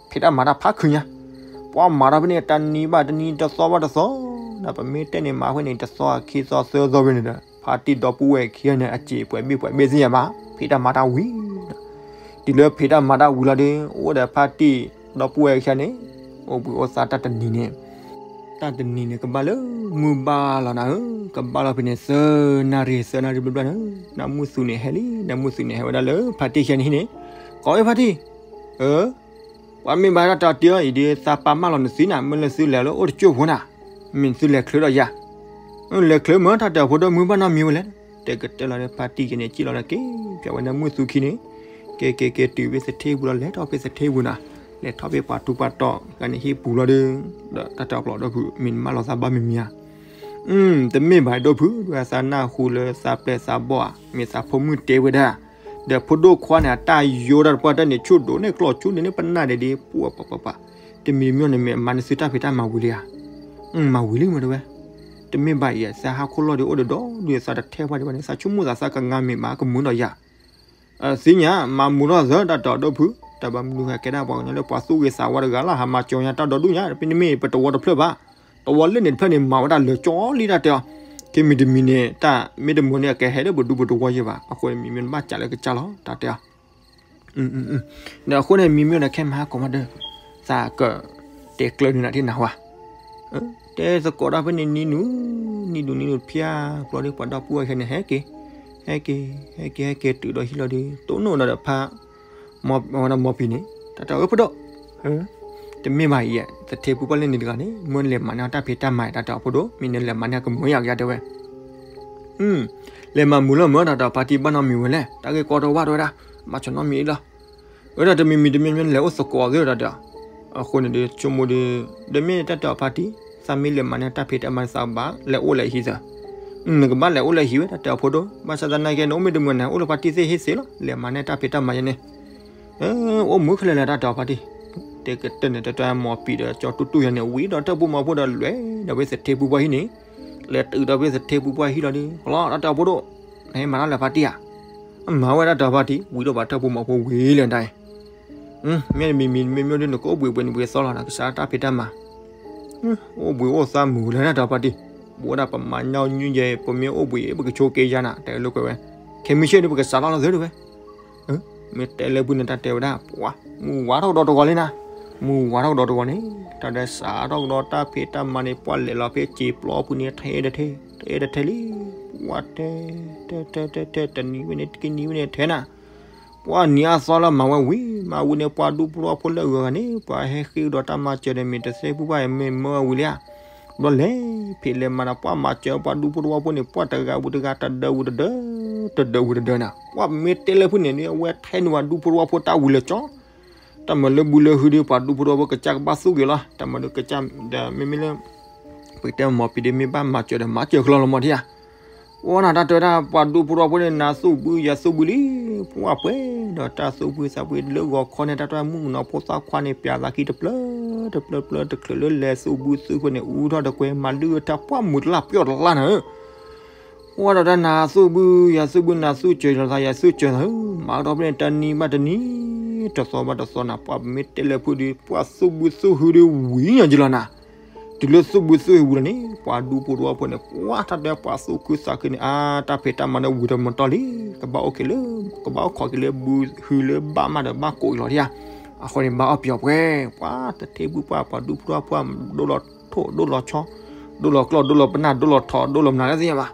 ဖံးတၢ်မၤတၢ်ဖးခုညါ ပှၤမၤတၢ်ဖဲန့ၣ် တနံၤဘၣ်တနံၤ တသီဘၣ်တသီ ဒီးပမ့ၢ်တဲန့ၣ်မၤဖဲန့ၣ် တသီခံသီသၢသီဖဲန့ၣ်ဒီး ဖါတံၢ်ဒီပုၢ်ဝဲၢ်ခံဂၤန့ၣ် အစ့ပှဲၤဘ့ၣ်ပှဲၤဘ့ၣ်သ့ၣ်ညါဘၣ် ဖံးတၢ်မၤတၢ်ဝံၤ တုၤလၢဖံးတၢ်မၤတၢ်ဝံၤလီၤဒီး အိၣ်ဒီးဖါတံၢ်ဒီပုၢ်ဝဲၢ်ခံဂၤန့ၣ် အိၣ်ဘှံးအိၣ်သါတၢ်တနံၤန့ၣ် တၢ်တနံၤန့ၣ် ကဘၣ်လၢမုၢ်ဘၣ်လီၤနၤဧၢ ကဘၣ်လီၤဖဲန့ၣ် သၢနၣ်ရံၣ် သၢနၣ်ရံၣ်ဘျီဘျီန့ၣ် နၢ်မုၢ်သူန့ၣ်ဟဲလံ နၢ်မုၢ်သူန့ၣ်ဟဲဝဲဒၣ်လၢဖါတံၢ်ခံဂၤန့ၣ်ဟံၣ်န့ၣ် ကိးဝဲဖါတံၢ် ဧၢ ပှၤမ့ၢ်ဘၣ်တၢ်တၢ်တ့ၢ်အံၤဒီး သးပာ်မၢ်လီၤနသုနၤ မ့ၢ်လၢသုလဲၤလၢအိၣ်တကၠိၢ်ဖိနၤ မ့ၢ်သုလဲၤချုးဒီးယၤ လဲၤချုးမၢတၢ်တၢ်ဖိဒိၣ်မုၢ်ဘၣ်နီတမံၤဝဲလဲၣ် တဲကတၢၢ်လီၤဒီးဖါတံၢ်ကန့ၣ် က့ၣ်လီၤဒီးက့ၤ ပၠးဝဲနၢ်မုၢ်သူခံန့ၣ် က့ၤက့ၤက့ၤတုၤဖဲသထ့ပူၤလီၤ လဲၤထီၣ်ဖဲသထ့ပူၤနၤ လဲၤထီၣ်ဖဲပှၤထူးပှၤတီၤဂၤန့ၣ်ဟံၣ်ပူၤလီၤဒီး ဒီးတၢ်တၢ်ပျီၢ်ဒီဖု မ့ၢ်နမၢလီၤသးဘၣ်မံၤမံၤဧါ တမ့ၢ်ဘၣ်ဒိၣ်ဖု ဒ်သးနၢ်ဟူလၢသးပျဲၢ်သးဘီၣ်ဧါ မ့ၢ်သးဖိမုၣ်တဲဝဲဒၣ် ဒီးဖိဒိၣ်ခွါန့ၣ် အတၢ်ယိတၢ်တပှၢ်တၢၢ်န့ၣ် ဆူၣ်ဒိၣ်န့ၢ်ကျီၢ်ဆူၣ်န့ၢ်န့ၣ်ပနၢ်ဒဲးဒ် ပှၤပှၤပှၤပှၤ တမံၤမံၤန့ၣ်မ့ၢ်မၤနသုတၢ်ဖံးတၢ်မၤဝံၤလံဧါ မၤဝံၤလံမ့ၢ်တဲဝဲ တမ့ၢ်ဘၣ်အံၤ သးဟးခိၣ်လီၢ်ဒီးအိၣ်ဒီးဒီး ဒ်သးတထဲပှၢ်ဒံးဘၣ်န့ၣ် သးဆိကမိၣ်သးသးကငါမ့ၢ်မးကမုာ်ဒီးယၤ သ့ၣ်ညါ မၤမူထီၣ်သၢတၢ်တၢ်ဒိၣ်ဖု တၢ်ဘၣ်မနုၤဃိကဲဒၣ် ပှၤကညီလၢပှၤသူၣ်ဂ့ၤသးဝါတဂၤလၢ် ဟးမၤကၠီညါတၢ်ဒီဒူၣ်ညါ ပမ့ၢ်ပတဝီတဖျၢၣ်ဘၣ် တဝီလၢန့ၣ်တဖျၢၣ်န့ၣ် မၤဝဲဒၣ်လၢာ်ကၠီလံတၢ်တဲအီၤ ခဲမံၤတမံၤန့ၣ် တၢ်မ့ၢ်တမုာ်န့ၣ် အကဟဲလၢပဒူပတဝီယဲဘၣ်. အဃိန့ၣ် မံမ့ၢ်နဘၣ်စးလၢကစၢ်လီၤ တၢ်တဲအီၤ. ဒီးအဃိန့ၣ် မံမ့ၢ်ဒီးခဲမဟါကိးမးဒီး သးကတဲကျၢၤန့ၣ်နၤထံၣ်နၤဝါ တဲသကိးတၢ်ဖဲန့ၣ် နံၤနုၤ နံၤနုၤ နံၤနုၤ ဖၠါ ပျီဒီးပှၤဒီပုၢ်ဝဲၢ်ခဲန့ၣ် ဟဲက့ၤ ဟဲက့ၤ ဟဲက့ၤ ဟဲက့ၤ ဟဲက့ၤတုၤဒီးဟံၣ်လီၤဒီး တိၢ်နီၣ်ဒီးဖါ မီၢ်ပံၤန့ၣ် တၢ်တဲအီၤ ဖိဒိၣ် တမ့ၢ်ဘၣ်အံၤ သထ့ဖုပှၢ်လၢန့ၣ်တဂၤန့ၣ် မ့ၢ်လဲၤမၤန့ၢ်တၢ်ဖံးတၢ်မၤ တၢ်တဲအီၤ ဖိဒိၣ် မ့ၢ်နလဲၤမၤန့ၢ်ကမုာ်ယၤကယၤတဲဝဲ လဲၤမၤမုာ်လီၤမုာ် တၢ်တဲအီၤ ဖါတံၢ်ဘၣ်နီတမံၤဝဲလဲၣ် တၢ်ဂ့ၢ်ကီတဝၣ်တဲဝဲဒၣ် ဘၣ်ဆိနီတမံၤအံၤလီၤ. အဝဲဒၣ်တမံၤမံၤတမံၤမံၤလဲၤအိၣ်သကိးသ့ၣ်တၢ်တဲအီၤ. အဃိန့ၣ်ဒီး ဆိကမိၣ်ဒီး ဒီးမ့ၢ်တၢ်တဲအီၤဖါတံၢ် သးမ့ၢ်လဲၤမၤန့ၢ်တၢ်ဖံးတၢ်မၤသးဘၣ် လဲၤအိၣ်လဲၤဟံးသၢ နကဘၣ်လဲၤအိၣ်လဲၤဟံးဝဲ တၢ်တဲအီၤ ဖိဒိၣ် ဘၣ်ဆၣ်သနာ်က့ နအိၣ်မ့ၢ်တမုာ်န့ၣ် အိၣ်လၢဖါတံၢ်သ့ၣ်ဟ့ၣ်သ့လီၤ လဲၤမၤန့ၢ်တၢ်ဖံးတၢ်မၤယဲန့ၣ် အိၣ်မုာ်ခဲလၢာ်လၢ တၢ်တဲအီၤဖါတံၢ် တဲကတၢၢ်န့ၣ် တၢ်တဲမီၢ်ပံၤဒီး ကၠီတူၢ်တူၢ်ယၤန့ၣ် ဝံၤဒီးတၢ်ပူၤမီၤဖိဒီး လဲၤဒီးဖဲသထ့ဖုပှၢ်ဟံၣ်န့ၣ် လဲၤတုၤဒီးဖဲသထ့ဖုပှၢ်ဟံၣ်လီၤဒီး လီၤ တၢ်တဲအီၤ ဖိဒိၣ် နဟဲမၤတၢ်လၢဖါတံၢ်ဧါ အမၤဝဲ တၢ်တဲအီၤဖါတံၢ် ဝံၤဒီးဘၣ်တၢ်ပူၤမီၤဖိဝံၤလၢတၢ်အံၤ မ့ၢ်မံၤမံၤမ့ၢ်မ့ၢ်ဒီး နကအိၣ်ဘှံးဘှဲးန့ၣ် ဘှံးသီလီၤ နကစးတၢ်ဖံးတၢ်မၤ အိၣ်ဘှံးအိၣ်သါမုာ်လၢ တၢ်တဲအီၤဖါတံၢ် ဘိးဒၣ်ပမၤညီနုၢ်ယဲ ပမ့ၢ်အိၣ်ဘှံး ပကဆိးက့ယါနၤ တဲလၢကွဲးဝဲ ခဲမုၢ်ဆ့ၣ်ဒီး ပကစးလီၤလီၤသၢတဝဲ မ့ၢ်တဲလၢဖုန့ၣ် တၢ်တဲဝဲဒၣ် ပှၤ မုၢ်ဝါထီၣ်ကဒီးတဂီၤလံနၤ မုၢ်ဝါထီၣ်ကဒီးတဂီၤန့ၣ် တၢ်ဒီးစးထီၣ်ကဒီးတၢ်ဖံးတၢ်မၤန့ၣ် ပှၤလဲၤလီၤဖဲစံာ်ပျီပူၤန့ၣ် ထဲတထဲ ထဲတထဲလံ ပှၤထဲ ထဲထဲထဲထဲ တနံၤဝဲန့ၣ် တကနံၤဝဲန့ၣ် ထဲနၤ ပှၤနံၤအသီလၢမၤဝဲဝံၤ မၤဝံၤန့ၣ် ပှၤဒူဖိတဝီဖိလၢအဂၤဂၤန့ၣ် ပှၤဟဲဃ့ကဒီးတၢ်မၤစၢၤဒီး မ့ၢ်တသ့ဖုပှၢ်မ့ၢ်မၢဝံၤလံဧါ ဘျီလဲၤဖံးလဲၤမၤဒီး ပှၤမၤစၢၤပှၤဒူဖိတဝီဖိန့ၣ် ပှၤတဂၤဝံၤတဂၤ တဒၢဝံၤတဒၢ တဒၢဝံၤတဒၢနၤ ပှၤမ့ၢ်တဲလၢဖုန့ၣ် အဝဲထဲန့ၢ်ပှၤဒူဖိတဝီဖိတၢ်ဝံၤလၢာ်ကၠီ တၢ်မၤလၢဘူးလၢဟုဒီး ပှၤဒူဖိတဝီဖိကစၢ်ကဘၣ်သူၣ်က့ၤလီၤ တၢ်မၤဒီးကစၢ်ဒီး မ့မ့ၢ်လၢ ပကတဲမီၢ်ပံၤဒီး မ့ၢ်ဘၣ်မၤစၢၤဒီး မၤစၢၤကလီလီၤမီၢ်ထံၣ်ဧါ အိၣ်နၤတၢ်တဲဝဲဒၣ် ပှၤဒူဖိတဝီဖိန့ၣ် နၤသူၣ်ဘုယၤသူၣ်ဘုလံ ပှၤပှဲၤဒီးတၢ်သူၣ်ဖှံသးဖှံလၢဂီၤခီန့ၣ် တၢ်တဲဝဲမုၣ်ကနီၤဖိသၣ်ခွါန့ၣ် ပျးသးခံတဖျၢၣ် တဖျၢၣ်ဖျၢၣ်တချုးလၢလဲၤသူၣ်ဘုသူၣ်ဖှံန့ၣ် အူထီၣ်တကွဲၤ မၤဒုးထါ ပှၤမုာ်တလၢ်ပျီၢ်တလၢ်နၤဧၢ ပှၤဒီးတၢ်နၤသူၣ်ဘုယၤသူၣ်ဘု နၤသူၣ်စၢၤယၤသးယၤသူၣ်စၢၤသးဧၢ မၤကဒီးဖဲန့ၣ် တနံၤဘၣ်တနံၤ တသီဘၣ်တသီနၤ ပှၤမ့ၢ်တဲလၢဖုဒီး ပှၤသူၣ်ဘုသူၣ်ဟုဒီးဝံၤညီကလီၤနၤ တုၤလၢသူၣ်ဘုသူၣ်ဟုဝံၤလီၤန့ၣ် ပှၤဒူဖိတဝီဖိန့ၣ် ပှၤတၢ်တဲပှၤသူၣ်ခုသးခုန့ၣ် အါ တၢ်ဖံးတၢ်မၤန့ၣ်ဝံၤတမတီၢ်လံ ကဘၣ်အိၣ်က့ၤလၢ ကဘၣ်အိၣ်ခိးက့ၤလၢဘုဟုလၢဘၣ်မးဒီးဘၣ်ကိးအံၤလီၤထံဧါ အဃိန့ၣ် ဘၣ်အီၣ်ပယီၤပှဲၤ ပှၤသထ့ဖုပှၢ် ပှၤဒူဖိတဝီဖိ ဒိၣ်လီၤထိၣ် ဒိၣ်လီၤဆီ ဒိၣ်လီၤကျီၢ် ဒိၣ်လီၤပနၢ် ဒိၣ်လီၤထိး ဒိၣ်လီၤပနၢ်လၢသ့ၣ်ညါဘၣ်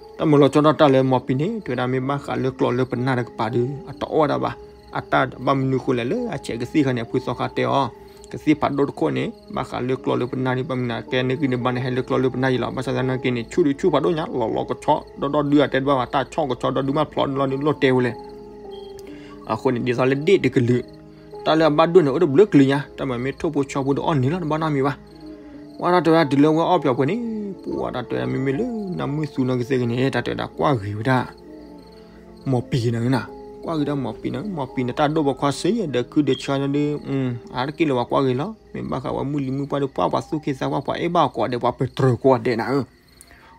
တၢ်မၤလီၤဆီဒၣ်တၢ်လၢမီၢ်ပံၤန့ၣ် တဲဝဲဒၣ်မ့ၢ်ဘၣ်ဃးလၢကျီၢ်လၢပနၢ်တကပၤဒီး အတအီၣ်ဝဲဒၣ်ဘၣ် အတၢ်ဘၣ်မနုၤဃိလဲၣ်လၢအဆဲးကသံၣ်ခါန့ၣ် အဖုသီခါတဲအီၤ ကသံၣ်ဖးဒိၣ်တခိၣ်န့ၣ် ဘၣ်ဃးလၢကျီၢ်လၢပနၢ်ဒီး ဘၣ်မနုၤကဲန့ၣ်ဂံၢ်န့ၣ်ဘါန့ၣ် ဟဲလၢကျီၢ်လၢပနၢ်ယံၤလီၤ ဘၣ်ဆၣ်သနာ်က့န့ၣ် ဆူၣ်ဒုဆူၣ်ဖးဒိၣ်ညါ လီၤလီၤကဆီ ဒီဒီဒုအတဲတဘၣ်ဘၣ် တၢ်ဆီၣ်ကဆီ ဒီဒုမးဖျိးလီၤဒုလိၣ်တဲဝဲလဲၣ် အဃိန့ၣ် ဒ်သိးလၢဒ့ၣ်တကလုာ် တၢ်လၢအဘၣ်ဒိၣ်န့ၣ် အိၣ်တဘျုးကလုာ်ညါ တၢ်မၤမ့ၢ်ထိၣ်ဖိဆီဖိဒီးအီၣ်န့ၢ်လီၤ တဘၣ်နီတမံၤဘၣ် ပှၤတၢ်တဲဝဲဒၣ်တုၤလၢဝဲအီၣ်ပယီၤပှဲၤန့ၣ် ပှၤတၢ်တဲဝဲဒၣ်မ့မ့ၢ်လၢနၢမုၢ်သူနီၢ်ကသ့ၣ်ဂ့ၤန့ၣ် တၢ်တဲဝဲဒၣ်ကွၢ်ဂ့ၤဝဲဒၣ် မီၢ်ပံၤနၤနၤ ကွၢ်ဂ့ၤဒၣ်မီၢ်ပံၤနၤ မီၢ်ပံၤနၤတၢ်ဒိၣ်ဘီခွါစ့ယဲၢ်ဒီးခုဒီးဆါဒီး အါတက့ၢ်လၢပှၤကွၢ်ဂ့ၤလီၤ မ့ၢ်ဘၣ်ဃးပှၤမုၢ်လံၤမုၢ်ပှၢ်ဒီး ပှၤပှၤသူၣ်က့သးပှၢ် ပှၤအဲၣ်ဘၣ်အီၤကိးဂၤဒဲး ပှၤပတြၢၤကိးဂၤဒဲးနၤဧၢ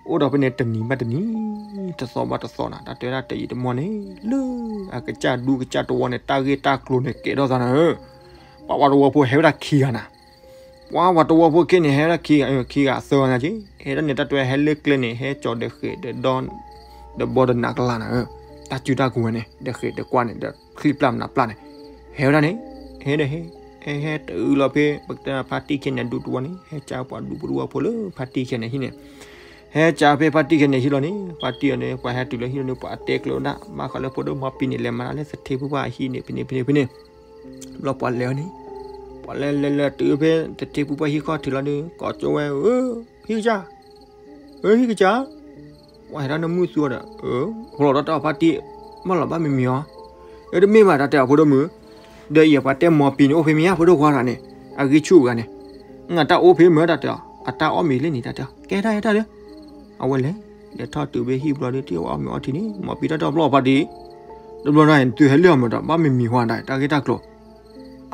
အိၣ်ဒီးဖဲန့ၣ်တနံၤဘၣ်တနံၤ တသီဘၣ်တသီနၤ တၢ်တဲဝဲဒၣ်တယံာ်တမီၢ်န့ၣ် လၢအကစၢ်ဒူကစၢ်တဝီန့ၣ် တၢ်ဂ့ၢ်တၢ်ကျိၤန့ၣ်ကဲထီၣ်သးနၤဧၢ ပှၤဝးတဝီဖိဟဲဝဲဒၣ်ခံဂၤနၤ ပှၤဝးတဝီဖိခဲန့ၣ် ဟဲဝဲဒၣ်ခံဂၤ ခံဂၤသၢဂၤနၤက့ ဟဲဒၣ်န့ၣ် တၢ်တဲဝဲဟဲလၢကျဲန့ၣ် ဟဲကၠီၤဒီးဃဲးဒီးဒီ ဒီးဘီဒီးနးကလါနၤဧၢ တၢ်စုတၢ်ကဝဲၤန့ၣ် ဒီးဃဲးဒီးကွၢ်န့ၣ် ဒီးချံပျၢ်မနုၤပျၢ်န့ၣ် ဟဲဝဲဒၣ်န့ၣ် ဟဲဒီးဟဲ ဟဲဟဲတုၤလီၤဖဲ ပကတဲဖါတံၢ်ခဲန့ၣ် ဒူတဝီန့ၣ် ဟဲကၠီၤပှၤဒူဖိတဝီဖိလၢဖါတံၢ်ခဲန့ၣ်ဟံၣ်န့ၣ် ဟဲကၠီၤဖဲဖါတံၢ်ခဲန့ၣ်ဟံၣ်လီၤန့ၣ် ဖါတံၢ်အီၤန့ၣ် ပှၤဟဲတုၤလၢဟံၣ်လီၤန့ၣ် ပှၤအတဲကျၢၤဝဲဒၣ် ဘၣ်ဃးလၢဖိဒိၣ်မီၢ်ပံၤန့ၣ် လဲၤမၤတၢ်လၢသထ့ဖုပှၢ်အဟံၣ်န့ၣ် ဖဲန့ၣ်ဖဲန့ၣ်ဖဲန့ၣ် ဘျီပှၤလဲၤအီၤန့ၣ် ပှၤလဲၤလဲၤလဲၤတုၤဖဲသထ့ဖုပှၢ်ဟံၣ်ခီၣ်ထံးလီၤဒီး ကိးကၠိဝဲ အၢ ဟံၣ်ကစၢ် အၢ ဟံၣ်ကစၢ် ပှၤဟဲဒၣ်နၢမုၢ်သူအီၤဒီး အၢ ဖျိးဒီးတၢ်အီၣ်ဖါတံၢ် မၢလီၤဘၣ်မံၤမံၤအီၤ အၢ တမ့ၢ်ဘၣ်တၢ်တဲအီၤဖိဒိၣ်မုၣ် ဒီးအံၤပှၤတဲမီၢ်ပံၤန့ၣ်အိၣ်ဖဲမ့ၢ်ဧါ ဖိဒိၣ်ခွါတဂၤန့ၣ် အဂံၢ်ဆူၣ်အဂၤန့ၣ် အတၢ်အိၣ်ဖဲမ့ၢ်တၢ်တဲအီၤ အတၢ်အီၣ်မ့ၤလၢန့ၣ်တၢ်တဲအီၤ ကဲတၢ်ဟဲတၢ်လၢ အဝဲလဲၤ လဲၤထီၣ်တုၤဖဲဟံၣ်ဘျီဒီး တၢ်အီၣ်မ့ၤအီထံန့ၣ် မီၢ်ပံၤတၢ်တဲအီၤဖျိးဖါတံၢ် တဘျီန့ၣ် သုဟဲလၢအီၤမ့ၢ်ဒီး ဘၣ်မံၤမံၤဟါဒီး တၢ်ဂ့ၢ်တၢ်ကျိၤ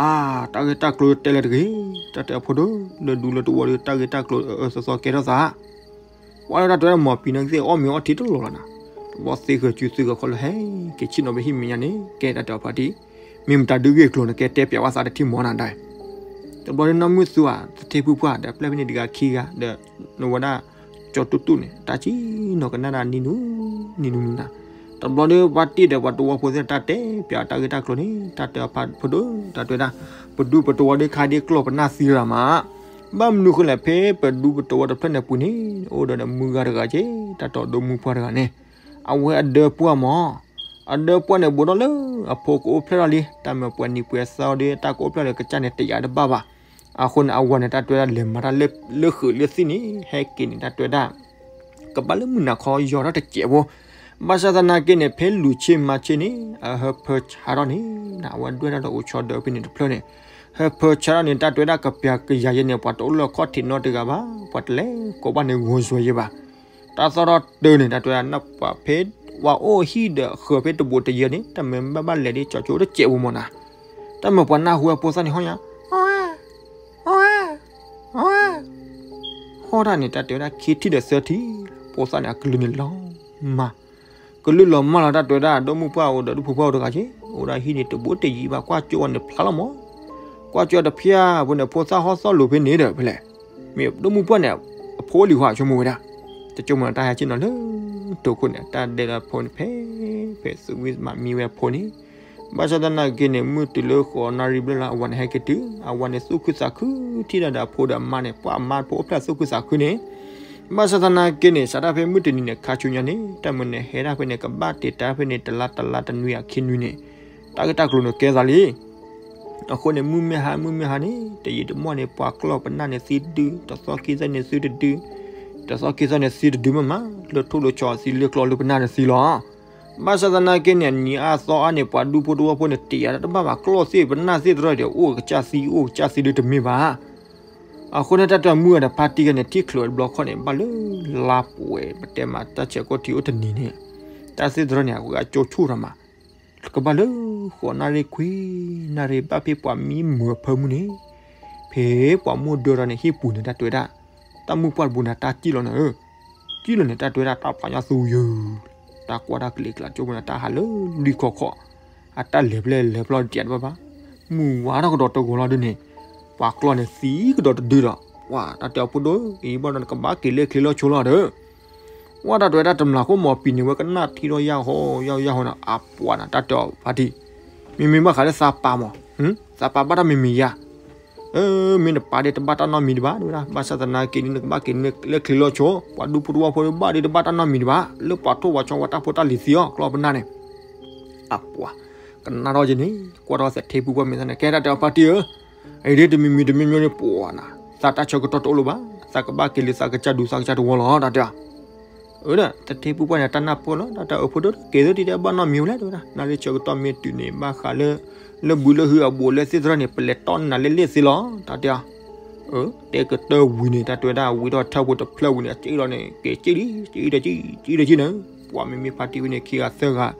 အါ တၢ်ဂ့ၢ်တၢ်ကျိၤတဲလၢတဂ့ၤ တၢ်တဲအီၤဖိဒိၣ် လၢဒူလၢတဝီဒီး တၢ်ဂ့ၢ်တၢ်ကျိၤအၢအၢသီသီကဲထီၣ်သး ပှၤလၢတၢ်တဲဝဲဒၣ်မီၢ်ပံၤန့ၣ်ကသ့ၣ်အီၣ်မ့ၤအီထံတလီၤလီၤနၤ တဘျီသ့ဂဲၤစုသ့ဂဲၤခီလၢဟဲ က့ၤဆ့ၣ်နီၤဖဲဟံၣ်မဲာ်ညါန့ၣ် ကဲတၢ်တဲအီၤဖါတံၢ် မ့ၢ်မတၤဒုးဂ့ၢ်ကျိၤန့ၣ် ကဲတဲပျးဝဲသးတထံၣ်မီၤနၤဒၣ် တဘျီဒီးနီၢ်မုၢ်သူဧါ သထ့ဖုပှၢ်ဒီးပျဲၢ်ဖဲန့ၣ်တဂၤခံဂၤဒီး နဝဲဒၣ် ကၠီတူၢ်တူၢ်န့ၣ် တၢ်ဆံနီၤကနၣ်ဒၣ်နံၤနူနံၤနူနၤ, တဘျီဒီးပှၤတ့ၢ်ဒီးပှၤတဝီဖိသ့ၣ်တၢ်တဲပၠးတၢ်ဂ့ၢ်တၢ်ကျိၤန့ၣ် တၢ်တဲအဖးဖိဒိၣ် တၢ်တဲဝဲဒၣ်, ပဒူပတဝီဒ်ခါဒ်ကျီၢ်ပနၢ်သံရၤမး, ဘၣ်မနုၤဃိလဲၣ် ဖဲပဒူပတဝီတဖျၢၣ်န့ၣ်ပူၤန့ၣ် အိၣ်ဒီးမုၢ်ဂၤတဂၤက့ၤ တၢ်တီဒိၣ်မုၢ်ပှၢ်တဂၤန့ၣ်, အဝဲအဒၢပှၢ်မး, အဒၢပှၢ်န့ၣ်ဘူးထီၣ်လၢအဖိကအိၣ်ဖျဲၣ်ထီၣ်လံ, တၢ်မၤပှဲၤနံၤပှဲၤသီဒီး တၢ်ကအိၣ်ဖျဲၣ်ဒီးကစၢ်န့ၣ်တယာ်တဘၣ်ဘၣ်. အဃိန့ၣ် အဝၤန့ၣ် တၢ်တဲဝဲဒၣ်လဲၤမၤတၢ်လၢဃုာ်လၢသံၣ်န့ၣ် ဟဲက့ၤန့ၣ် တၢ်တဲဝဲဒၣ် ကဘၣ်လၢမုၢ်နၤခီယီၤထီၣ်တစဲးဖိ, ဘၣ်ဆၣ်သနာ်က့န့ၣ် ဖဲလူၤဆ့မၤဆ့န့ၣ် အဟၢဖၢဆါထီၣ်န့ၣ် အဝဲဒွဲၣ်တၢ်ဒီးအိၣ်ဆီဒၢဖဲန့ၣ်တဖျၢၣ်န့ၣ်, ဟၢဖၢဆါထီၣ်န့ၣ် တၢ်တဲဝဲဒၣ်ကပျၤကယၤယဲန့ၣ် ပှၤတအိၣ်လၢအခီၣ်ထံးနီတဂၤဘၣ်, ပှၤတလဲၤကိးဘၣ်န့ၣ်ဂီၤယွဲယဲဘၣ်. တၢ်သီၣ်ထီၣ်တၢ်န့ၣ် တၢ်တဲဝဲဒၣ် ပှၤအိၣ်ဟံၣ်ဒီးဃၢၤဖဲတဘူးတယၢန့ၣ် တၢ်မၤဘၣ်ဘၣ်လဲၤဒ်ကၠီကၠိတစဲးဖိမးနၤ, တၢ်မၤပှၤနၢ်ဟူအဖိသၣ်န့ၣ်ဟီၣ်ညါ ဟီၣ်တၢ်န့ၣ် တၢ်တဲဝဲဒၣ်ခံထံၣ်ဒီးသၢထံၣ်, ဖိသၣ်န့ၣ် အကလုၢ်န့ၣ်လီၤမၢ်, ကလုၢ်လီၤမၢ်လီၤ တၢ်တဲဝဲဒၣ် ဒိၣ်မုၢ်ပှၢ်အိၣ်ဒီးဒူၣ်ဖိပှၢ်အိၣ်တဂၤက့ၤ, အိၣ်ဒၣ်ဟံၣ်န့ၣ်တဘူးတယံၤဘၣ် ကွၢ်ကၠိဝဲန့ၣ်ဖျါလီၤမး, ကွၢ်ကၠိတဖျၢၣ်ဖိန့ၣ် ဖိသၣ်ဟီၣ်သီၣ်လိၤဖဲန့ၣ်ဒီးဖဲလဲၣ်, မ့ၢ်ဒိၣ်မုၢ်ပှၢ်န့ၣ် အဖိလံၤဟီၣ်ဆိကမိၣ်ဝဲဒၣ်, တဆိကမိၣ်တၢ်ဟဲဆ့ၣ်နီၤလၢ တိခိၣ်န့ၣ် တၢ်ဒဲးလၢဖိန့ၣ်ဖဲ ဖဲသူဝံၣ်မၤမံဝဲအဖိန့ၣ် ဘၣ်ဆၣ်သနာ်က့န့ၣ် မုၢ်တုၤလၢဃိးနၣ်ရံၣ်ဘျဲၣ်လီၤ အဝၤန့ၣ်ဟဲက့ၤတုၤ, အဝၤန့ၣ်သူၣ်ခုသးခုထံၣ်ဒီးအဖိဒီးအမါန့ၣ် ပှၤအမါဖိအိၣ်ဖျဲၣ်သူၣ်ခုသးခုန့ၣ်, ဘၣ်ဆၣ်သနာ်က့န့ၣ် စးထီၣ်ဖဲမုၢ်တနံၤန့ၣ် ခါဆူညါန့ၣ် တၢ်မုၢ်န့ၣ်ဟဲဒၣ်ဖဲန့ၣ် ကဘၣ်တ့ၢ်တၢ်ဖဲန့ၣ် တလါတလါတနွံအခံနွံန့ၣ်, တၢ်ဂ့ၢ်တၢ်ကျိၤန့ၣ်ကဲသးလံ အဃိန့ၣ် မုၢ်မ့ၢ်ဟါ မုၢ်မ့ၢ်ဟါန့ၣ် တယံာ်တမီၢ်န့ၣ် ပှၤကျီၢ်ပနၢ်န့ၣ်သံတဒု, တသီခံသီန့ၣ်သံတဒု, တသီခံသီန့ၣ်သံတဒုမးမး, လၢထိၣ်လၢဆီသံ လၢကျီလၢပနၢ်န့ၣ်သံလီၤ. ဘၣ်ဆၣ်သနာ်က့န့ၣ် နံၤအါသီအါန့ၣ် ပှၤဒူဖိတဝီဖိန့ၣ် တယာ်တဘၣ်ဘၣ်, ကျီၢ်သ့ၣ်ပနၢ်သ့ၣ်တရီန့ၣ် အိၣ်ကစၢ်သံ အိၣ်ကစၢ်သံဒုတမ့ၢ်ဘၣ်. အဃိန့ၣ် တၢ်တဲမုၢ်ဂၤဒီးဖါတံၢ်ဂၤန့ၣ် ထံၣ်ချုးဝဲတဘျီခီန့ၣ် ဘၣ်လၢလါပှဲၤ ပတဲမး တၢ်ဆၢကတီၢ်ထံအိၣ်တနံၤန့ၣ် တၢ်သ့ၣ်တရီန့ၣ် အဝဲအကၠိဆိၣ်ထီၣ်မး ကဘၣ်လၢဃိးနၣ်ရံၣ်ခွံနၣ်ရံၣ် ဘၣ်ဖဲပှၤမံမုာ်အဖၢမုၢ်န့ၣ်, ဖဲပှၤမိၢ်ဒၢထီၣ်န့ၣ် ဟံၣ်ပူၤန့ၣ် တၢ်တဲဝဲဒၣ်, တၢ်မုၢ်ပှၢ်တဘိန့ၣ် တၢ်စံၣ်လီၤန့ၣ်ဧၢ, စံၣ်လီၤန့ၣ် တၢ်တဲဝဲဒၣ် တၢ်ဖးညါသူယုၢ်, တၢ်ကွၢ်တၢ်ကလံၤကျါကၠိပူၤန့ၣ် တၢ်ဟးလၢလွံၢ်ခီၣ်ခီၣ်, အတၢ်လဲၤဖျဲၣ်လဲၤဖျီတံၢ်တဘၣ်ဘၣ်, မုၢ်ဝါထီၣ်ကဒီးတဂီၤလီၤဒုန့ၣ်, ပှၤကျီၢ်န့ၣ်သံကဒီးတဒုဒီး, ပှၤတၢ်တဲအီၤဖိဒိၣ် အံၤဘၣ်ဒီးနကဘၣ်က့ၤလၢချ့လီၤဆိလီၤဒီး ဝဲတၢ်တဲဝဲဒၣ်တမျၢ်ခိၣ်မီၤပံၤန့ၣ် ဝဲကနၣ်ထံထီၣ်ယၢ်ဟီယၢ်ဟီယၢ်ဟီန့ၣ် အပှၤန့ၣ် တၢ်တဲအီၤဖါတံၢ်, မ့မ့ၢ်ဘၣ်ဃးလၢသးပာ်မး, သးပာ်ဘၣ်တၢ်မံၤမံၤယါ, မ့ၢ်နပာ်ဒ်တဘၣ်တၢ်နီတမံၤဒံးဘၣ် တဲဝဲဒၣ်, ဘၣ်ဆၣ်သနာ်က့ဒ်နကဘၣ်က့ၤလၢချ့လီၤဆိ, ပှၤဒူဖိတဝီဖိဘၣ်ဒ်တဘၣ်တၢ်နီတမံၤဒံးဘၣ်, လၢပှၤထိၣ်ပှၤဆီဝဲတၢ်ဖိတၢ်လံၤသံအီၤ ကျီၢ်ပနၢ်န့ၣ် အပှၤ, ကနၣ်ထီၣ်က့ၤန့ၣ် ကွၢ်ထီၣ်သထ့ဖုပှၢ်မဲာ်သၣ်န့ၣ် ကဲတၢ်တဲအီၤဖါတံၢ်ဧၢ, အံၤဒ်တမံၤမံၤတမံၤမံၤန့ၣ် ပှၤနၤ, သးတၢ်ဆၢကတီၢ်တအိၣ်လၢၤဘၣ်, သးကဘၣ်က့ၤလၢသးကစၢ်ဒူသးကစၢ်တဝီလီၤ တၢ်တဲအီၤ, အၢ သထ့ဖုပှၢ်န့ၣ် တၢ်နၢ်ပၢၢ်လီၤ တၢ်တဲအီၤ အၢ ဖိဒိၣ် က့ၤသ့ဒ်တဲဘၣ်နီတမံၤဝဲလဲၣ် တဲဝဲဒၣ်, နၣ်ရံၣ်ဆၢကတီၢ်မ့ၢ်တုၤန့ၣ် ဘၣ်ဃးလၢ လၢဘုလၢဟုအဘူးအလဲသ့ၣ်တဖၣ်န့ၣ် ပလဲၤတီၢ်နၤလၢလ့ၣ်သ့လီၤ တၢ်တဲအီၤ အၢ တဲကတၢၢ်ဝံၤန့ၣ် တၢ်တဲဝဲဒၣ် ဝံၤထီၣ်ထၢၣ်ဖိတဖျၢၣ်ဝံၤန့ၣ် စံၣ်လီၤန့ၣ် က့ၤစံၣ်လံ စံၣ်ဒီးစံၣ် စံၣ်ဒီးစံၣ်န့ၣ်, ပှၤမ့မ့ၢ်ဖါတံၢ်ဝဲန့ၣ် ခံဂၤသၢဂၤ ဒီ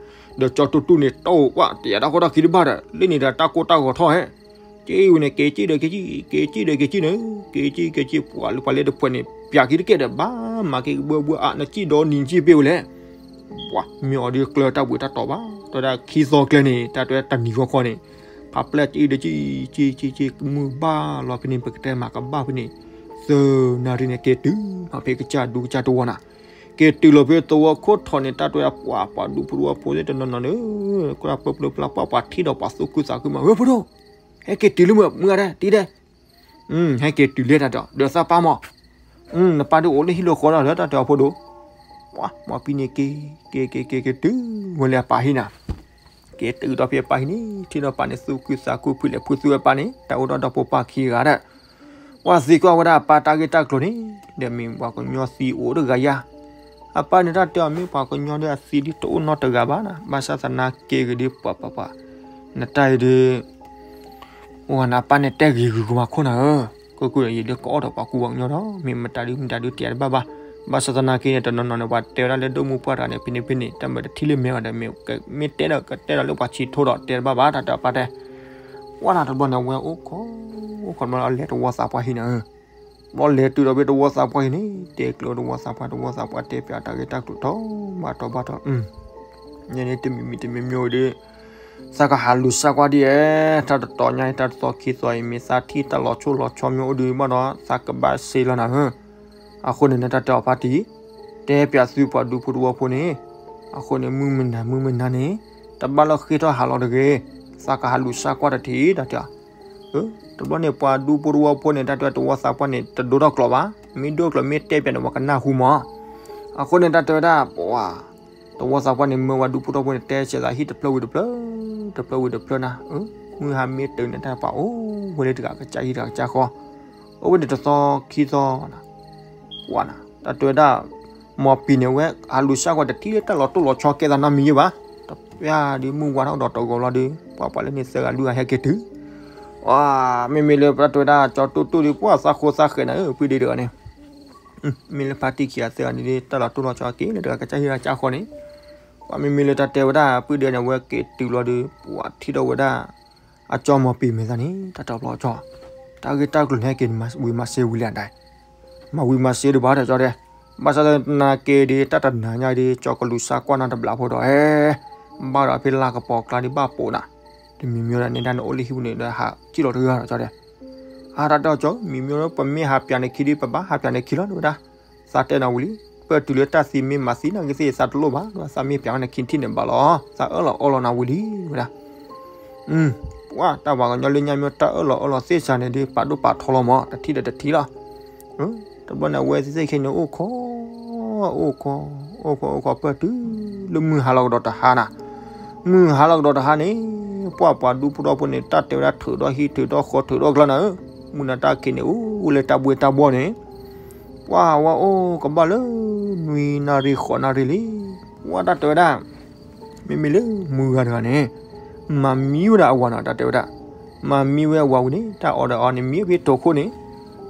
းကၠီတူၢ်တူၢ်န့ၣ် တအိၣ်ကွၢ် တယာ်တၢ်ကီတၢ်ခံတဘၣ်ဒီး လၢန့ၣ်ဒီးတၢ်ကိၢ်တၢ်ဂီၤထီၣ်ဟဲ စံၣ်ဝံၤန့ၣ် က့ၤစံၣ်ဒီးက့ၤစံၣ် က့ၤစံၣ်ဒီးက့ၤစံၣ်န့ၣ်, က့ၤစံၣ်က့ၤစံၣ် ပှၤလၢပှၤလဲၤတဖှဲးန့ၣ် ပၠးခံတကဲဒီး ဘၣ်မၤက့ၤကဘၢဘၢအါ နစံၣ်ဒီးနံၤစံၣ်ပ့ၢ်ဝဲလဲၣ် ပှၤမ့ၢ်အီၤဒ်ကျၢၤတၢ်ဘှံးတၢ်တီၤဘၣ်, တဲဝဲဒၣ်ခံသီကျဲန့ၣ် တၢ်တဲဝဲတနံၤဂီၢ်ခီန့ၣ် ဖးပျဲၢ်စံၣ်ဒီးစံၣ် စံၣ်စံၣ်စံၣ် မုၢ်ဘၣ်လီၤဖဲန့ၣ် ပကတဲမၤကဘၣ်ဖဲန့ၣ် သၢနၣ်ရံၣ်န့ၣ် က့ၤတုၤလီၤဖဲကစၢ်ဒူကစၢ်တဝီနၤ, က့ၤတုၤလီၤဖဲသဝီခိၣ်ထီၣ်န့ၣ် တၢ်တဲဝဲဒၣ် ပှၤပှၤဒူဖိတဝီဖိသ့ၣ်တနီၤနီၤန့ၣ် ကဲပျၢပျၢပျၢပှၢ်ပှၤထံၣ်ဒီးပှၤသူၣ်ခုသးခုမး ဝဲဖိဒိၣ် ဟဲက့ၤတုၤလၢမုၢ်မုၢ်ဂၤဒဲး တံၤဒဲး ဟဲက့ၤတုၤလဲၣ်တၢ်ဒီး ဒီးသးပာ်မး, နပၢ်ဒုးအိၣ်လၢဟံၣ်လၢဃီဒီး တၢ်တဲအီၤဖိဒိၣ်, ပှၤမီၤပံၤန့ၣ်က့ၤ က့ၤက့ၤက့ၤက့ၤတုၤဝဲလၢအပၢ်ဟံၣ်နၤ, က့ၤတုၤဒီးဖဲအပၢ်ဟံၣ်န့ၣ် ထံၣ်ဒီးပၢ်န့ၣ် သူၣ်ခုသးခု ဖုလဲၤဖုသူဝဲပၢ်န့ၣ် တၢ်အိၣ်ဒီးဒီဖိပၢ်ခံဂၤဒီး ပှၤသံကွၢ်ဝဲဒၣ်အပၢ်တၢ်ဂ့ၢ်တၢ်ကျိၤန့ၣ် ဒီးမ့ၢ်ပှၤကညီသံအိၣ်တဂၤယါ, အပၢ်န့ၣ်တၢ်တဲအီၤမ့ၢ်ပှၤကညီဒီးအသံဒ်တအိၣ်နီတဂၤဘၣ်နၤ, ဘၣ်ဆၣ်သနာ်က့ဂ့ၤဒ်ပှၤပှၤပှၤ, နတၢ်အံၤဒ် အိၣ်နပၢ်န့ၣ်တဲဂ့ၤဂ့ၤကမၤခိၣ်နၤဧၢ, ကီၢ်ကိၢ်ဒီးယဒုးကအီၣ်ဒီးပှၤကူပှၤကညီဒီး မ့ၢ်မတၤဒုမတၤဒုတယာ်တဘၣ်ဘၣ်, ဘၣ်ဆၣ်သနာ်က့န့ၣ် တနီၤနီၤန့ၣ် ပှၤတဲဝဲဒၣ်လၢဒိၣ်မုၢ်ပှၢ်တဂၤန့ၣ် ဖဲန့ၣ်ဖဲန့ၣ် တၢ်မၤတထံၣ်လၢမဲာ်ဘၣ်ဒီး မ့ၢ်တဲဒီးကတဲဒီးလၢပှၤဆံးထိဒီးတဲတဘၣ်ဘၣ် တၢ်တဲအပၢ်တဲ, ဝဲဒၣ်တဘျီန့ၣ် အဝဲအိၣ်ခိး အိၣ်ခိးတဘျီအလဲၤတဝီသးပှၢ်ဟံၣ်နၤဧၢ ဘျီလဲၤတုၤဒီးဖဲတဝီသးပှၢ်ဟံၣ်န့ၣ် တဲကျိၤတဝီသးပှၢ် တဝီသးပှၢ်တဲပၠးတၢ်ဂ့ၢ်တၢ်ကျိၤထီဘၣ်ထီဘၣ်ထီ, ညါန့ၣ်တမံၤမံၤတမံၤမံၤအိၣ်ဒီး သးကဟးလူၤစၢ်ကွၢ်ဒ်အဲၣ် တၢ်တတီၤညါအံၤ တၢ်တသီခံသီအံၤ မ့ၢ်သးထံၣ်တၢ်လီၤဆိၣ်လီၤဆီမ့ၢ်အိၣ်ဒီးဘၣ်ဒီး သးကဘၣ်စ့လီၤနၤဧၢ, အဃိန့ၣ် နတၢ်တဲအီၤဖါတံၢ်, တဲပၠးသုပှၤဒူဖိတဝီဖိန့ၣ်, အဃိန့ၣ် မုၢ်မုၢ်နၤ မုၢ်မုၢ်နၤန့ၣ်, တဘၣ်လၢဃ့ထီၣ်ဟးလီၤတဂ့ၤ, သးကဟးလူၤစၢ်ကွၢ်တထံၣ် တၢ်တဲအီၤ. တဘျီန့ၣ် ပှၤဒူဖိတဝီဖိန့ၣ် တၢ်တဲဝဲတဝီသးပှၢ်န့ၣ် တဒိထီၣ်ကျိာ်ဘၣ်, မ့ၢ်ဒိထီၣ်ကျိာ်မ့ၢ်တဲပၠးန့ၣ် ပှၤကနၢ်ဟူမး. အဃိန့ၣ် တၢ်တဲဝဲဒၣ် ပှၤ တဝီသးပှၢ်န့ၣ် မၢဝဲဒူဖိတဝီဖိန့ၣ် တဲဆဲးသးဟံၣ်တဖျၢၣ်ဝံၤတဖျၢၣ်, တဖျၢၣ်ဝံၤတဖျၢၣ်နၤ, မုၢ်ဟါမ့ၢ်တုၤန့ၣ် တၢ်ပှၤအိၣ်ဝဲလၢတဂၤကစၢ်ဟံၣ်တဂၤကစၢ်ဃီ, အိၣ်ဝဲန့ၣ်တသီခံသီနၤ, ကွၢ်နၤ တၢ်တဲဝဲဒၣ် မီၤပံၤန့ၣ်ဝဲ ဟးလူၤစၢ်ကွၢ်တထံၣ်လၢတၢ်လီၤတိၢ်လီၤဆီကဲသးနီတမံၤယဲၢ်ဘၣ်, တပျၢ်ဒ်မုၢ်ဝါထီၣ်ဒီးတဂီၤလီၤဒီး ပှၤပှၤလၢန့ၣ်သၢဂၤလွံၢ်ဂၤဟဲက့ၤတုၤ မ့မ့ၢ်လၢပတၢ်တဲဝဲဒၣ် ကၠီတိၢ်တိၢ်ဒီး ပှၤသးဃိသးဃဲးနၤဧၢ ပုၢ်ဒ့တဂၤန့ၣ်, မ့ၢ်လၢဖါတံၢ်ခံဂၤသၢဂၤန့ၣ်ဒီး တၢ်လီၤတိၢ်လီၤဆီက့ၤလၢတဂၤကစၢ်ဟံၣ်တဂၤကစၢ်ဃီန့ၣ်, ပှၤမ့မ့ၢ်လၢတၢ်တဲဝဲဒၣ် ပုၢ်ဒ့န့ၣ် အဝဲက့ၤတုၤလီၤဒီး ပှၤထံၣ်ထီၣ်ဝဲဒၣ် အကၠီမီၤပံၤမဲာ်သၣ်န့ၣ် တၢ်တီပျီကၠီ, တၢ်ဂ့ၢ်တၢ်ကျိၤန့ၣ်ဟဲက့ၤဝံၤမၤစ့ဝံၤလံအဒၣ်, မၤဝံၤမၤစ့ဒံးဘၣ်ဒီးကၠီတဲ, ဘၣ်ဆၣ်သနာ်က့ဒီး တၢ်တနၤညါဒီး ကၠီကလူၤစၢ်ကွၢ်နီတဘျီဖိဒီး ဟဲ ဘၣ်ဒီးဖဲလါကပီၤကျါဒီးဘၣ်ပိာ်နၤ, တမံၤမံၤဒီးန့ၣ် တၢ်နအိၣ်လၢဟံၣ်ပူၤန့ၣ်ဒီး ဟးစံၣ်လီၤတဂၤဒီးကၠီတဲ အါတၢ်တဲအီၤကၠီ မံၤမံၤ ပမ့ၢ်ဟးပၠးနခံဒီး ပဘၣ်ဟးပၠးနခံလီၤ တဲဝဲဒၣ်, သးတဲနၤဝံၤလံ, ပၢၢ်တုၤလၢတၢ်သံမ့ၢ်မၤသံနၤဂ့ၤသ့ၣ် သးတလိၣ်ဘၣ် တဲဝဲဒၣ်သးမ့ၢ်ပၠးနခံထံၣ်န့ၣ်ဘၣ်လီၤ, သးအၢၣ်လီၤအီလီၤနၤဝံၤလံ တဲဝဲဒၣ်, ပှၤတၢ်ပှၤကညီလၢညါမ့ၢ်တၢ်အၢၣ်လီၤအီလီၤသ့ၣ်စၤန့ၣ်ဒီး ပာ်ဒိၣ်ပာ်ထီလီၤမး တထံၣ်ဒီးတထံၣ်လီၤ တဘျီန့ၣ် အဝဲသ့ၣ်ခဲန့ၣ် အိၣ်ခိး အိၣ်ခိး အိၣ်ခိး အိၣ်ခိး ပၢၢ်တုၤလၢမုၢ်ဟါလီၤကဒီးတဟါနၤ, မုၢ်ဟါလီၤကဒီးတဟါန့ၣ်, ပှၤပှၤဒူဖိတဝီဖိန့ၣ် တၢ်တဲဝဲဒၣ်ထုးထီၣ်ဟံၣ်ထုးထီၣ်ဃီထုးထီၣ်ကျါနၤဧၢ, မုၢ်နၤတၢ်ခံးန့ၣ် အိၣ်လၢတၢ်ဘှ့တၢ်ဘှီၣ်န့ၣ်, ပှၤဝဲအိၣ်ကဘၣ်လၢ နွံနၣ်ရံၣ်ဃိးနၣ်ရံၣ်လံ, ပှၤတၢ်တဲဝဲဒၣ် မ့မ့ၢ်လၢမုၢ်ဂၤတဂၤန့ၣ်, မၤမံဝဲဒၣ်အဝၤနီၤ တၢ်တဲဝဲဒၣ်, မၤမံဝဲအဝၤဝံၤန့ၣ် တၢ်အီၣ်ဒီးအီန့ၣ် မံဖဲတိာ်ခိၣ်န့ၣ်,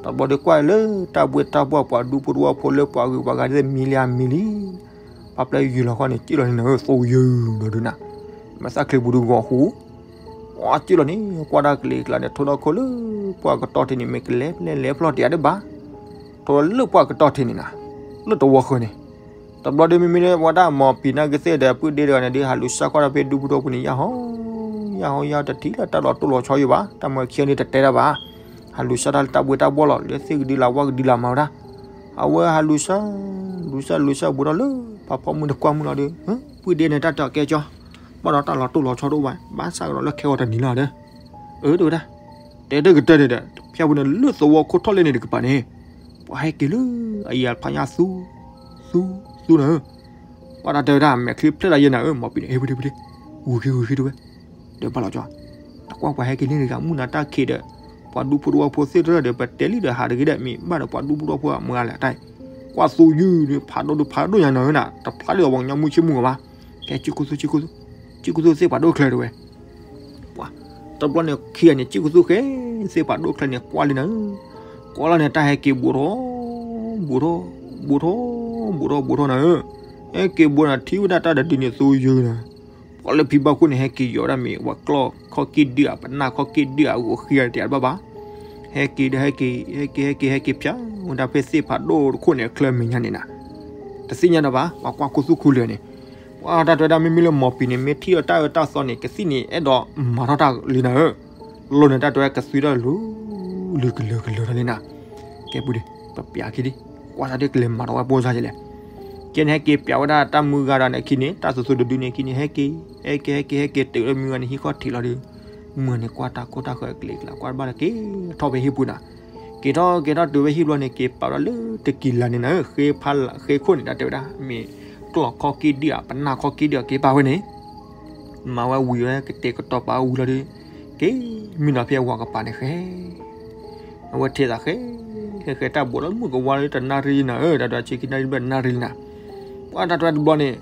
တဘျီဒီးကွၢ်လၢတၢ်ဘှ့တၢ်ဘှီၣ်ပှၤဒူဖိတဝီဖိလၢပှၤဂုၤပှၤဂၤဒ်မံလံဧါမံလံ, ပှၤပျဲယူၢ်လီၤဃီန့ၣ် စံၣ်လီၤန့ၣ်နၤဧၢ သိယုၢ်နီၤဒုးနၤ, မ့ၢ်သၣ်ချ့ပူၤဒုးဂီၤဟူ ပှၤစံၣ်လီၤန့ၣ် ကွၢ်တၢ်ကလံၤကျါန့ၣ် ထိဒီခိၣ်လၢပှၤကတီၢ်ထံးန့ၣ် မ့ၢ်ကလဲၤလဲၤလဲၤဖျီၣ်တယၤဒၣ်ဘၣ်, ထိလၢပှၤကတီၢ်ထံးန့ၣ်နၤ, လၢတဝီဃၢၤန့ၣ်, တဘျီဒီးမ့မ့ၢ်လၢပှၤဒၣ်မီၤပံၤနၢ်ကသ့ၣ်ဒီး ပုၢ်ဒ့တဂၤန့ၣ်ဒီး ဟးလူၤစၢ်ကွၢ်တၢ်ဖဲဒူဖိတဝီဖိန့ၣ် ယၢ်ဟီ ယၢ်ဟီ ယၢ်တထံၣ်လၢတၢ်လီၤတိၢ်လီၤဆီယိာ်ဘၣ်, တၢ်မၢခံဂၤန့ၣ်တတဲတၢ်ဘၣ်, ဟးလူၤစၢ်တၢ်လၢတၢ်ဘှ့တၢ်ဘှီၣ်လီၤ လၢသ့ၣ်ကဒုလၢဝၣ်ကဒုလၢမၤဝဲဒၣ်, အဝဲဟးလူၤစၢ် လူၤစၢ်လူၤစၢ်ဘူးထီၣ်လၢ ဖးဖီမုၢ်တကွၢ်မုၢ်လီၤဒီး, ပုၢ်ဒ့န့ၣ် တၢ်တဲအီၤကဲကၠီ, ဘၣ်ဒီးတၢ်လီၤတိၢ်လီၤဆီတအိၣ်ဘၣ် ဘၣ်ဆၣ်ကဒီးလၢခဲဂီၤတနံၤလီၤဒီး, အၢ တဲဝဲဒၣ်, တဲတကတၢၢ်န့ၣ်ဒီး ဖၠၣ်ပူၤန့ၣ် လၢသဝီခိၣ်ထီၣ်လဲၣ်န့ၣ်တကပၤန့ၣ်, ပှၤဟဲက့ၤလၢအယၤဖးညၣ်သူ သူ သူနၤဧၢ, ပှၤတၢ်တဲဝဲဒၣ် မဲာ်ချံဖျဲၣ်တၢ်ယဲၢ်နၤဧၢ မီၤပံၤန့ၣ် ဟ့ၣ်ပူၤဒ့ပူၤဒ့, ဂုာ်ဃံဂုာ်ဃံတဝဲ, ဒီးဘၣ်လီၤကၠီ, တကွၢ်ပှၤဟဲက့ၤလၢန့ၣ်တဂၤ မုၢ်နၤတၢ်ခံးဒီး, ပှၤဒူဖိတဝီဖိသ့ၣ်တဖၣ်ဒီး ပတဲလံဒီးဟးတဂ့ၤဒီး မ့ၢ်ဘၣ်ဒီးပှၤဒူဖိတဝီဖိအမုၢ်ဂၤလဲၣ်တၢ်, ကွၢ်သူယုၢ်န့ၣ် ဖးဒိၣ်ဒုးဖးဒိၣ်ညါနၤဧၢနၤ တဖျါဒံးအီၤပှၤကညီမုၢ်ဆ့ၣ်မုၢ်ဂီၤဘၣ်, ကဲ ကံၣ်ခူသူ ကံၣ်ခူသူ ကံၣ်ခူသူသ့ၣ်ဖးဒိၣ်ချၢတဝဲ ပှၤ, တဘျီန့ၣ်ခံဂၤန့ၣ် ကံၣ်ခူသူဃဲ သ့ၣ်ဖးဒိၣ်ချၢန့ၣ် ကွၢ်လံနၤဧၢ, ကွၢ်လီၤန့ၣ် တၢ်ဟဲက့ၤဘူးထီၣ် ဘူးထီၣ် ဘူးထီၣ် ဘူးထီၣ် ဘူးထီၣ်နၤဧၢ, ဟဲက့ၤဘူးနၤ ထံၣ်ဝဲဒၣ်တၢ်တဒုန့ၣ် သူယုၢ်နၤ, ပှၤလၢဖံဘၣ်ခိၣ်န့ၣ် ဟဲက့ၤယီၤဝဲဒၣ်မ့ၢ် ပှၤကျီၢ်ခီၣ်က့ၣ်ဒုးအပနၢ်ခီၣ်က့ၣ်ဒုးအဂီၤဃံဂၤတယၤတဘၣ်ဘၣ်, ဟဲက့ၤဒီးဟဲက့ၤ ဟဲက့ၤ ဟဲက့ၤ ဟဲက့ၤဖၠၣ် ဝဲဒၣ်ဖဲသ့ၣ်ဖးဒိၣ်တခိၣ်န့ၣ် အချၢမဲာ်ညါန့ၣ်နၤ, တသ့ၣ်ညါဒီးဘၣ် ပှၤကွၢ်ခူသူၣ်ခူလၢာ်န့ၣ်, ပှၤတၢ်တဲဝဲဒၣ် မ့မ့ၢ်လၢမီၤပံၤန့ၣ် မ့ၢ်ထံၣ်အီၤတၢ်အၢတၢ်သီန့ၣ် ကသံၣ်န့ၣ် အဲၣ်ဒိးမၤထီၣ်တၢ်လံနၤဧၢ, လီၤန့ၣ် တၢ်တဲဝဲဒၣ် ကသွံထီၣ်လၢ လၢကလၢၤကလၢၤထီၣ်လံနၤ, ကဲပူၤဒ့ ပပျးခံဒံး, ကွၢ်တၢ်ဒ့ကလဲၤမၤထီၣ်ဝဲပိၢ်စၢ်ယဲလဲၣ်, ကဲန့ၣ်ဟဲက့ၤပျးဝဲဒၣ်တၢ်မုၢ်ဂၤဒီးန့ၣ်အခံန့ၣ် တၢ်သူသူတဒုန့ၣ်အခံန့ၣ် ဟဲက့ၤ ဟဲက့ၤ ဟဲက့ၤ ဟဲက့ၤ တုၤလၢမုၢ်ဂၤန့ၣ် ဟံၣ်ခီၣ်ထံးလီၤဒီး, မုၢ်ဂၤန့ၣ် ကွၢ်တၢ်ခိၣ်တၢ်ဃၢၤကလံၤကျါ ကွၢ်တဘၣ်လၢက့ၤထီၣ်ဖဲဟံၣ်ပူၤနၤ, က့ၤထီၣ်က့ၤထီၣ်တုၤဝဲဟံၣ်ဘျီန့ၣ် က့ၤပာ်ဝဲဒၣ်လၢတကံၤလၤန့ၣ်နၤဧၢ, ဃ့ဖးလၢဃ့ခိၣ်န့ၣ် တၢ်တဲဝဲဒၣ် မ့ၢ်ကျီၢ်ခီၣ်က့ၣ်ဒုးအပနၢ်ခီၣ်က့ၣ်ဒုးအက့ၤပာ်ဝဲန့ၣ် မၤဝဲဝံၤဝဲကတဲာ်ကတီၤပာ်ဝဲဝံၤလီၤဒီး, က့ၤမံနီၤဖဲအဝၤကပၤန့ၣ်ဃဲ, အဝဲထဲသးဃဲ, ဃဲဃဲတၢ်ဘူးလီၤမုၢ်ကဝါလၢတနၣ်ရံၣ်နၤဧၢ, တၢ်ဒွးဆံခံနၣ်ရံၣ်ဘျဲၣ်တနၣ်ရံၣ်လံနၤ, ပှၤတၢ်တဲဝဲတဘျီန့ၣ်,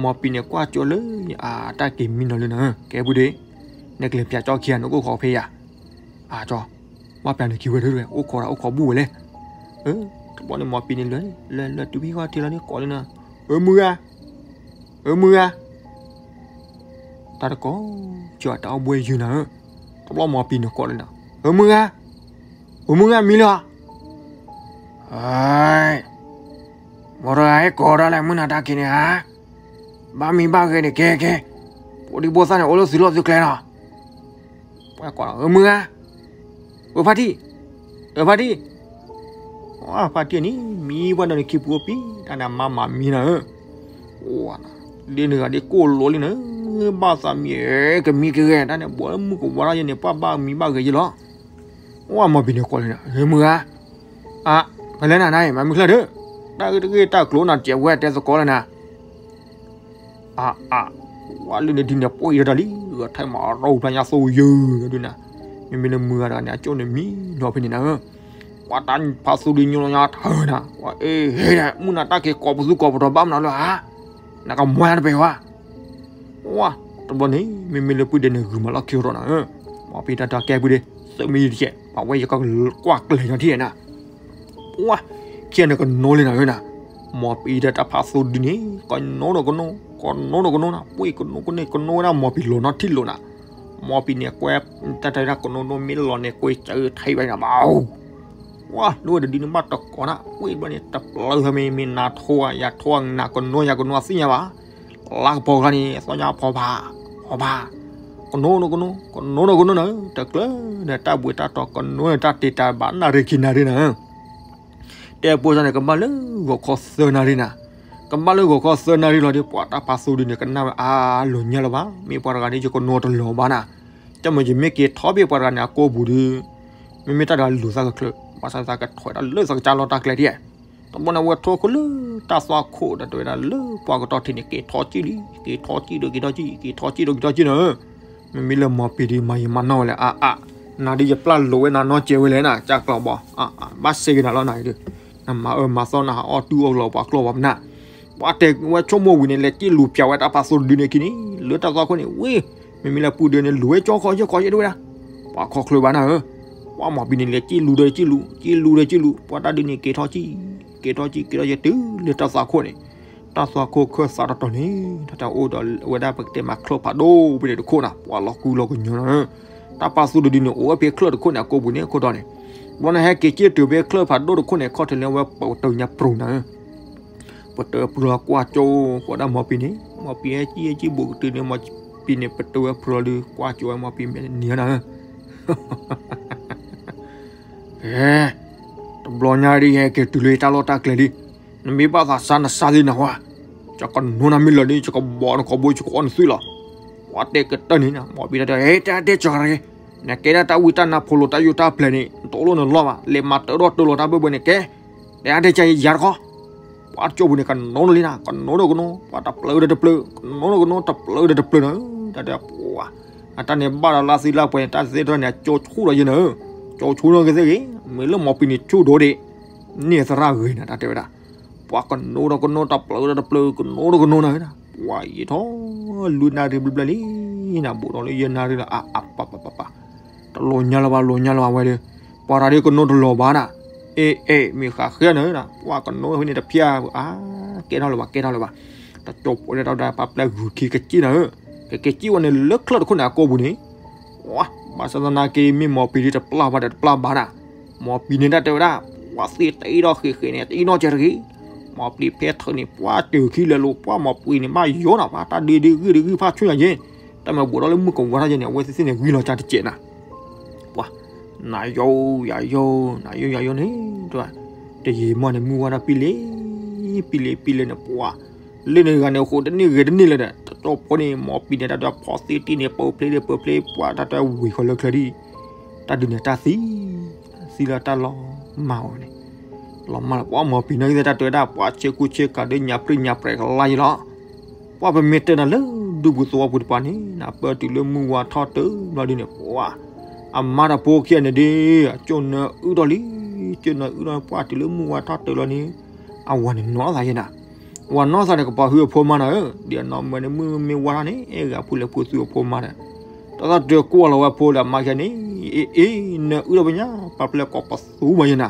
မီၤပံၤန့ၣ်ကွၢ်ကၠိလၢ, အတၢ်က့ၤမံနီၤလံနၤဧၢ, ကဲပူၤဒ့, နကလဲၤပျးကၠီခံဂၤန့ၣ် ကအိၣ်ခိးဖဲယၤ, အကၠီ, ဘၣ်ပျးနခံဝဲဒၣ်ဝဲ အိၣ်ခိးဒၣ်အိၣ်ခိးဘူၣ်ဝဲလဲၣ်, တဘျီန့ၣ် မီၤပံၤန့ၣ်လၢ, လၢတုၤဖဲဟံၣ်ခီၣ်ထံးလီၤန့ၣ် ကိးလံနၤ, အၢမုၢ်ဂၤ အၢမုၢ်ဂၤ, တၢ်တကိး, ကၠီတၢ်အိၣ်ဘှံးယုာ်နၤဧၢ, တဘျီမီၤပံၤန့ၣ်ကိးလံနၤ, အၢမုၢ်ဂၤ, အၢမုၢ်ဂၤမံလၢ, ဟဲ, မီၤတဂၤဟဲကိးဒၣ်လဲာ်မုၢ်နၤတၢ်ခံးန့ၣ်ဧါ, ဘၣ်မံဘၣ်ဂဲၤန့ၣ်ကဲကဲ, ဖိဒံဖိသၣ်န့ၣ်အိၣ်လၢသုးလီၢ်သုးကျဲလီၤ ပှၤကိးလီၤ အၢမုၢ်ဂၤ, အၢဖါတံၢ်, အၢဖါတံၢ်, ဖါတံၢ်န့ၣ် မံပှၢ်ဒီးန့ၣ်ခံပူၤအိၣ်ပံၤ တၢ်န့ၣ်အမါမၤမံနၤဧၢ, ဒ်န့ၣ်ဂၤဒ်ကိၣ်လိၤလံနၤ, ဘၣ်သးမံဧဲ ကမံကဂဲၤ တၢ်န့ၣ် ဘၣ်လၢမုၢ်ကဝါထီၣ်ယဲန့ၣ် ပှၤဘၣ်မံဘၣ်ဂဲၤယဲလီၤ. ဝဲမီၤပံၤန့ၣ်ကိးလံနၤ, ဟဲမုၢ်ဂၤ, အါ, ဖဲလဲၣ်နၤနၤအံၤ မၤမုၢ်ချၢၣ်ဒၢ, တၢ်ဂ့ၢ်တဂ့ၢ်တၢ်ကျိၤနၤ တစဲးဝဲတဲသကိးလၢနၤ အါအါ, ဝဲလၢန့ၣ်ဒ်န့ၣ် ပှ့ၤထီၣ်တၢ်လံ, ဂဲၤထဲမၤရီဖျါညါသိယုၢ်ဒ်နၤ, မ့မ့ၢ်လၢမုၢ်ဂၤတဂၤန့ၣ် အကၠိၣ်န့ၣ်မံနီၤဖဲန့ၣ်နၤဧၢ, ပှၤတၢ်ဖးသူဒုးညိလီၤညါထၢနၤ, ပှၤအ့ၣ်ဟဲဒၣ် မုၢ်နၤတၢ်က့ၤကိးပသူကိးပတီၤဘၣ်မနုၤလၢဧါ, နကမၤတပှဲၤဝဲ ဝါ, တဘျီန့ၣ် မ့မ့ၢ်လၢပုၢ်ဒဲးန့ၣ်ဂုာ်မးလီၢ်ခံကတီၢ်နၤဧၢ, မီၤပံၤတၢ်တၢ်ကဲပုၢ်ဒဲး, သုးမံတကဲး ပှၤဝဲယကကွၢ်ကျဲၤညီထံၣ်နၤ, ဝါ, ခံဂၤန့ၣ်ကနိလံနၤဧၢနၤ, မီၤပံၤဒီးတၢ်ဖးသူဒုန့ၣ် ကနိဒီးကနိ, ကနိဒီးကနိနၤ, ပှ့ၤကနိကနိကနိဝဲဒၣ် မီၤပံၤလီၤနီထံၣ်လိာ်နၤ, မီၤပံၤန့ၣ်ကွဲ, တၢ်တၢ်တၢ်ကနိဒိမ့ၢ်လီၤန့ၣ် ကွဲးစၢထံဘၣ်နၤဘၣ် ဝါလၢဝဲတဒုန့ၣ်ဘၣ်တကိးနၤ, ဝံၤဘျီန့ၣ် တပျၢၤမ့ၢ်မ့ၢ်နၤထိဧါ ယၤထိဧါ နၤကနိယၤကနိအသ့ၣ်ညါဘၣ်, လါကပီၤကျါန့ၣ် သီညါဖီဖး, ဖီဖး, ကနိဒီးကနိ, ကနိဒီးကနိနၤ, တကျၢၤဒီးတၢ်ဘှံးတၢ်တီၤ ကနိဒီးတၢ်တ့တၢ်ဘၣ် နၣ်ရံၣ်ခံနၣ်ရံၣ်နၤဧၢ တဲပိၢ်စၢ်န့ၣ် ကဘၣ်လၢဂီၤခီသၢနၣ်ရံၣ်နၤ, ကဘၣ်လၢဂီၤခီသၢနၣ်ရံၣ်လီၤဒီး ပှၤတၢ်ဖးသူဒုန့ၣ် ကနၣ်ဝဲအါလိာ်ညါလၢၤဘၣ်, မ့ၢ်ပှၤတဂၤန့ၣ် ယကနိတလီၤဘၣ်နၤ, တၢ်မ့ၢ်ယမ့ၢ်က့ၤထီၣ်ဘၣ်ပှၤတဂၤန့ၣ် အကိာ်ပူၤဒီး, မ့မ့ၢ်တၢ်တဂၤလူၤသးကချၢး, ဘၣ်ဆၣ်သးကထွဲးတၢ်လၢသးကစၢ်လီၤတၢ်ကျဲဒ်, တဘျီန့ၣ် အဝဲထိၣ်ခိၣ်လၢတၢ်သွၣ်ခိၣ်ဒီးတဲဝဲဒၣ်လၢပှၤကတီၢ်ထံးန့ၣ် က့ၤထီၣ်ကံၣ်လံ, က့ၤထီၣ်ကံၣ်ဒီးက့ၤထီၣ်ကံၣ်, က့ၤထီၣ်ကံၣ်ဒီးက့ၤထီၣ်ကံၣ်နၤဧၢ, မ့မ့ၢ်လၢမီၤပံၤဒ်မၤယံာ်မၤနီၢ်ဝဲလဲၣ်, အါအါ, နၤဒ်ယပျၢ်လိာ်ဝဲနၤနီၢ်ကဲးဝဲလဲၣ်နၤ, ကၢ်ကျီဘီ, အါအါ, ဘၣ်စ့ၢ်ကီးနၤလီၤနၤအံၤဒီး, နမၤအၢမၤသီနဟးအီၣ်တူၢ်အီၣ်လီၤပှၤကျီၢ်ပှၤပနၢ်, ပှၤတဲဝဲဆိကမိၣ်ဝံၤန့ၣ် လဲၤက့ၣ်လူၤပၠးဝဲတၢ်ဖးသူဒုန့ၣ်ခံန့ၣ် လၢတၢ်သွၣ်ခိၣ်န့ၣ်, ဝ့ၢ်, မ့မ့ၢ်လၢပုၢ်ဒဲးန့ၣ် လူၤဝဲကၠီခီယဲၢ်ခီယဲၢ်ဒၣ်ဝဲဒၣ်, ပှၤခီချၢးဘၣ်နၤဧၢ, ပှၤမီၤပံၤန့ၣ် လဲၤက့ၣ်လူၤဒီးက့ၣ်လူၤ, က့ၣ်လူၤဒီးက့ၣ်လူၤ, ပှၤတၢ်ဒုန့ၣ် က့ၤထီၣ်ကံၣ်, က့ၤထီၣ်ကံၣ် က့ၤထီၣ်ကံၣ်တုၤလၢတၢ်သွၣ်ခိၣ်န့ၣ်, တၢ်သွၣ်ခိၣ်ခၢၣ်သးတတီၤန့ၣ်, တၢ်တအိၣ်ဒီးဝဲဒၣ်ပကတဲမးချၢၣ်ဖးဒိၣ်ဖဲန့ၣ်တခိၣ်နၤ, ပှၤလီၤကူလီၤကညီနၤဧၢ, တၢ်ဖးသူဒုန့ၣ် အိၣ်ဝဲဖဲချၢၣ်တခိၣ်န့ၣ် အကိာ်ပူၤန့ၣ်အခိၣ်တီန့ၣ်, ဘျီန့ၣ်ဟဲက့ၤက့ၣ်တုၤဖဲချၢၣ်ဖးဒိၣ်တခိၣ်န့ၣ် ခီၣ်ထံးလၢဝဲပတၢၢ်ညါပြူၤနၤဧၢ ပတၢၢ်ပြူၤလီၤကွၢ်ကၠိ, ဃိးဒၣ်မီၤပံၤန့ၣ်, မီၤပံၤဟဲကံၣ်ဟဲကံၣ်ဘူးကတုၤန့ၣ် မီၤပံၤန့ၣ် ပတၢၢ်ဝဲပြူၤလီၤဒီး ကွၢ်ကၠိဝဲမီၤပံၤမဲာ်နံၤနၤဧၢ, ဟဲ, တဘျီညါဒ်ယဟဲက့ၤတုၤလၢယတၢ်လီၢ်တၢ်ကျဲဒ်, နမ့ၢ်ဘၣ်သးစၢ်နစၢ်သ့ၣ်နဟါ, ယကနိနၤမ့ၢ်လၢာ်ဒ် ယကဘီနကိာ်ဘိ ယကအိၣ်နသွံၣ်လီၤ, ပှၤတဲကတၢၢ်န့ၣ်နၤ, မီၤပံၤတၢ်တဲ ဟဲတၢ်ဒဲးကၠီၤရ့, နကဲဒၣ်တၢ်ဝံတၢ်နါဖိလိာ်တၢ်ယိၣ်တၢ်ပျဲၤန့ၣ် နတအိၣ်လၢနလီၢ်ဘၣ်, လဲၤမၤတၢ်ဒီးတၢ်လီၤတၢ်ဘၢဘၢန့ၣ်ကဲ, တဲအါတဲကၢ်ယၤတခီ, ပှၤတကၠိပူၤန့ၣ် ကနိလီၤလံနၤ, ကနိဒီးကနိ, ပှၤတပျၢၤဒီးတပျၢၤ, ကနိဒီးကနိ တပျၢၤဒီးတပျၢၤနၤဧၢ, တၢ်တဲပှၤ, အတၢ်န့ၣ်ဘၣ်ဒီးလါသံလါပှဲၤန့ၣ် တၢ်သ့ၣ်တဖၣ်န့ၣ် အကၠိဆူၣ်ဒီးယဲနၤဧၢ, ကၠိဆူၣ်နီၢ်ကသ့ၣ်ဂ့ၤ, မ့ၢ်လၢမီၤပံၤန့ၣ်ဆူၣ်ဒိၣ်ဒံး, န့ၢ်သရၣ်ဂ့ၤနၤ တၢ်တဲဝဲဒၣ် ပှၤကနိဒီးကနိ တပျၢၤဒီးတပျၢၤ ကနိဒီးကနိနၤဧၢ, ပှၤယံာ်ထီၣ်လွံၢ်နၣ်ရံၣ်ဘျဲၣ်ဘျဲၣ်လံနၤ, ဘူးထီၣ်လၢယဲၢ်နၣ်ရံၣ်လီၤ အါအါပၤပၤပၤပၤ, တလိၣ်ညါလၢၤဘၣ် လိၣ်ညါလၢၤဘၣ်ဝဲဒီး, ပှၤတၢ်ဒ်ကနိတလီၤဘၣ်နၤ, အ့ၣ်အ့ၣ် မ့ၢ်ဃးဃ့နၤဧၢ, ပှၤကနိဖဲန့ၣ်တဖျၢၣ်ဧါ, ကဲထီၣ်လၢၤဘၣ် ကဲထီၣ်လၢၤဘၣ်, တကၠိဖိန့ၣ်တၢ်ဝဲဒၣ် ပှၤပျဲဂုာ်ခံကစံၣ်နၤဧၢ, ကက့ၤစံၣ်ဝဲန့ၣ်လၢချၢၣ်တခိၣ်န့ၣ် အကိာ်ပူၤန့ၣ် ဝါ, ဘၣ်ဆၣ်သနာ်က့ မ့ၢ်မီၤပံၤဒ်တပျၢ်ဘၣ်ဒီးတပျၢ်ဘၣ်နၤ, မီၤပံၤန့ၣ်တၢ်တဲဝဲဒၣ်, ပှၤသ့တအ့ၣ်ထီၣ်ဃ့ဃ့န့ၣ် တအ့ၣ်နီၢ်ကဲတဂ့ၤ, မီၤပံၤဖဲထၢၣ်န့ၣ် ပှၤစၢၤခံလဲၤလိာ် ပှၤမီၤပံၤန့ၣ် ဘၣ်ယိာ်နၤ ပှၤတၢ်ဒုးဒုးဂုၢ်ဒုးဂုၢ်ဖးဆူညါယဲ, တၢ်မ့ၢ်ဘူးထီၣ်လၢမုၢ်ကဝါထီၣ်ယဲန့ၣ် အဝဲသ့ၣ်သ့ၣ်န့ၣ် ဂံၢ်လီၤကၢ်တစဲးနၤ ပှၤ, နၤယိာ်ယၤယိာ် နၤယိာ်ယၤယိာ်န့ၣ်, တယံာ်မီၢ်န့ၣ် မုၢ်ဝါထီၣ်ပံလ့, ပံလ့ပံလ့န့ၣ် ပှၤ, လၢန့ၣ်ဂၤန့ၣ်အဃိ တန့ၢ်ဂ့ၤတန့ၢ်လၢၤဒီး တကၠိဖိန့ၣ် မီၤပံၤန့ၣ် တၢ်ဒုးဖီသ့တံၢ်န့ၣ် ပၢၤဖျ့ဒ်ပၢၤဖျ့ ပှၤတၢ်တဲဝံၤဃီလၢချၢဒ်, တၢ်ဒုးန့ၣ်တၢ်သံ, သံလၢတၢ်လီၤမၢ်ဝဲန့ၣ်, လီၤမၢ်လၢပှၤမီၤပံၤန့ၣ်ဂ့ၤ တၢ်တဲဝဲဒၣ် ပှၤဆ့ကူဆ့ကၤဒ်ညါပြံညါပြဲၤကလါယဲလီၤ ပှၤပမ့ၢ်တဲနၤလၢဒူပူၤသဝီပူၤတပၤန့ၣ် နပၢၢ်တုၤလၢမုၢ်ဝါထီၣ်တၢၢ်ဘျီဒ်န့ၣ် ပှၤ, အမါတၢ်ဖိခံဂၤန့ၣ်ဒ်, ကၠိၣ်နၢအုၣ်ထီၣ်လံ, ကၠိၣ်နၢအုၣ်ထီၣ် ပှၤတုၤလၢမုၢ်ဝါထီၣ်တၢၢ်လီၤန့ၣ်, အဝၤန့ၣ်နီၢ်သးယဲနၤ, ဝၤနီၢ်သးန့ၣ် ကပၤဟုအဖိမါနၤဧၢ, ဒ်အနီၢ်မၢန့ၣ် မုၢ်မ့ၢ်ဝါထီၣ်န့ၣ် အဲၣ်ဂၤဖုလဲၤဖုသူအဖိမါဒီး, တၢ်သးတၢၢ်ကွၢ်လီၤဝဲဖိဒီးအမါခံဂၤန့ၣ်, အ့အ့, နၢအုၣ်ထီၣ်ဘၣ်ညါ ပှၤပျဲကိးပသူမးယဲနၤ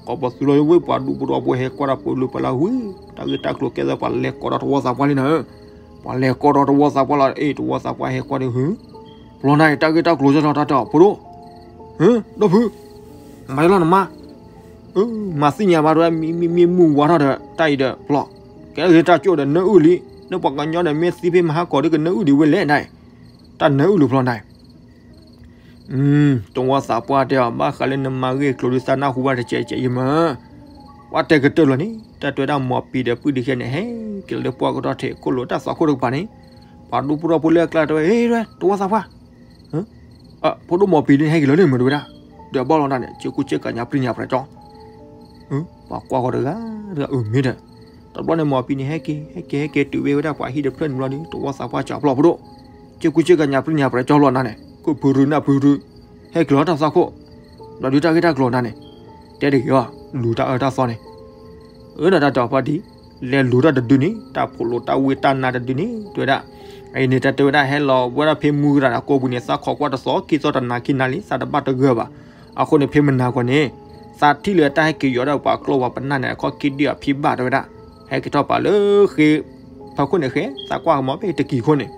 ကိးပသူလီၤဝဲ ပှၤဒူပဒီဖိဟဲကွၢ်ဒီးပလူၤပလၢဝံၤ, တၢ်ဂ့ၢ်တၢ်ကျိၤကဲသး ပှၤလဲၤကိးဒီးတဝီသးပှၢ်လံနၤဧၢ, ပှၤလဲၤကိးဒီးတဝီသးပှၢ်လီၤ အ့ၣ် တဝီသးပှၢ်ဟဲကွၢ်ဒီးဟု, ဖျီနၤအံၤ တၢ်ဂ့ၢ်တၢ်ကျိၤလီၤတၢ်တၢ်ဖိဒိၣ်, ဟၢ ဒီဖု, မၤယလီၤနမါ, မၤသ့ၣ်ညါဘၣ်တဝဲ မ့မ့ၢ်မုၢ်ဝါထီၣ်ဒီး တၢ်အံၤဒီးဖျီ, ကဲထီၣ်ဂ့ၤတၢ်ကၠိၣ်ဒီးနၢအုၣ်လံ, လၢပှၤကညီဒီးမ့ၢ်သံဖဲမဟါကီးဒီးကနၢအုၣ်ဒံးဝဲလဲၣ်နၤ, တၢ်နၢအုၣ်လၢဖျီနၤ တဝီသးပှၢ်တဲအီၤ ဘၣ်ဃးလၢနမါဂ့ၢ်ကျိၤဒုးသးနၢ်ဟူဘၣ်တကဲးကဲးယမၢ, ပှၤတဲကတၢၢ်လီၤန့ၣ် တၢ်တဲဝဲဒၣ် မိၢ်ပံၤဒီးပုၢ်ဒ့ခဲန့ၣ် ဟဲက့ၤလီၤလၢပှၢ်ကတီၢ်ထံး ခိၣ်လိာ်တၢ်သွၣ်ခိၣ်တကပၤန့ၣ်, ပှၤဒူဖိတဝီဖိလၢအကျါတဲဝဲ ဟ့ တဝီသးပှၢ်, ဖိဒိၣ်မိၢ်ပံၤဒုန့ၣ် ဟဲက့ၤလီၤလၢမ့ၢ်တဝဲဒၣ်, ဒီးဘၣ်လီၤနၤန့ၣ် က့ကူက့ကၤညါပြံညါပြဲၤကၠီ ပှၤကွၢ်ဃီတဂၤတဂၤ အၢ မ့ၢ်ဒီး, တဘျီန့ၣ် မိၢ်ပံၤန့ၣ် ဟဲက့ၤ ဟဲက့ၤ ဟဲက့ၤတုၤဝဲဝဲဒၣ် ပှၤဟံၣ်တဖျၢၣ်န့ၣ်ဘျီဒီး တဝီသးပှၢ် ကၠီဖျီၣ်ဖိဒိၣ်, က့ကူက့ကၤညါပြံညါပြဲၤကၠီလီၤနၤန့ၣ် ခိၣ်ဖုရူနၢ်ဖုရူ, ဟဲက့ၤလီၤတၢ်သွၣ်ခိၣ်, ဘျီဒုတၢ်ဂ့ၢ်တၢ်ကျိၤနၤန့ၣ်, တဲတဂ့ၤအီၤ လူၤတၢ်အၢတၢ်သီန့ၣ် အၢ ဒီးတၢ်တဲအီၤဖါတံၢ်, လဲၤလူၤတၢ်တဒုန့ၣ် တၢ်ဖိးလိာ်တၢ်ဝ့ၢ်တၢ်နါတဒုန့ၣ် တဲဝဲဒၣ်, အအံၤန့ၣ် တၢ်တဲဝဲဒၣ် ဟဲလီၤဝဲဒၣ်ဖဲမူရၤဒီးကိးပူၤန့ၣ် သးခိးကွၢ်တသီခံသီတနၤခံနၤလံ သးတဘၣ်တဂၢၢ်ဘၣ်. အဃိန့ၣ် ဖဲမနၤကီၢ်န့ၣ် သးထံၣ်လၢတၢ်ဟဲက့ၤယီၤဒၣ်ပှၤကျီပှၤပနၢ်န့ၣ် အခီၣ်ခံဒံၣ်အဖံဘၣ်တဲဝဲဒၣ်, ဟဲက့ၤထီၣ်ပာ်လၢဃ့ ဖီခိၣ်န့ၣ်ဃ့ သးကွၢ်ကမီၤဖဲတကံၤခိၣ်န့ၣ်,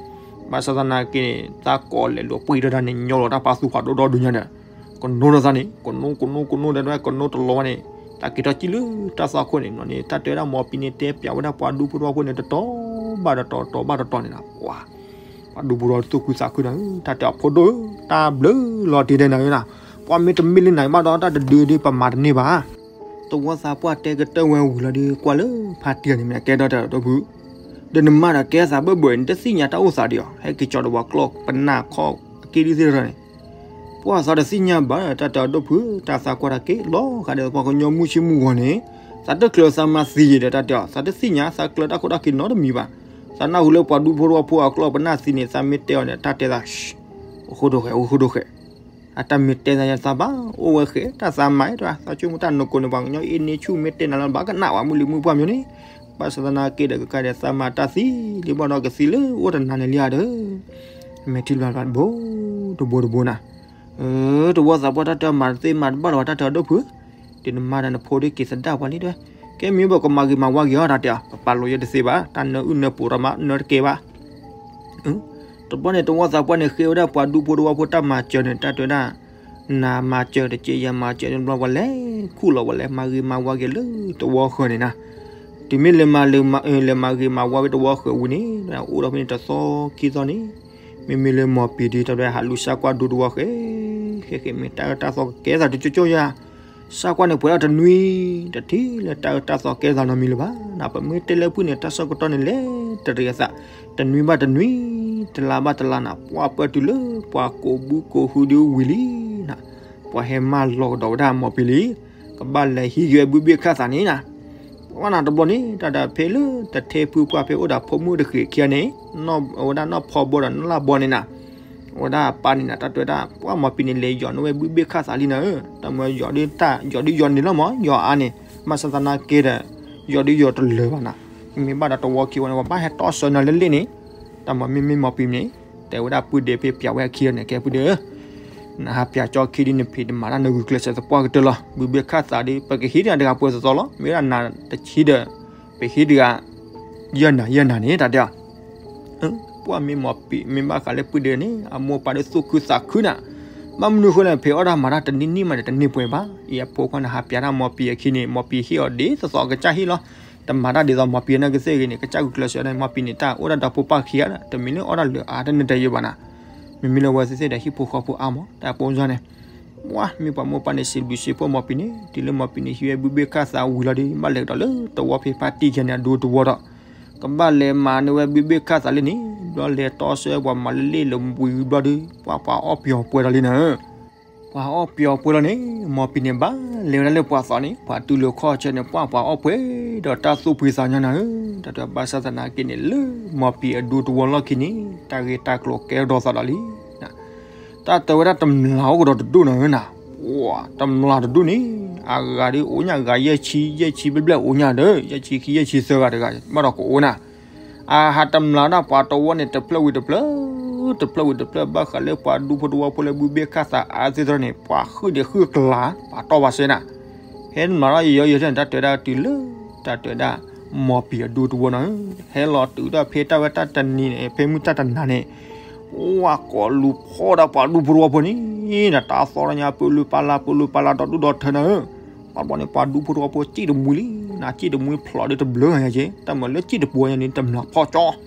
ဘၣ်ဆၣ်သနာ်က့န့ၣ် သးကိးလဲၤလူၤပှ့ၤဒီးတၢ်န့ၣ် ညီလီၤတၢ်ပာ်သူၣ်ဖးဒိၣ်ဒီဒူၣ်ညါဒီး ကနိဒီးသးန့ၣ် ကနိကနိကနိဒီး ကနိတလီၤဝဲန့ၣ် တၢ်က့ၤထီၣ်ကံၣ်လၢတၢ်သွၣ်ခိၣ်န့ၣ် မ့ၢ်န့ၣ် တၢ်တဲဝဲဒၣ် မိၢ်ပံၤန့ၣ် တဲပျးဝဲဒၣ်ပှၤဒူဖိတဝီဖိန့ၣ် တတီၤဘၣ်တတီၤ တတီၤဘၣ်တတီၤန့ၣ်လီၤ. ပှၤဒူဖိတဝီသူၣ်ခုသးခုန့ၣ် တၢ်တဲအီၤ ဖိဒိၣ်ဧၢ တၢ်ဘျုးလီၤတံၢ်ဒဲးနၤဧၢ, ပှၤမ့ၢ်တမ့ၢ်လၢနၤဘၣ်ဒီး တၢ်တဒုဒုပမၤတန့ၢ်ဘၣ်. တဝီသးပှၢ်တဲကတၢၢ်ဝဲဝံၤလီၤဒီး ကွၢ်လၢဖါတံၢ်န့ၣ် မ့ၢ်ကဲဒီးတဲအီၤ ဒီပုၢ်, ဒီးနမါဒီးကဲသးဘၢၣ်ဘၢၣ်န့ၣ် တသ့ၣ်ညါတၢ်အိၣ်သးဒံးအီၤ ဟဲက့ၤကၠီဒီးပှၤကျီပနၢ်ခီၣ်အက့ဒ်သ့ၣ်တဖၣ်န့ၣ် ပှၤသးတသ့ၣ်ညါဘၣ် တၢ်တဲအီၤ ဒီပုၢ်ဧၢ တၢ်သးကွၢ်တၢ်က့ၤလီၤ ဃးဒီးပှၤကညီမုၢ်ဆ့မုၢ်ဂီၤန့ၣ် သးတချုးသးမၤသံယံၤဒီး တၢ်တဲအီၤ သးတသ့ၣ်ညါ သးကျၢတၢ်ခိၣ်တၢ်ခံနီတမံၤဘၣ်. သးနၢ်ဟူလၢပှၤဒူဖိတဝီဖိအကျီပနၢ်သံန့ၣ် သးမ့ၢ်တဲအီၤန့ၣ် တၢ်တဲသး အိၣ်ဃိဒိၣ်ဃဲး အိၣ်ဃိဒိၣ်ဃဲး အတၢ်မ့ၢ်တဲသးယသးဘၣ် အိၣ်ဝဲဃဲး တၢ်သးမၤတၢ် သးဆိကမိၣ်တၢ်နကိးန့ၣ် ပှၤကညီအ့န့ဆူၣ်မ့ၢ်တဲနၤလၢဘၣ်ကနၣ်ဝဲ မုၢ်လံမုၢ်ပှၢ်မ့ၢ်န့ၣ်, ဘၣ်ဆၣ်သနာ်က့ဒီး ကကါဒီး သးမၤတၢ်သံလံဘၣ်ဒီး ကသံလၢအိၣ်တနၤန့ၣ်လံဧါဒီး မဲာ်ထံလီၤဘၣ်တဘိ တဘိတဘိနၤ, တဝီသးပှၢ် တၢ်တဲမၤတသ့မၤတဘၣ်လၢၤဘၣ် တၢ်တဲအီၤ ဒီပုၢ်ဧၢ, ဒ်နမါဒီးနဖိဒုးက့ၤသဒၣ်ပှၤလံဒီး ကဲမ့ၢ်ဘၣ်ကမၤဂ့ၤမၤဝါက့ၤအီၤ တၢ်တဲအီၤ ပပာ်လီၤယဲတသ့ဘၣ် တၢ်နၢအုၣ်နၢပူၤတမး နၢတကဲဘၣ် တဘျီန့ၣ် တဝီသးပှၢ်န့ၣ် ဃ့ဝဲဒၣ်ပှၤဒူဖိတဝီဖိတၢ်မၤစၢၤန့ၣ် တၢ်တဲဝဲဒၣ် နမၤစၢၤတက့ၢ် ယမၤစၢၤန့ၣ်ဘျီ ပှၤလဲၤခူၣ်လီၤ ပှၤလဲၤမၤဂ့ၤမၤဝါက့ၤလၢတဝီဃၢၤန့ၣ်နၤ, တုၤမ့ၢ်လဲၤမၤ လဲၤမၤဂ့ၤမၤဝါဝဲတဝီဃၢၤဝံၤန့ၣ် အိၣ်ဒီးဖဲန့ၣ်တသီခံသီန့ၣ် မ့မ့ၢ်လၢမိၢ်ပံၤဒုး တၢ်တဲဝဲဒၣ် ဟးလူၤစၢ်ကွၢ်ဒူတဝီဃၢၤ ဃဲဃဲမ့ၢ်တၢ်အၢတၢ်သီကကဲသးတကၠိကၠိယါ စၢ်ကွၢ်န့ၣ် ပှဲၤဒၣ်တနွံ တထံၣ်လၢတၢ်အၢတၢ်သီကဲသးနီတမံၤလၢၤဘၣ်နၤ, ပမ့ၢ်တဲလၢဖုၣ်န့ၣ် တၢ်ဆၢကတီၢ်န့ၣ်လဲၤတရံးအသး တနွံဘၣ်တနွံ တလါဘၣ်တလါနၤ, ပှၢ်ပၢၢ်တုၤလၢပှၤကိးဘုကိးဟုဒုဝံၤလံနၤ, ပှၤဟဲမၢလီၤကဒီးဝဲဒၣ်မိၢ်ပံၤလံ, ကဘၣ်လဲၤဟံးက့ၤဝဲဘုဘ့ၣ်ခၣ်သးန့ၣ်နၤ, ပှၢ်နၤတဘျီန့ၣ် တၢ်ဒီးဖဲလၢတထဲဖုပှၢ်ဖဲအိၣ်ဒီးဖိမုၣ်တဃ့ၢ်ခံဂၤန့ၣ် အဝဲဒၣ်နီၢ်ဖီဘီဒီးနီၢ်လၢ်ဘီန့ၣ်နၤ အဝဲဒၣ်အပၢ်န့ၣ်နၤ တၢ်တဲဝဲဒၣ် ပှၢ်မိၢ်ပံၤန့ၣ် လဲၤယီၤန့ၢ်ဝဲဘုဘ့ၣ်ခၣ်သးလံနၤဧၢ, တၢ်မၢယီၤဒ်တၢ် ယီၤဒ်ယီၤန့ၣ်လီၤမး ယီၤအါန့ၣ်, ဘၣ်ဆၣ်သနာ်က့ဒီး ယီၤဒ်ယီၤတလၢာ်ဘၣ်နၤ, မ့ၢ်ဘၣ်ဒီးတဝီခံဝဲန့ၣ် ပှၤဘၣ်ဟဲတီဆၢနၤလၢလ့ၣ်န့ၣ်, တၢ်မၢမ့မ့ၢ်မိၢ်ပံၤန့ၣ် တဲဝဲဒၣ်ပုၢ်ဒ့ဖဲပျးဝဲအခံန့ၣ် ကဲပုၢ်ဒ့ဧၢ နဟးပျးကၠီခံဒ်နဖံးတမၤတၢ်နဂုာ်ကျဲးစၢးသပှၢ်ကတၢၢ်လီၤ, ဘုဘ့ၣ်ခၣ်သးဒ် ပကဟံးတဂၤတဂၤပှဲၤသီသီလီၤ, မ့ၢ်ဝဲဒၣ်နၤတဆံဒီး ပဟံးတဂၤ ယဲၢ်နၤယဲၢ်နၤန့ၣ် တၢ်တဲအီၤ ပှၢ်မ့ၢ်မိၢ်ပံၤ မ့ၢ်ဘၣ်ဃးလၢပုၢ်ဒ့န့ၣ် အမိၢ်ပၢ်ဒီးသူၣ်ခုသးခုနၤ, ဘၣ်မနုၤဃိလဲၣ် ဖံးအီၣ်တၢ်မၤတၢ်တနံၣ်နံၣ်မးဒီးတန့ၢ်ပှဲၤဘၣ်, အံၤအဖိခွါန့ၣ် ဟးပျးတၢ်မိၢ်ပံၤအခံန့ၣ် မိၢ်ပံၤဟ့ၣ်အီၤဒ်သိးသိးကစၢ်ဟ့ၣ်လီၤ, တမၤတၢ်ဒ်သိးမိၢ်ပံၤအနၢ်ကသ့ၣ်ဂ့ၤန့ၣ် ကစၢ်ဂုာ်ကျဲးစၢးန့ၣ် မိၢ်ပံၤန့ၣ် တၢ်အိၣ်ဒၣ်ဒီးဖိပၢ်ခံဂၤဒီး တမံၤလၢအီၣ်တၢ်လၢအါတန့ၢ်တယဲၢ်ဘၣ်နၤ, မ့မ့ၢ်လၢဝဲသ့ၣ်သ့ၣ်ဒီးဟံၣ်ဖိဃီဖိအါမး တၢ်ပိၢ်စၢ်န့ၣ် ပှၢ်မ့ၢ်ပှၤမိၢ်ပၢ်န့ၣ် စံးဘျုးစံးဖှိၣ်မိၢ်ပံၤန့ၣ် တုၤလၢမိၢ်ပံၤန့ၣ် ဟံးဝဲဘုဘ့ၣ်ခၣ်သးဝံၤလီၤဒီး ဘၣ်လဲၤကဒီးလၢတဝီဖဲဖါတံၢ်ခံဂၤန့ၣ် အဒူတဝီဒီး ကဘၣ်လဲၤမၤန့ၢ်ဝဲဘုဘ့ၣ်ခၣ်သးလၢန့ၣ် ဘျီလဲၤတီဆၢပှၤမၤလၢလ့ၣ်လၢဝံၤဘျီဒီး ပှၢ်ပှၤအီၣ်ပျီၤပှဲၤလီၤလံနၤဧၢ, ပှၤအီၣ်ပျီၤပှဲၤလီၤန့ၣ် မိၢ်ပံၤန့ၣ် ဘၣ်လဲၤဝဲဒၣ်လၢပှၤသီန့ၣ် ပှၤတူၢ်လိာ်ခီၣ်ဆၢန့ၣ် ပှၢ်ပှၤအီၣ်ပှဲၤဒီးတၢ်သူၣ်ဖှံသးညီနၤဧၢ, တၢ်တဲဘၣ်ဆၣ်သနာ်က့န့ၣ် လၢမိၢ်ပံၤအဒူတဝီလီၢ်ခံန့ၣ် တၢ်ဂ့ၢ်တၢ်ကျိၤကဲထီၣ်သးဒီးလံ တၢ်တဲဝဲဒၣ်တမျးအိၣ်ကဒီးတဒူၣ်နၤဧၢနၤ, ပှၢ်တမျးတဒူၣ်န့ၣ် အဂၤဒ်အိၣ်ညါဂၤယဲၢ်ဆံ ယဲၢ်ဆံဘျဲၣ်ဘျဲၣ်အိၣ်ညါဒီး ယဲၢ်ဆံခံယဲၢ်ဆံသၢဂၤတဂၤ ဘၣ်ဒီးကအိၣ်နၤ, အဟးတမျးဒၣ်ပှၤတဝီန့ၣ် တဖျၢၣ်ဝံၤတဖျၢၣ် တဖျၢၣ်ဝံၤတဖျၢၣ် ဘၣ်ဃးလၢပှၤဒူဖိတဝီဖိလၢဘုဘ့ၣ်ခၣ်သးအါသ့ၣ်တဖၣ်န့ၣ် ပှၤဟုၣ်ဒံးဟုၣ်ကျါ ပှၤတီၢ်ဘၣ်စ့နၤ ဟဲတမျးထီၣ်ယဲၢ်ယဲၢ်န့ၣ် တၢ်တဲဝဲဒၣ်တုၤလၢ တၢ်တဲဝဲဒၣ် မိၢ်ပံၤအဒူတဝီနၤဧၢ, ဟဲလီၤတုၤဒၣ်ဖဲတၢ်ဝဲတၢ်တနံၤန့ၣ် ဖဲမုၢ်တၢ်တနၤန့ၣ် ပှၢ်ကိးလူၤဖီၣ်ဒၣ်ပှၤဒူဖိတဝီဖိန့ၣ် ဒီးတၢ်သီတညါ ပလူၤပလၤ ပလူၤပလၤ ဒီဒူၣ်ဒီထၢနၤဧၢ, ပှၢ်ဘျီန့ၣ် ပှၤဒူဖိတဝီဖိစံၣ်တမှံလံ, နစံၣ်တမှံဖျိးဒီးတဘျုးဂၤယဲၢ်က့ တၢ်မၤလၢစံၣ်တပူၤညါန့ၣ် တမျးဖီၣ်ကၠီ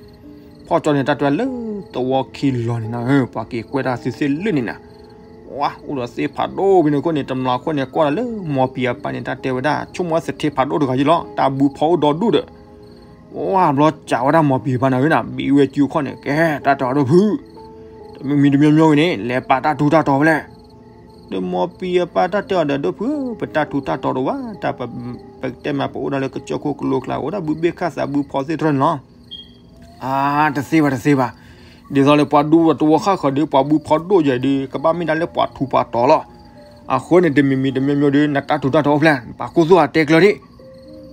ဖီၣ်ကၠီန့ၣ် တၢ်တဲဝဲလၢသဝီခံလီၤန့ၣ်နၤဧၢ, ပှၤက့ၤကွဲတၢ်သုသ့ၣ်လၢန့ၣ်နၤ, ပှၤအိၣ်ဒီးသ့ၣ်ဖးဒိၣ်ဖဲန့ၣ်အဃိန့ၣ် တမျီၤခိၣ်န့ၣ် ကွၢ်လီၤလၢမိၤပံၤအပၢ်န့ၣ် တၢ်တဲဝဲဒၣ် ဆိကမိၣ်သထ့ဖးဒိၣ်တဂၤယ့လီၤ တၢ်ဘုဖီအိၣ်ဒီဒူၣ်ဒီး ဝဲဘျီစံးဝဲဒၣ်မိၤပံၤအပၢ်န့ၣ်ဝဲဒၣ် ဘံဝဲကၠူအခီၣ်န့ၣ် ကဲ တၢ်တဲအီၤဒိၣ်ဖု တမံၤမံၤတမံၤမံၤဝဲန့ၣ် လဲၤပာ်တၢ်ထူးတၢ်တီၤဖဲလဲၣ် ဒီးမိၤပံၤအပၢ်တၢ်တဲအီၤဒီး ဒိၣ်ဖုဧၢ ပတၢ်ထူးတၢ်တီၤတအိၣ်ဘၣ် တၢ်ပ ပကတဲမး ပအိၣ်ဒၣ်လၢကစၢၢ်ခိၣ်ကလိကျါ အိၣ်ဒၣ်ဘုဘ့ၣ်ခၣ်သးဘုဖီသ့ၣ်တဖၣ်န့ၣ်လီၤ. အါ တသ့ဘၣ်တသ့ဘၣ်, ဒ်သိးလၢပှၤဒူသဝီဃၣ်ဃၢၤဒီး ပှၤဘုဖီဒိၣ်ယဲၢ်ဒီး ကဘၣ်မ့ၢ်ဒၣ်လၢပှၤထူးပှၤတီၤလီၤ. အဃိန့ၣ် တမံၤမံၤတမံၤမံၤဒီး နတၢ်ထူးတၢ်တီၤအိၣ်ဖျဲၣ် ပှၤကိၢ်သူၣ်အတဲကျၢၤဒံး,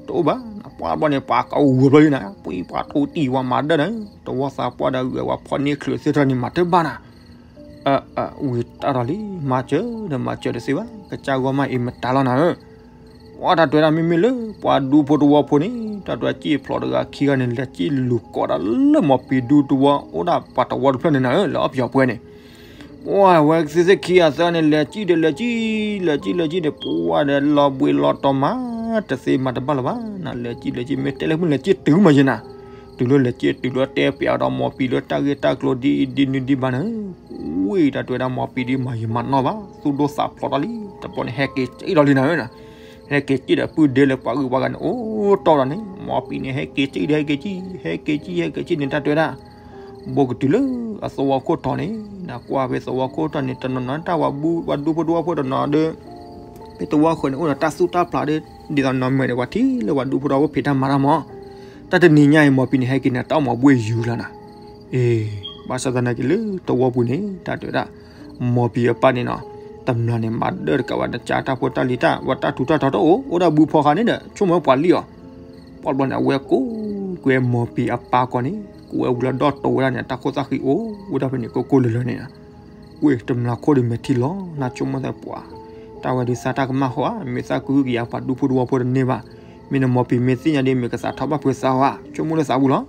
တအိၣ်ဘၣ် ပှၤဘျီန့ၣ် ပှၤကဝီၤဘျီလံနၤ ပှၤပှၤထူးတံၢ်ဝဲမၤဒၢၣ်န့ၣ် သဝီသးပှၢ်ဒီးဂဲၤဝဲဖီန့ၢ်ချုးသ့ၣ်တဖၣ်န့ၣ် မၤတဘၣ်နၤ အၢ ဝံၤတၢ်ထီၣ်လံ မၤစၢၤဒီးမၤစၢၤတသ့ဘၣ် ကစၢ်ဂီၢ်မးအံၤမတၤလီၤနၤဧၢ, ပှၤတၢ်တဲဒၣ်မ့မ့ၢ်လၢ ပှၤဒူဖိတဝီဖိန့ၣ် တၢ်တဲစံၣ်ဖျိးတဂၤခံဂၤန့ၣ် လဲၤစံၣ်လူၤကိးဒၣ်လၢမိၤပံၤဒူတဝီ အိၣ်ဒၣ်ပှၤတဝီတဖျၢၣ်န့ၣ်နၤဧၢ လၢအီၣ်ပယီၤပှဲၤန့ၣ် ပှၤဝဲသ့ၣ်ခံဂၤသၢဂၤန့ၣ် လဲၤစံၣ်ဒီးလဲၤစံၣ် လဲၤစံၣ်လဲၤစံၣ်ဒီး ပှၤဒီးလီၤဘှံးလီၤတီၤမး တသ့မၤတဘၣ်လၢၤဘၣ်နၤ လဲၤစံၣ်လဲၤစံၣ် မ့ၢ်တဲလၢမုၢ်လဲၤစံၣ်တုၤမးယဲၢ်နၤ တုၤလၢလဲၤစံၣ်တုၤလၢတဲပျးဒီးမိၤပံၤလၢတၢ်ဂ့ၢ်တၢ်ကျိၤဒ်အံၤဒ်နုၤဒ်ဘၣ်နၤဧၢ, ဝံၤတၢ်တဲဝဲဒၣ်မိၤပံၤဒ်မၤယံာ်မၤနီၢ်ဘၣ် သူၣ်ဒိၣ်သးဖျိးထီၣ်လံ တဘျီန့ၣ် ဟဲက့ၤစံၣ်ထီၣ်လံနၤဧၢ, ဟဲက့ၤစံၣ်ဒီးပုၢ်ဒဲလၢပှၤဂုၤပှၤဂၤန့ၣ် အိၣ်တီၢ်ဒီးန့ၣ် မိၤပံၤန့ၣ် ဟဲက့ၤစံၣ်ဒီးဟဲက့ၤစံၣ် ဟဲက့ၤစံၣ်ဟဲက့ၤစံၣ်န့ၣ် တၢ်တဲဝဲဒၣ် ဘိကတုၤလၢအသဝီခိၣ်တီၤန့ၣ် နကွၢ်ဖဲသဝီခိၣ်တီၤန့ၣ် တနီၤနီၤတၢ်ဝၤဘု ပှၤဒူဖိတဝီဖိတနီၤဒီး ဖဲသဝီဃၢၤန့ၣ် အိၣ်ဒီးတၢ်သူၣ်တၢ်ဖျးဒီး ဒ်သိးနီၢ်မၢၢ်ဒီး ပှၤထံၣ်လၢပှၤဒူဖိတဝီဖိဖံးတၢ်မၤတၢ်မး, တၢ်တနံၤညါအံၤ မိၤပံၤန့ၣ် ဟဲက့ၤန့ၣ် တၢ်အိၣ်မၤဘှ့ၣ်ယုၤလီၤနၤ, အ့ ဘၣ်ဆၣ်သနာ်က့လၢသဝီပူၤန့ၣ် တၢ်တဲဝဲဒၣ် မိၤပံၤအပၢ်န့ၣ်နီၤ တမျၢ်န့ၣ် မၤဒၢတကးဘၣ် နကၢ်တၢ်ဖိတၢ်လံၤတၢ် ဝဲတၢ်ထူးတၢ်တီၤတအိၣ် အိၣ်ဒၣ်ဘုဖီဃာ်န့ၣ်ဒီး ဆိကမိၣ်ပှၤလံၣ်အီၤ, ပှၤဘျီန့ၣ် အဝဲကိးကွဲမိၤပံၤအပၢ်ကီးန့ၣ် ကိးဝဲဝံၤလီၤဒီးတိာ်ဝဲဒၣ်န့ၣ် တၢ်ခိၣ်သၣ်ဃံအိၣ်ဝဲဒၣ်ဖဲန့ၣ် ကိၢ်ကိၢ်လၢၤလၢၤန့ၣ် ဝ့ၢ်တမျၢ်ခိၣ်ဒီးမဲာ်ထံလီၤ နဆိကမိၣ်သပှၢ်, တၢ်ဝဲဒုးသးတၢ်ကမၣ်ဟီဧါ မ့ၢ်သးကဟုကယာ်ပှၤဒူဖိတဝီဖိတန့ၢ်ဘၣ်, မ့ၢ်နမိၤပံၤမ့ၢ်သ့ၣ်ညါဒ် မ့ၢ်ကသးထီၣ်ဘၣ်ဖုးသးဧါ ဆိကမိၣ်လၢသးပူၤလီၤ.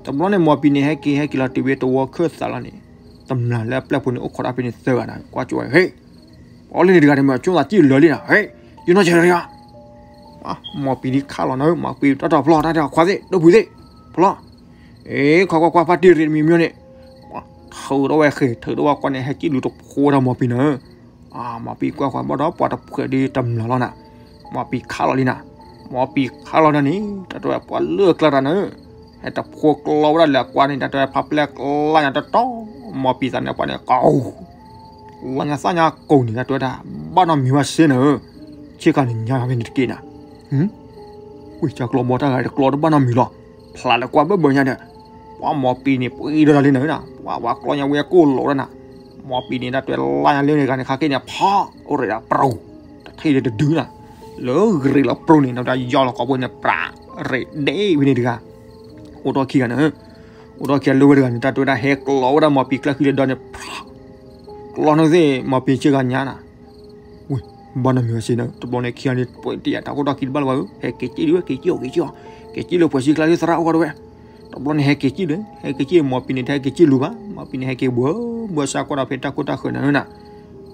တဘျီန့ၣ် မိၤပံၤန့ၣ် ဟဲက့ၤဟဲက့ၤလီၤတုၤဝဲသဝီခၢၣ်သးလီၤန့ၣ်, တမျၢ်လၢအပျဲၢ်ဖိန့ၣ် အိၣ်ခိးတၢ်ဖဲန့ၣ်သၢဂၤနၤ ကွၢ်ကၠိဝဲ ဟ့ၣ် ပှၤလၢန့ၣ်တဂၤန့ၣ် မ့ၢ်ဆိသးစံၣ်လၢာ်လံနၤ ဟ့ၣ် ယနီၢ်ဆဲးတဂၤ မိၤပံၤဒ်ခးလီၤနၤဧၢ မိၤပံၤတၢ်ထီၣ်ဖျီတၢ်ထီၣ်ခွါသ့ၣ် ဒိၣ်ဖုးသ့ၣ် ဖျီ, အ့ ခွါကွၢ်ကွၢ် ဖါတံၢ်ရ့ၣ်တမံၤမံၤန့ၣ်, ထုးထီၣ်ဝဲဃဲၤ ထုးထီၣ်ဝဲကွၢ်န့ၣ် ဟဲစံၣ်လူၤတဖိဝဲဒၣ်မိၤပံၤနၤဧၢ, မိၤပံၤကွၢ်ကွၢ်ဘၣ်ဒီး ပှၤတဖှဲးဒ်တမျၢ်လီၤနၤ, မိၤပံၤခးလီၤလံနၤ, မိၤပံၤခးလီၤနၤန့ၣ် တၢ်တဲဝဲပှၤလၢအကျါတၢ်နၤဧၢ, ဟဲတဖိကျီဝဲဒၣ်လၢအကွၢ်န့ၣ် တၢ်တဲဝဲဖးပျဲၢ်ကျါညါတတီၤ, မိၤပံၤသးန့ၣ်ပှၤန့ၣ် က လီၤညါသၣ်ညါကိၤန့ၣ် တၢ်တဲဝဲဒၣ် ဘၣ်နီတမံၤဘၣ်စ့နၤဧၢ, ဆ့ကၤန့ၣ်ညါဖဲန့ၣ်တက့ၢ်နၤ, ဝ့ၢ်ကၢ်ကျီဘီတၢ်ဂၤတကျီတဘၣ်နီတမံၤလီၤ, ဖျါလၢကွၢ်ဘၢၣ်ဘၢၣ်ညါဒီး, ပှၤမိၤပံၤန့ၣ် ပှ့ၤဒီးတၢ်လံနၤဧၢနၤ, ပှၤပှၤကျီညါဝဲကိၢ်လီၤဝဲဒၣ်နၤ, မိၤပံၤန့ၣ် တၢ်တဲဝဲလါညါလၢန့ၣ်ဂၤန့ၣ် ခါက့န့ၣ် ဖး အိၣ်ရ့းဒၣ်ပရိၤ, တထံၣ်လၢတဒုနၤ, လၢဂရ့းလီၤပရိၤန့ၣ် နတၢ်ယီၢ်လီၤကိးဘိန့ၣ် ပြး ရ့းဒ့ဝဲန့ၣ်တဂၤ အိၣ်ထီၣ်ခံဂၤနၤဧၢ, အိၣ်ထီၣ်ခံဂၤလၢဝဲတဂၤန့ၣ် တၢ်တဲဝဲဒၣ်ဟဲကျီဝဲဒၣ်မိၤပံၤကျၢၢ်ဃံလၢဒီန့ၣ် ဖး ကျီန့ၣ်သ့ၣ် မိၤပံၤဆ့ကၤညါနၤ, ဝ့ၢ် ဘၣ်နီတမံၤဘၣ်စ့နၤဧၢ, တဘျီန့ၣ်ခံဂၤန့ၣ် ပှဲၤတံၢ်ယၤ တၢ်ခိၣ်တၢ်ခံတဘၣ်လၢၤဘၣ်ဧၢ, ဟဲက့ၤစံၣ်ဒံးဝဲ က့ၤစံၣ်အီၤ က့ၤစံၣ်အီၤ, က့ၤစံၣ်လၢပှၤစံၣ်ကျါလၢသရၣ်အိၣ်ဝဲတဝဲ, တဘျီန့ၣ်ဟဲက့ၤစံၣ်ဒီး ဟဲက့ၤစံၣ်မိၤပံၤန့ၣ် တဟဲက့ၤစံၣ်လူၤဘၣ်, မိၤပံၤန့ၣ် ဟဲက့ၤဘှၢဘှၢဆါကွၢ်ဒီးဖဲတၢ်ခိၣ်တၢ်ဃၢၤနၤဧၢနၤ,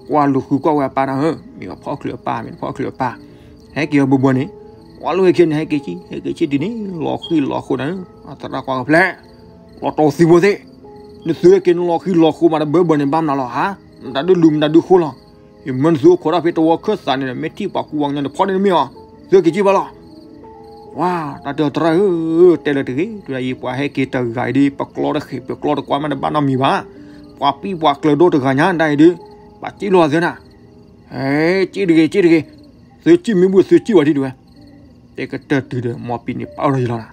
ကွၢ်လူၤဃုကွၢ်ဝဲအပၢ်နၤဧၢ, မ့ၢ်ပဖီၣ်ချုးအပၢ် မ့ၢ်ပဖီၣ်ချုးအပၢ်, ဟဲက့ၤအီၤဘှၢဘှၢန့ၣ်, ကွၢ်လၢဟဲက့ၤန့ၣ် ဟဲက့ၤစံၣ် ဟဲက့ၤစံၣ်ဒ်န့ၣ် လီၤဃံလီၤဃိနၤဧၢ, အသရၣ်ကွၢ်ကဖျဲး, လီၤတီၤသံဖိသ့ၣ်, နသုဟဲက့ၤနလီၤဃံလီၤဃိမးတဘၢဘၢန့ၣ် ဘၣ်မနုၤလီၤဧါ, မတၤဒုလူၤမတၤဒုဃိလီၤ, ယမၢနသုအိၣ်ခိးတၢ်ဖဲတဝီခၢၣ်သးန့ၣ် မ့ၢ်ထံၣ်ပှၤကူပှၤကညီန့ၣ် ဖီၣ်န့ၢ်နမ့ၢ်အီၤ, သုဟဲက့ၤစံၣ်ဘၣ်လီၤ ဝါ တၢ်တဲအီၤသရၣ်ဧၢ, တဲလၢတဂ့ၤ, တဲဒၣ်ယပှၤဟဲက့ၤတဂၤအံၤဒီး ပကျီတဃ့ၢ် ပကျီတကွၢ်မးတဘၣ်နီတမံၤဘၣ်, ပှၤပံၣ်ပှၤကျၢၤဒိၣ်တဂၤညါဒၣ်အံၤဒီး, ပှၤစံၣ်လိာ်သ့နၤ, ဟဲ စံၣ်တဂ့ၤ စံၣ်တဂ့ၤ, သုစံၣ်မ့ၢ်ဘၣ်သုစံၣ်ဝဲဒ်တဲဝဲ, တဲကတၢၢ်တုၤဒီး မိၤပံၤန့ၣ်ပၢၢ်ထီၣ်ယလီၤနၤ,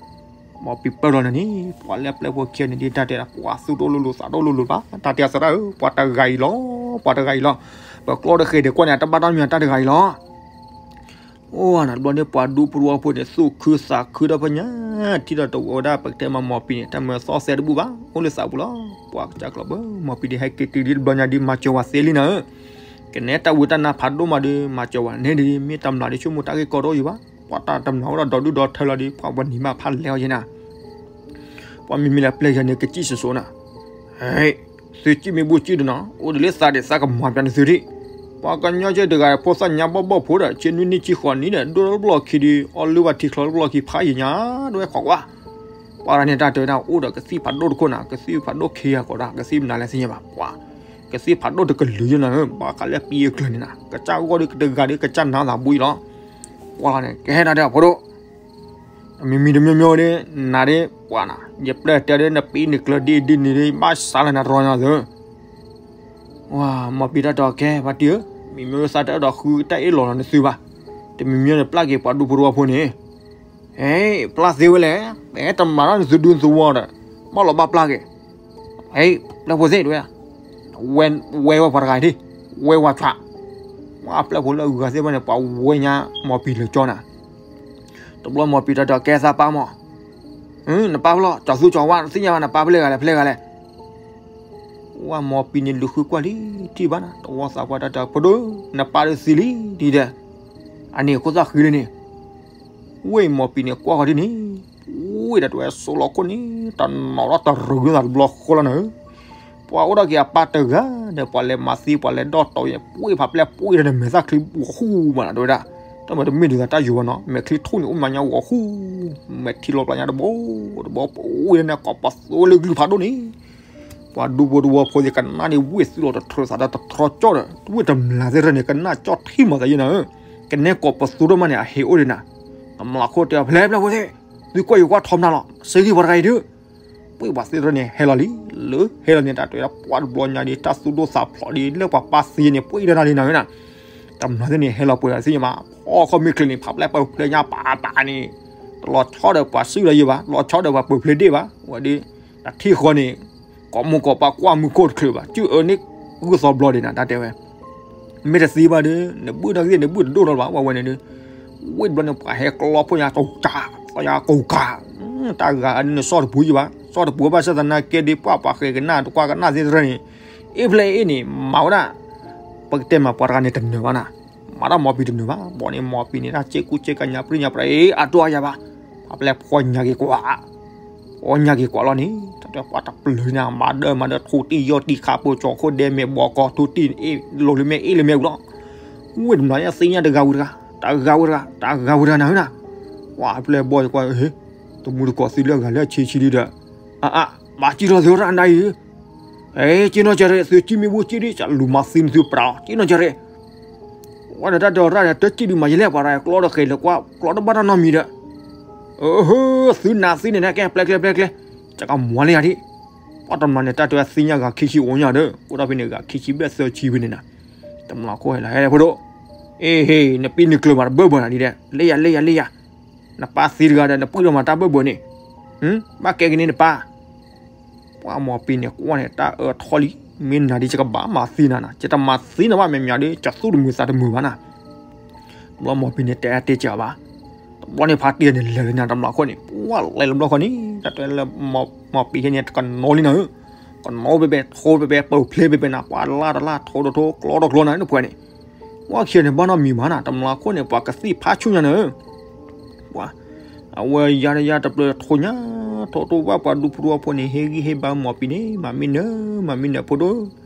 မိၤပံၤပၢၢ်ထီၣ်နၤန့ၣ် ပှၤလၢအပျဲၢ်ဖိခံဂၤန့ၣ်ဒ်တၢ်တဲဒၣ် ပှၤသူၣ်ဒိၣ်လိာ်လိာ်သးဒိၣ်လိာ်လိာ်ဘၣ်, တၢ်တဲအီၤသရၣ်ဧၢ, ပှၤတဂၤအံၤလီၤ, ပှၤတဂၤအံၤလီၤ, ပကျီတဃ့ၢ်ဒီးကွၢ်န့ၣ် တဘၣ်နီတမံၤတၢ်တဂၤအံၤလီၤ အိၣ်နၤတဘျီန့ၣ် ပှၤဒူဖိတဝီဖိန့ၣ် သူၣ်ခုသးခုဒီးဖဲညါ, ထံၣ်ဒီးတဝဲဒၣ် ပကတဲမးမိၤပံၤန့ၣ် တၢ်မၢသီၣ်သဲတဘူၣ်ဘၣ် အိၣ်လၢသးပူၤလီၤ, ပှၤကစၢ်ကျီဘၢ မိၤပံၤဒ်ဟဲက့ၤတုၤဒ်တဘျီညါဒ်မၤစၢၤဝဲသ့လံနၤဧၢ, ကနဲတၢ်ဝံတၢ်နါဖးဒိၣ်မးဒီး မၤစၢၤဝဲန့ၣ်ဒီး မ့ၢ်တမျၢ်ဒ်ဆိကမိၣ်တၢ်ဂ့ၢ်ကီတအိၣ်ယံၤဘၣ်, ပှၤတၢ်တမျၢ်အိၣ်ဒီးဒီဒူၣ်ဒီထၢလီၤဒီး ပှၤဝဲနံၤမးဖးလဲအီၤယဲနၤ ပှၤမံၤမံၤလၢပျဲၢ်ယၤန့ၣ် ကစံၣ်စိၤစိၤနၤ, ဟဲ သုစံၣ်မ့ၢ်ဘၣ်စံၣ်ဒီးနီၤ အိၣ်ဒ်လၢသးဒံးသးကမၤပျးန့ၣ်သုဒံး, ပှၤကညီကဲတဂၤ ဖိသၣ်ညါဘီၣ်ဘီၣ်ဖိဒီး ဆ့နွံနံၣ်ဆံဃိးနံၣ်ဒီး ဒိၣ်တဘျီခံဒီး အီၣ်လုၢ်ဘၣ်ထံချီတဘျီခံ ဖးယံာ်ညါ ဒဝဲခိးကွၢ်, ပှၤတဂၤန့ၣ် တၢ်တဲဝဲဒၣ် အိၣ်ဒီးကသံၣ်ဖးဒိၣ်တခိၣ်နၤ ကသံၣ်ဖးဒိၣ်ခံဂၤကိးဒၣ် ကသံၣ်မနုၤလဲၣ်သ့ၣ်ညါဘၣ်, ပှၤ ကသ့ၣ်ဖးဒိၣ်တကလုာ်ယဲၢ်နၤဧၢ, ဘၣ်ဃးလၢပံအကျၢၤန့ၣ်နၤ, ကစၢ်ဂီၢ်ဒီးကတဂၤဒီးကစၢ်နါသးဘိအံၤလီၤ. ကွၢ်လီၤန့ၣ် ကဟဲနၤဒီးဖိဒိၣ်, မံၤမံၤတမံၤမံၤဒီး နၤဒ်ပှၤနၤ ယပျဲၢ်တဲဒီး နပံနကျၢၤဒ်အံၤဒ်န့ၣ်ဒီး ဘၣ်စးလၢနၤတရီညါသၢ ဝၤ မီၤပံၤတၢ်တဲကဲ ဖါတံၢ်ဧၢ, မံၤမ့ၢ်သးတအဲၣ်ဒိးဃုတၢ်အ့ၣ်လိာ်လီၤနသုဘၣ်, တမံၤမံၤန့ၣ် ပျၢ်က့ၤပှၤဒူဖိတဝီဖိန့ၣ်, ဟဲ ပျၢ်သ့ဝဲလဲၣ်, ပတမၤထီၣ်နသုဒူနသုဝီဒီး ဘၣ်လီၤဘၣ်ပျၢ်က့ၤ, ဟဲ ပျဲၢ်ဖိသ့ၣ်တဝဲ, ဝဲဝဲပှၤတဂၤဒၣ်, ဝဲဝဲဆွး, ဝၤပျဲၢ်ဖိလၢအဂၤသ့ၣ်တဖၣ်န့ၣ် ပှၤဝဲညါမီၤပံၤလၢကၠီနၤ တဘျီမီၤပံၤတၢ်တဲကဲသးပၢ်မီၤ, နပၢ်ဖဲလဲၣ် ကၠီၤသူကၠီၤဝါ သ့ၣ်ညါဘၣ်နပၢ်ဖဲလဲၣ်ဂၤလဲၣ် ဖဲလဲၣ်ဂၤလဲၣ်, ဝၤမီၤပံၤန့ၣ်လူၤဃုကွၢ်လံ ထံၣ်ဘၣ်နၤ တဝီသးပှၢ်တၢ်တဲ ဖိဒိၣ် နပၢ်ဒီးသံလံ ဒ်ဒီး, အန့ၣ်ခိၣ်သၣ်ဃံလၢန့ၣ်, ဝ့ၢ်မီၤပံၤန့ၣ်ကွၢ်ဃီဒ်န့ၣ်, ဝ့ၢ်ဒီးတဝဲစိလီၤခိၣ်န့ၣ် တနီၤထီၣ်တရူးသးတဘျီဃီလီၤနၤဧၢ, ပှၤအိၣ်ဒီးက့ၤအပၢ်တဂၤဒီး ပှၤလဲၤမၤသံ ပှၤလဲၤဒီၣ်တီၤယဲၢ် ပှ့ၤဖးပျဲၢ်ပှ့ၤဒီးနမဲာ်သၣ်ချံဝီၤဃူမးနၤ တဝဲဒၣ်, တမ့ၢ်တမ့ၢ်ဒ်သိးတၢ်ယိၤဘၣ်နီၤ မဲာ်ချံထိၣ်န့ၣ် အိၣ်မးညါဝီၤဃူ, မဲာ်ထံလီၤပျၢ်ညါတဘိ, တဘိပှ့ၤဒီးန့ၣ် ကိးပသူလၢကလုၢ်ဖးဒိၣ်န့ၣ် ပှၤဒူဖိတဝီဖိသ့ၣ် ကနၣ်ဒ်ဝ့ၢ်သုးလီၤတထြၢသးဒီးတထြီကၠီဒီး ဝ့ၢ်တမျၢ်သ့ၣ်တဖၣ်န့ၣ် ကနၣ်ကၠီထံမၤသးယဲၢ်နၤဧၢ, ကနဲကိးပသူဒိၣ်မးန့ၣ် အဟ့ၣ်အိၣ်ဒံးနၤ, တမျၢ်ခိၣ်တဲအီၤ ဖဲလဲၣ်ဖဲလဲၣ်ဖိသ့ၣ်, သုကွၢ်ယိၤကွၢ်ထီမနၤလီၤ စ့ဂံၢ်ပှၤတဂၤအံၤဒုး, ပှ့ၤပှၤသ့ၣ်တဖၣ်န့ၣ် ဟဲလီၤလံ, လၢဟဲလီၤန့ၣ် တၢ်တဲဝဲဒၣ်ပှၤတဘျီညါဒီး တၢ်သူၣ်ဒိၣ်သးဖျိးဒီး လၢပှၤပၢ်သံန့ၣ် ပှ့ၤဒီးနၤလံနၤဧၢနၤ, တမျၢ်သ့ၣ်န့ၣ် ဟဲလီၤပှဲၤသ့ၣ်ညါမး, ဖီခိၣ်မ့ၢ်ချ့န့ၣ် ဖးပျဲၢ်ပှဲၤဖျဲးညါပာ်ပာ်န့ၣ်, တလီၤဆီဒီးပှၤစုၣ်လၢယံၤဘၣ်, လီၤဆီဒီးပှၤပှဲၤဖျဲးဒ့ၣ်ဘၣ်, ဝဲဒီး တၢ်ထံၣ်ဃီန့ၣ် ကိးမူကိးပၢ်ကွၢ်မုၢ်ခိၣ်တချုးဘၣ်, စုၣ်အၢန့ၢ်ဂုၢ်သီဘျီဒံးနၤ တၢ်တဲဝဲ, မ့ၢ်တသံဘၣ်ဒီး နဘုၣ်ဒီးကသ့ၣ် နဘုၣ်တဒိၣ်ထီၣ်ဘၣ် ဝဲဝဲန့ၣ်ဒီး, ဝ့ၢ်တဘျီန့ၣ် ပှၤဟဲကျီဖိညါ ကိၢ်ကၢ်, သီညါကိၢ်ကၢ်, တၢ်ဂၤအန့ၣ်နစီၣ်တပူၤယံၤဘၣ်, စီၣ်တပူၤဘၣ်ဆၣ်သနာ်က့ဒီး ပှၤပှၤဃဲၤကနၣ် တကွၢ်ကနၣ်သ့ၣ်တဖၣ်န့ၣ်, အ့ၣ်ဖျဲၣ်အ့ၣ်န့ၣ် မၤဝဲဒၣ်, ပကတဲမးပှၤတဂၤန့ၣ်တနၢၤဘၣ်နၤ, မၤတၢ်မီၤပံၤတနၢၤဘၣ်, ဘီန့ၣ်မီၤပံၤန့ၣ် တၢ်စ့ကူစ့ကညးပြံညါပြံ အါဒိၣ်အါယၤဘၣ်, ဖးပျဲၢ်ဖီညါက့ၤကွၢ် အီၣ်ညါက့ၤကွၢ်လီၤန့ၣ် တၢ်တဲပှၤတပျၢၤန့ၣ် မၤဒၢမၤဒၢ ထူတံၢ်ယီၢ်တံၢ်ခးပၢၤကၠီၤခိၣ်ဒဲမဲာ်ဘီကီၢ် ထူတံၢ်လိၤလၢမဲာ်အ့ၣ်လၢမဲာ်ဝံၤလီၤ, ဝ့ၢ်တမျၢ်သ့ၣ်ညါတဂၤဝံၤတဂၤ, တဂၤဝံၤတဂၤ, တဂၤဝံၤတဂၤနၤဧၢနၤ, ပှၤပျဲၢ်ဘီယကွၢ်, တမူတကိးသံလၢအဂၤလၢအဆံးဆံးလံဒီး, အအ, ဘၣ်စံၣ်ထီၣ်သုရၣ်နၤအံၤ, က့နီၢ်ကၢၤရ့ၣ် သုစံၣ်မ့ၢ်ဘိစံၣ်ဒံး ကလူၤမၤသံနသုပြးအီၤ က့နီၢ်ကၢၤရ့ၣ်, ဝဲဒီးတၢ်ဒိးရၣ်ဒီး တစံၣ်ဒံးမး ယလဲၣ်ပှၤရၣ်ကျီဒီးဃဲၤလၢကွၢ် ကျီတဘၣ်တၢ်နီတမံၤဒီး, သုနၤသံန့ၣ် ကဲပျဲကျဲပျဲကျဲ, ကကမၤလၢယၤဒံး, ပှၤတမျၢ်န့ၣ် တၢ်တဲသ့ၣ်ညါဂၤခံဆံအိၣ်ညါဒီး အိၣ်ဒီးဖဲန့ၣ် ဂၤခံဆံဘျဲၣ်သၢဆံဖဲန့ၣ်နၤ, တမျၢ်ခိၣ်ဟဲလီၤဟဲဖိဒိၣ်, အ့ဟ့ၣ် နပံနကျၢၤမးတဘၢဘၢနၤဒ်လဲၣ်, လၢယၤလၢယၤလၢယၤ, နပၢ်သံတဂၤဒီး နပှ့ၤဒီးမၤတၢ်ဘၢဘၢန့ၣ်, ဘၣ်ကဲက့ၤန့ၣ်နပၢ် ပှၤမီၤပံၤန့ၣ် ကွၢ်န့ၣ် တၢ်အၢထီၣ်လံ, မ့ၢ်နၤဒ်ယကဘၣ်မၤသံနၤနၤ, ယတမၤသံနၤဘၣ် မ့ၢ်မ့ၢ်ဒီး ယသူၣ်တမုာ်သးတမုာ်ဘၣ်နၤ, တဘျီမီၤပံၤန့ၣ် တဲအါတဲစှၤဘၣ်, တဘျီန့ၣ်ဖါတံၢ်န့ၣ် လဲၤလၢညါ တမျၢ်ခိၣ်န့ၣ် ပှၤလဲၤလၢဘျီဃီန့ၣ် တၢ်တဲလၢ မီၤပံၤဟဲန့ၣ် တကနိလံနၤဧၢ, ကနိဘဲဘဲ ထိဘဲဘဲ ပၢၢ်ဖျဲးဘဲဘဲနၤ, ပှၤလၢတလၢ ထိတထိ ကျီတကျီနၤ နပှဲၤန့ၣ်, ပှၤခံဂၤန့ၣ် ဘၣ်နီတမံၤဘၣ်နၤ, တမျၢ်ခိၣ်န့ၣ် ပှၤကသံၣ်ဖးဆူၣ်ညါနၤဧၢ ပှၤ, အဝဲယၤတယၤတပျၢၤထိညါ, ထိထိဘၣ်ပှၤဒူဖိတဝီဖိန့ၣ် ဟ့ၣ်ဂံၢ်ဟ့ၣ်ဘါမီၤပံၤန့ၣ် မၤမံနၢၤ မၤမံနၢၤဖိဒိၣ်,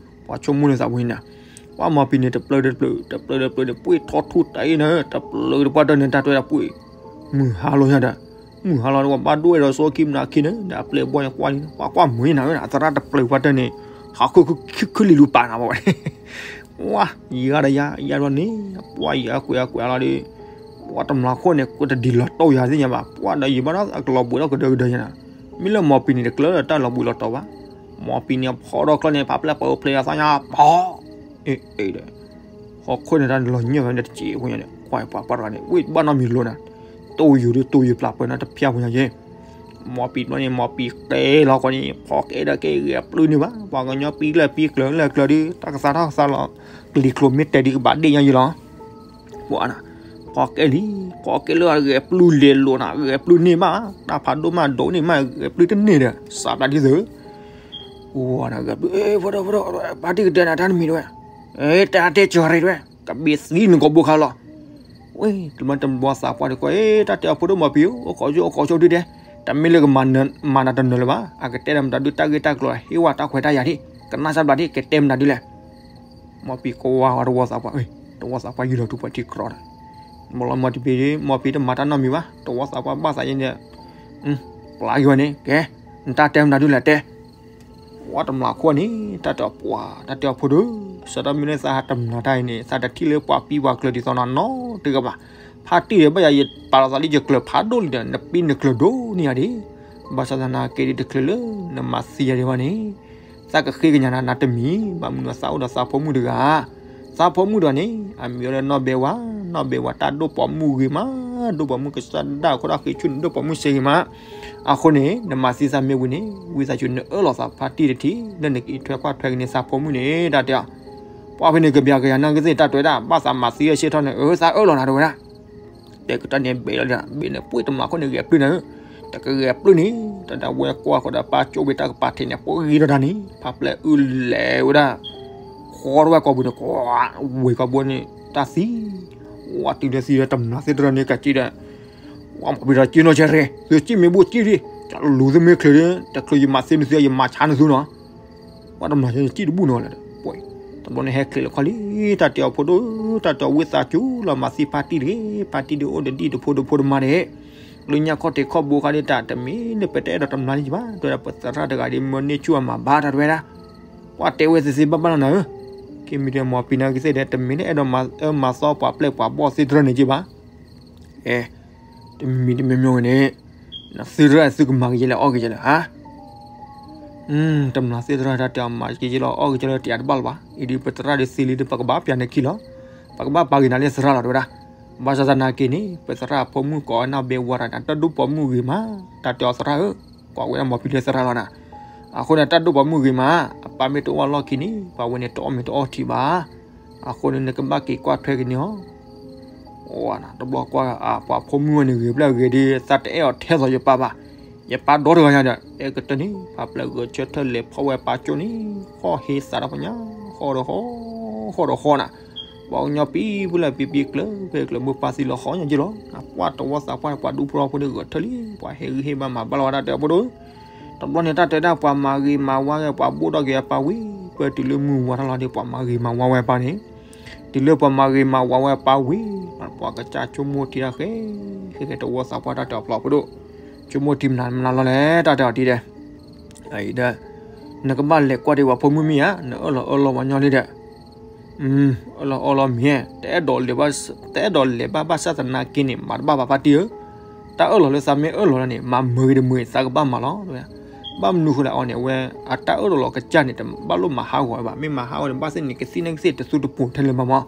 ပှၤဆိကမိၣ်န့ၣ်သးပူၤန့ၣ်နၤ, ပှၤမီၤပံၤန့ၣ် တပျၢၤတပျၢၤ တပျၢၤတပျၢၤန့ၣ် ပှ့ၤထီၣ်ထူၣ်တၢ်အ့ၣ်နၤ, တပျၢၤတပှၢ်တၢၢ်န့ၣ် တၢ်တဲဒၣ်ပှ့ၤ, မုၢ်ဟါလီၤညါဒီး, မုၢ်ဟါလီၤန့ၣ် ပှၤဘၣ်ဒိၣ်ဝဲဒီးစိကံမနၤခံန့ၣ် ဒီးအပျဲၢ်ဘီန့ၣ် ကွၢ်လံ ပှၤကွၢ်မုာ်န့ၣ်နၤ အသရၣ်တပျၢၤပှၢ်တၢၢ်န့ၣ်, ဟးခိၣ်ခုလံလူၤပာ်နၤဝဲ ဝါ, ယၤဒီးယၤ ယၤဒီးန့ၣ်, ပှၤယၤကွဲးအကွဲးလီၤဒီး, ပှၤတမျၢ်ခိၣ်န့ၣ် ကွဲးတဒ်လီၤတီၢ်ယၤသ့ၣ်ညါဘၣ်, ပှၤဒီးယံာ်ဘၣ်ဒီးအကလီၤဘှံးဒီးကဒၢကဒၢယၤနၤ, မ့ၢ်လၢမီၤပံၤန့ၣ် တကျၢၤဒီးတၢ်လီၤဘှံးလီၤတီၢ်ဘၣ်, မီၤပံၤန့ၣ်ဖီဒီးကျီန့ၣ် ဖးပျဲၢ်ပၢၢ်ဖျဲးအသီညါ ပီၤ, အ့ၣ်အ့ၣ်ဒီး, ဟီၣ်ခိၣ်န့ၣ်တၢ်လီၤညၢၢ်ဖဲန့ၣ်တစဲးဖိညါဒီး ကွၢ်ပှၤပှၤတဂၤန့ၣ် ဝ့ၢ်ဘၣ်နီတမံၤလိၤနၤ, တိၢ်ယိၤဒ်တိၢ်ယိၤပျၢ်ပၢၢ်နၤတဖျၢၣ်ဖိညါယဲ မီၤပံၤတဘျီန့ၣ် မီၤပံၤတဲလီၤကီးန့ၣ် ဖီကဲဒီးကဲဂဲၤပျုၢ်န့ၢ်ဘၣ်, ပှၤကညီပံၤကျၢၤပံၤကျၢၤလၢကျၢၤဒီး တၢ်ကသါတၢ်ကသါလီၤ, ကလံၤကျိၤမ့ၢ်တဲာ်ဒံးကဘၣ်ဒ့ၣ်ညါယဲလီၤ, ပှၤနၤ, ဖီကဲလံ, ဖီကဲလၢဂဲၤပျုၢ်လဲၤလိာ်နၤ ဂဲၤပျုၢ်န့ၢ်မး, တၢ်ဖးဒိၣ်မးဒိၣ်န့ၢ်မး ဂဲၤပျုၢ်တန့ၢ်ဒီး စးဘျါဒ်သိး ဝါနၤဂဲၤပျုၢ် ဖိဒိၣ်ဖိဒိၣ်, ပၢ်တံၢ်ကတဲနၤတၢ်တမံၤတဝဲ, တၢ်တဲကၠီၤရ့ၣ်တဝဲ, ကဘ့ၣ်သံနကီးဘိခါလီၤ, ဝဲ, တဘျီတဘျီသးပှၢ်တကီး, တၢ်တဲအဖိဒိၣ်မီၤပံၤဧၢ, အိၣ်ခိးဆိ အိၣ်ခိးဆိဒုဒဲ, တမ့ၢ်လၢကမၤနၤတနၢၤလၢၤဘၣ်, အကတဲနၤမတၤဒု တၢ်ဂ့ၢ်တၢ်ကျိၤ ဟ့ၣ်ဝဲတၢ်ခွဲးတၢ်ယာ်ဒံး, ကနၣ်စၢ်ဘျါဒံး ကတဲမတၤဒုလဲၣ် မီၤပံၤကဝါဝဲတဝီသးပှၢ်, တဝီသးပှၢ်ယုၢ်လီၤထူပှၤထံချီဒီး, မီၤလီၤမီၤတဘ့ၣ်, မီၤပံၤတမၤတၢ်နီတမံၤဘၣ်, တဝီသးပှၢ်ဘၣ်သးယဲန့ၣ်, ပျၢ်က့ၤဝဲန့ၣ် ကဲ, နတၢ်တဲမတၤဒုလဲၣ်တဲ, ပှၤတမျးခိၣ်န့ၣ် တၢ်တဲအီၤပှၤ တၢ်တဲအီၤဖိဒိၣ်, စးထီၣ်မ့ၢ်လၢသးဟးတမျးတၢ်အံၤန့ၣ် သးတထံၣ်လၢပှၤပံပှၤကျၢၤဒ်သိးနီၤနီတဂၤဘၣ်. ဖါတံၢ်ဒီး ဘၣ်ယၤယပာ်လီၤသးလၢယကျၢၤဖးဒိၣ်လံဒီး နပံနကျၢၤဒိၣ်န့ၢ်ယၤဒံး. ဘၣ်ဆၣ်သနာ်က့ဒ်တချုးလၢနမၤသံယၤဒံးဘၣ်န့ၣ် သးကဃ့ကညးနၤနၤတမံၤ, ဘၣ်မနုၤသးအိၣ်ဒီးသးဖိမုၣ်တဂၤ သးဖိမုၣ်ဒီးန့ၣ် အမံၤအိၣ်လၢနီၢ်ဘဲဝါ, နီၢ်ဘဲဝါတၢ်ဒိၣ်ပိာ်မုၣ်ဂ့ၤမး, ဒိၣ်ပိာ်မုၣ်ကစၢ်ဒၣ်အခိၣ်ဒၣ်ဃ့ဆူၣ်န့ၣ် ဒိၣ်ပိာ်မုၣ်စ့ဂ့ၤမး. အဃိန့ၣ် နမၤသံသးမ့ၢ်ဝံၤန့ၣ် ဝံသးစူၤနအၢၣ်လီၤသးဖါတံၢ်တထံၣ် လၢနကအံးထွဲကွၢ်ထွဲက့ၤန့ၢ်သးဖိမုၣ်န့ၣ် တၢ်တဲအီၤ. ပှၤဖဲန့ၣ်ကဘျးကယၤနာ်က့သ့ၣ်တၢ်တဲဝဲဒၣ် ဘၣ်သးမၤသံအဆၢထီၣ်န့ၣ် အၢ သးအၢၣ်လီၤနၤတဲဝဲဒၣ် တဲကတၢၢ်န့ၣ်ဘဲးလီၤဒၣ် ဘဲးန့ၣ်ပှ့ၤတမျးခိၣ်န့ၣ်ဂဲၤပျုၢ်နၤဧၢ, တကဂဲၤပျုၢ်န့ၣ် တၢ်ဒၣ်ဝဲကွၢ်ဃီဒီးပၢ်ကၠိၣ်ဝဲတၢ်ကပၤထံးန့ၣ် ပှ့ၤဒီးတၢ်န့ၣ် ဖးပျဲၢ်အုၣ်လဲၤဝဲဒၣ် ဃီထီၣ်ဝဲကိာ်ပူၤန့ၣ် ကွၢ်ဝဲကိာ်ပူၤန့ၣ် တၢ်သံ ဝဲတုၤလၢသံဒီးတမျးသ့ၣ်တဖၣ်န့ၣ် ကစံၣ်ဒီး ဝဲမၤပံၤဒီးက့နီၢ်ဆဲရ့ သုစံၣ်မ့ၢ်ဘိၣ်စံၣ်ဒံး ကလူၤသုမ့ၢ်ချုးဒံး တချုးယမၤသံနသု ယမၤဆါနသုနီၤ ပှၤတမျးစံၣ်တဘူၣ်နီၤလၢၤ, တဘျီန့ၣ်ဟဲချ့လၢခီလံ, တၢ်တဲအီၤဖိဒိၣ်, တၢ်တဲအီၤဝံသးစူၤလီၤ မၤသံဖါတံၢ်တဂ့ၤ, ဖါတံၢ်ဒ်အိၣ်ဒီးဒံၣ်တဖိဒီးဖိတမါန့ၣ်, လၢညါခီၣ်ထံးခီၣ်ဘိခါဒ်တၢ်တမ့ၢ်လၢပတအဲၣ်ဒိးတမျးန့ၣ်ဘၣ်, တဲဝဲဒၣ်ပသရၣ်တဂၤဒ်မၢန့ၢ်ဆူၣ်အမၤဘၣ်တၢ်တဲဝဲဒၣ်, ပှၤတဲဝဲသ့သ့ဘၣ်ဘၣ်လီၤနၤဧၢ, က့မံၤဒီးမၤပံၤနာ်က့သ့ၣ်ဒီး တမ့ၢ်လၢအဲၣ်ဒိးမၤအၢမၤသီပှၤပျဲၢ်ပှၤဘီၣ်သ့ၣ်တဖၣ်န့ၣ်က့ဘၣ် အဲ, တမံၤမံၤတမံၤမံၤဝဲန့ၣ်, နသုတရၣ်သုကမၤကယဲလဲၣ်အီၣ်ကယဲလဲၣ်ဧါ, တမျးသ့ၣ်တရၣ်တၢ်တဲအီၤမၤကယဲလီၤအီၣ်ကယဲလီၤတယၤတဘၣ်လၢၤဘၣ်, အံၤဒ်ပသရၣ်ဒ်သ့လံဒီးပကဘၣ်ပျးနခံလီၤ, ပကဘၣ်ပာ်ဂ့ၤနၤလၢသရၣ်လီၤတဲဝဲဒၣ်, ဘၣ်ဆၣ်သနာ်က့န့ၣ် ပသရၣ်အဖိမုၣ်ကိးအနၢ်ဘဲဝါတၢ်န့ၣ် တၢ်ဒိၣ်ပိာ်မုၣ်ဂ့ၤမး, တၢ်တဲအီၤသရၣ်ဧၢ, ကွၢ်ဝဲဒၣ်မၤပံၤလၢသရၣ်လီၤနၤ, အဃိန့ၣ် တၢ်ဒိၣ်ပိာ်မုၣ်ဂ့ၤမး, အပၢ်မ့ၢ်တအိၣ်အလီၢ်ခံန့ၣ် ပှၤဝဲန့ၣ်တအီၣ်မ့ၤတအီထံဘၣ် အဃိန့ၣ်နကဘၣ်က့ၤကွၢ်ထွဲက့ၤန့ၢ်အီၤ, တဘျီကွၢ် ပှၤဖိမုၣ်ဝဲန့ၣ်ဂ့ၤဖျၢၣ်ဂ့ၤဒ် သးတအဲၣ်အီၤထဲသိးယပၢ်ဘၣ်, ယပၢ်ဒီတဂၤညါဒီး အဲကတၢၢ်န့ၣ် ဖးပျဲၢ်ဂဲၤဆၢထၢၣ်လဲၤဖီၣ်ဝဲပၢ်ကၠိန့ၣ် ဃီၣ်ဟ့သးဒီးပညါ ဃီၣ်ဒီးဃီၣ် ဃီၣ်ဒီးဃီၣ်နၤ, ပှၤကညီပံၤဖုလၢပံၤပံၤကျၢၤဖဲကျၢၤမိၢ်ပၢ်သံလီၤဃီၣ်ညါက့လီၤ, ပှၤတဝီသးပှၢ်န့ၣ် ပှၤဒူဖိထီဖိန့ၣ်ဂဲၤထၢၣ်လံ, ပှၤဟ့ၣ်ဂံၢ်ဟ့ၣ်ဘါမၤဘၣ်လီၤဝဲဒၣ်တဲအဖိဒိၣ် တဘျီန့ၣ် တၢ်တဲဒၣ်ပှၤမၤဂ့ၤမၤဝါဂ့ၤ ပှၤဘိၣ်ထီၣ်က့ၤအပၢ်ဝံၤ ပတုၤလၢမုၢ်ဝါထီၣ်လီၤဒီး ပှၤမၤဂ့ၤမၤဝါဝဲအပၢ်န့ၣ်, တုၤလၢပှၤမၤဂ့ၤမၤဝါဝဲအပၢ်ဝံၤ ပှၤကစၢ်ဆိကမိၣ်ထံတၢ်ဃဲ ဃဲဃဲတဝီသးပှၢ်တၢ်တဲအီၤဖျီၣ်ဖိဒိၣ်, ဆိကမိၣ်ထံမနုၤမနုၤလီၤလဲၣ် တၢ်တဲအီၤဒ်ဒီး အံၤဒီး နကဘၣ်လဲၤကွၢ်ဒံးပှၤဖိမုၣ်မ့ၢ်ဧါ, နအၢၣ်လီၤအၢၣ်လီၤပှၤညီလံဒီး အၢၣ်လီၤအၢၣ်လီၤမ့ၢ်, တအဲၣ်ဒိးလဲၤဘၣ် တအဲၣ်ဒိးလဲၤဘၣ်ဘၣ်ဆၣ်သနာ်က့န့ၣ် မၤတဘၣ်ဘၣ်ဖါတံၢ်ဧၢ, တၢ်အၢၣ်လီၤလၢသးမ့ၢ်အၢၣ်လီၤလၢန့ၣ် မၤမုာ်ဂ့ၤတမုာ်ဂ့ၤ သးကဘၣ်မၤလီၤ, ဘၣ်မနုၤဃိလဲၣ်အီၤန့ၣ် အဝဲ အတၢ်အၢၣ်လီၤလီၤကစၢ်န့ၣ် တဘၣ်လိၣ်မၤဟးဂီၤဝဲဘၣ်, မ့ၢ်မၤဟးဂီၤန့ၣ် ဘၣ်သ့ၣ်န့ၣ် ကသံၣ်န့ၣ်ကသ့ၣ်တသူတပူၤထဲလၢၤဘၣ်မး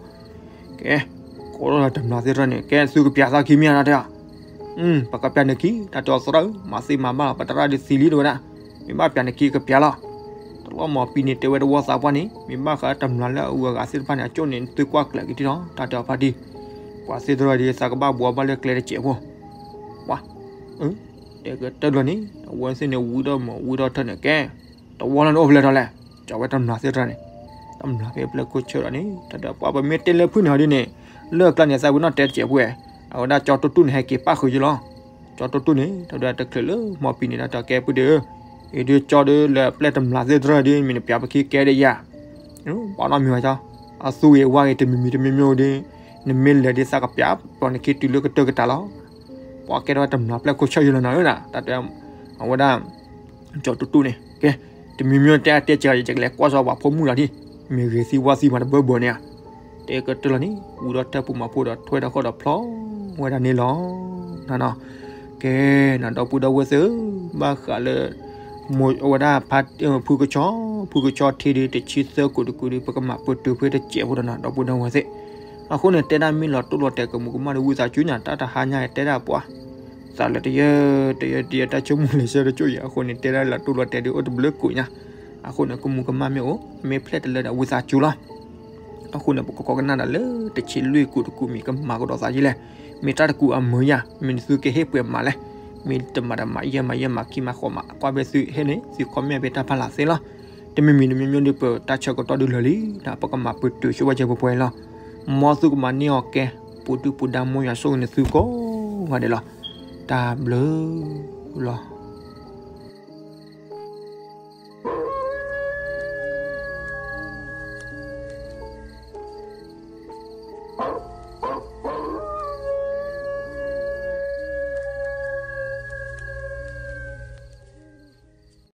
ကဲ, ကိးလီၤတမျးသ့ၣ်တဖၣ်န့ၣ် ကဲသုကပျးသးခံမ့ၢ်ဧါ တၢ်တဲအီၤ, ပကပျးနခံ တၢ်တဲအီၤသရၣ်ဧၢ, မၤသ့မၤဘၣ်လီၤ ပသရၣ်ဒ်သံလံတဲဝဲဒၣ်, မ့ၢ်ဘၣ်ပျးနခံကပျးလီၤ, တလီၢ်မၤပံၤန့ၣ်တဲဝဲတဝီသးပှၢ်န့ၣ် မ့ၢ်ဘၣ်ဃးတမျးလၢအဂုၤအဂၤသ့ၣ်တဖၣ်န့ၣ် အကၠိန့ၣ် သုကွၢ်ကျဲၤက့ၤထံၣ်လီၤ တၢ်တဲအီၤဖါတံၢ်, ပှၤသ့ၣ်တဖၣ်ဒ်သးကဘၣ်ဘှီဘၣ်လၢကျဲတစဲးဖိ, ပှၤ တဲကတၢၢ်လီၤန့ၣ် အဝဲသ့ၣ်န့ၣ်ဝံထီၣ်မၤဝံထီၣ်ထၢၣ်န့ၣ်ကဲ, တဝီလၢန့ၣ်အိၣ်ဖဲလဲၣ်ထီၣ်လဲၣ်, ကၠီဝဲတမျးသ့ၣ်တဖၣ်န့ၣ်, တမျးဖဲပျဲၢ်ခိၣ်ဆၢဒီးန့ၣ် တၢ်ဒီးပှၤပမ့ၢ်တဲလၢဖုၣ်န့ၣ်ဟီဒ်န့ၣ်, လၢအကျါန့ၣ် သးဝံထီၣ်တဲတစဲးဖိဝဲ, အဝဲဒၣ်ကၠီတူၢ်တူၢ်န့ၣ် ဟဲက့ၤပၣ်ဃုာ်ယလီၤ, ကၠီတူၢ်တူၢ်န့ၣ် တၢ်ဒီးတချုးလၢမၤပံၤန့ၣ် တၢ်တဲအီၤကဲပုၢ်ဒ့ဧၢ, အံၤဒ်ကၠီဒ်လၢပျဲၢ်တမျးသ့ၣ်တဖၣ်ဒ် မ့ၢ်နပျးပခံကဲဒ်ယၤ ပှၤနီတမံၤဝဲကၠီ, အသူဂ့ၤအဝါဂ့ၤတမံၤမံၤတမံၤမံၤဒ်, နမ့ၢ်လဲၤဒ်သးကပျး ပှၤနခံတုၤလၢကတၢၢ်ကတၢၢ်လီၤ, ပှၤကဲထီၣ်ဝဲတမျးပျဲၢ်ခိၣ်ဆၢယလီၤနၤဧၢနၤ, တၢ်တဲအဝဲဒၣ် ကၠီတူၢ်တူၢ်န့ၣ် ကဲ, တမံၤမံၤတဲအတဲကဲ ယကလဲၤကွၢ်စီပှၤဖိမုၣ်လီၤဒ်, မ့ၢ်ဂ့ၤသံဝါသံမးတဘၢဘၢန့ၣ်ဧါ, တဲကတၢၢ်လီၤန့ၣ် ဝံၤဒီးထၢၣ်ပူၤမၤဖိဒီးထွဲဒီးဃီဒီးဖျီဝဲဒၣ်န့ၣ်လီၤ, နနီၤ ကဲ, နဒီပုၢ်ဒီဝဲၢ်သ့ၣ်ဧၢ, ဘၣ်ဃးလၢ အဝဲဒၣ် ဖုကဆီ, ဖုကဆီထံဒ်တဆံသၢကိးတကိးဒ် ပကမၤပတုာ်ဖဲတစဲးဖိဒီးနၤ ဒီပုၢ်ဒီဝဲၢ်သ့ၣ်, အဃိန့ၣ် တဲဒၣ်မ့ၢ်လီၤတိၢ်လီၤတဲာ်ကမူးကမၣ်ဒီးဝံသးစူၤညါ တၢ်တဟါညါအံၤတဲဒၣ်ပှၤ သးလၢတယၢ တယၢ တယၢ တၢ်ဆိကမိၣ်လဲၤဆၢတကၠိၢ်အံၤ အဃိန့ၣ် တဲဒၣ်လီၤတိၢ်လီၤတဲာ်ဒ်အိၣ်တဘျုးကိးညါ, အဃိန့ၣ် ကမူးကမၣ်မ့ၢ်အိၣ် မ့ၢ်ဖျဲၣ်တလၢဒီးဝံသးစူၤလီၤ. အဃိန့ၣ် ပကကိးကနၣ်ဒၣ်လၢတဆံလွံၢ်ကိးတကိးမံၤ ကမၤကဒီးသးဒ်လဲၣ်, မ့ၢ်တၢ်တကူးအမုာ်ယါ, မ့ၢ်နသုကဟ့ၣ်ပှဲၤမးလဲၣ်, မ့ၢ်တမၤဒီးမၤယဲၢ်မၤယဲၢ်မၤခံမၤဃိးမး ကွၢ်ဖဲသုဟ့ၣ်န့ၣ် သုcommentဖဲတၢ်ဖးလၢ်သ့လီၤ. တမံၤမံၤတမံၤမံၤဒ်ပတၢ်ဆၢကတီၢ်ဒ်လၢာ်လံ, ပကမၤပတုာ်ဆိဝဲကဲပှဲၤပှဲၤလီၤ. မ်သုကမၤန့ၢ်အီၤကဲ ပူၤဒုၣ်ပူၤဒါမိၢ်ယွၤဆိၣ်ဂ့ၤန့ၣ်သုကိးဂၤဒဲးလီၤ. တၢ်ဘျုးလီၤ.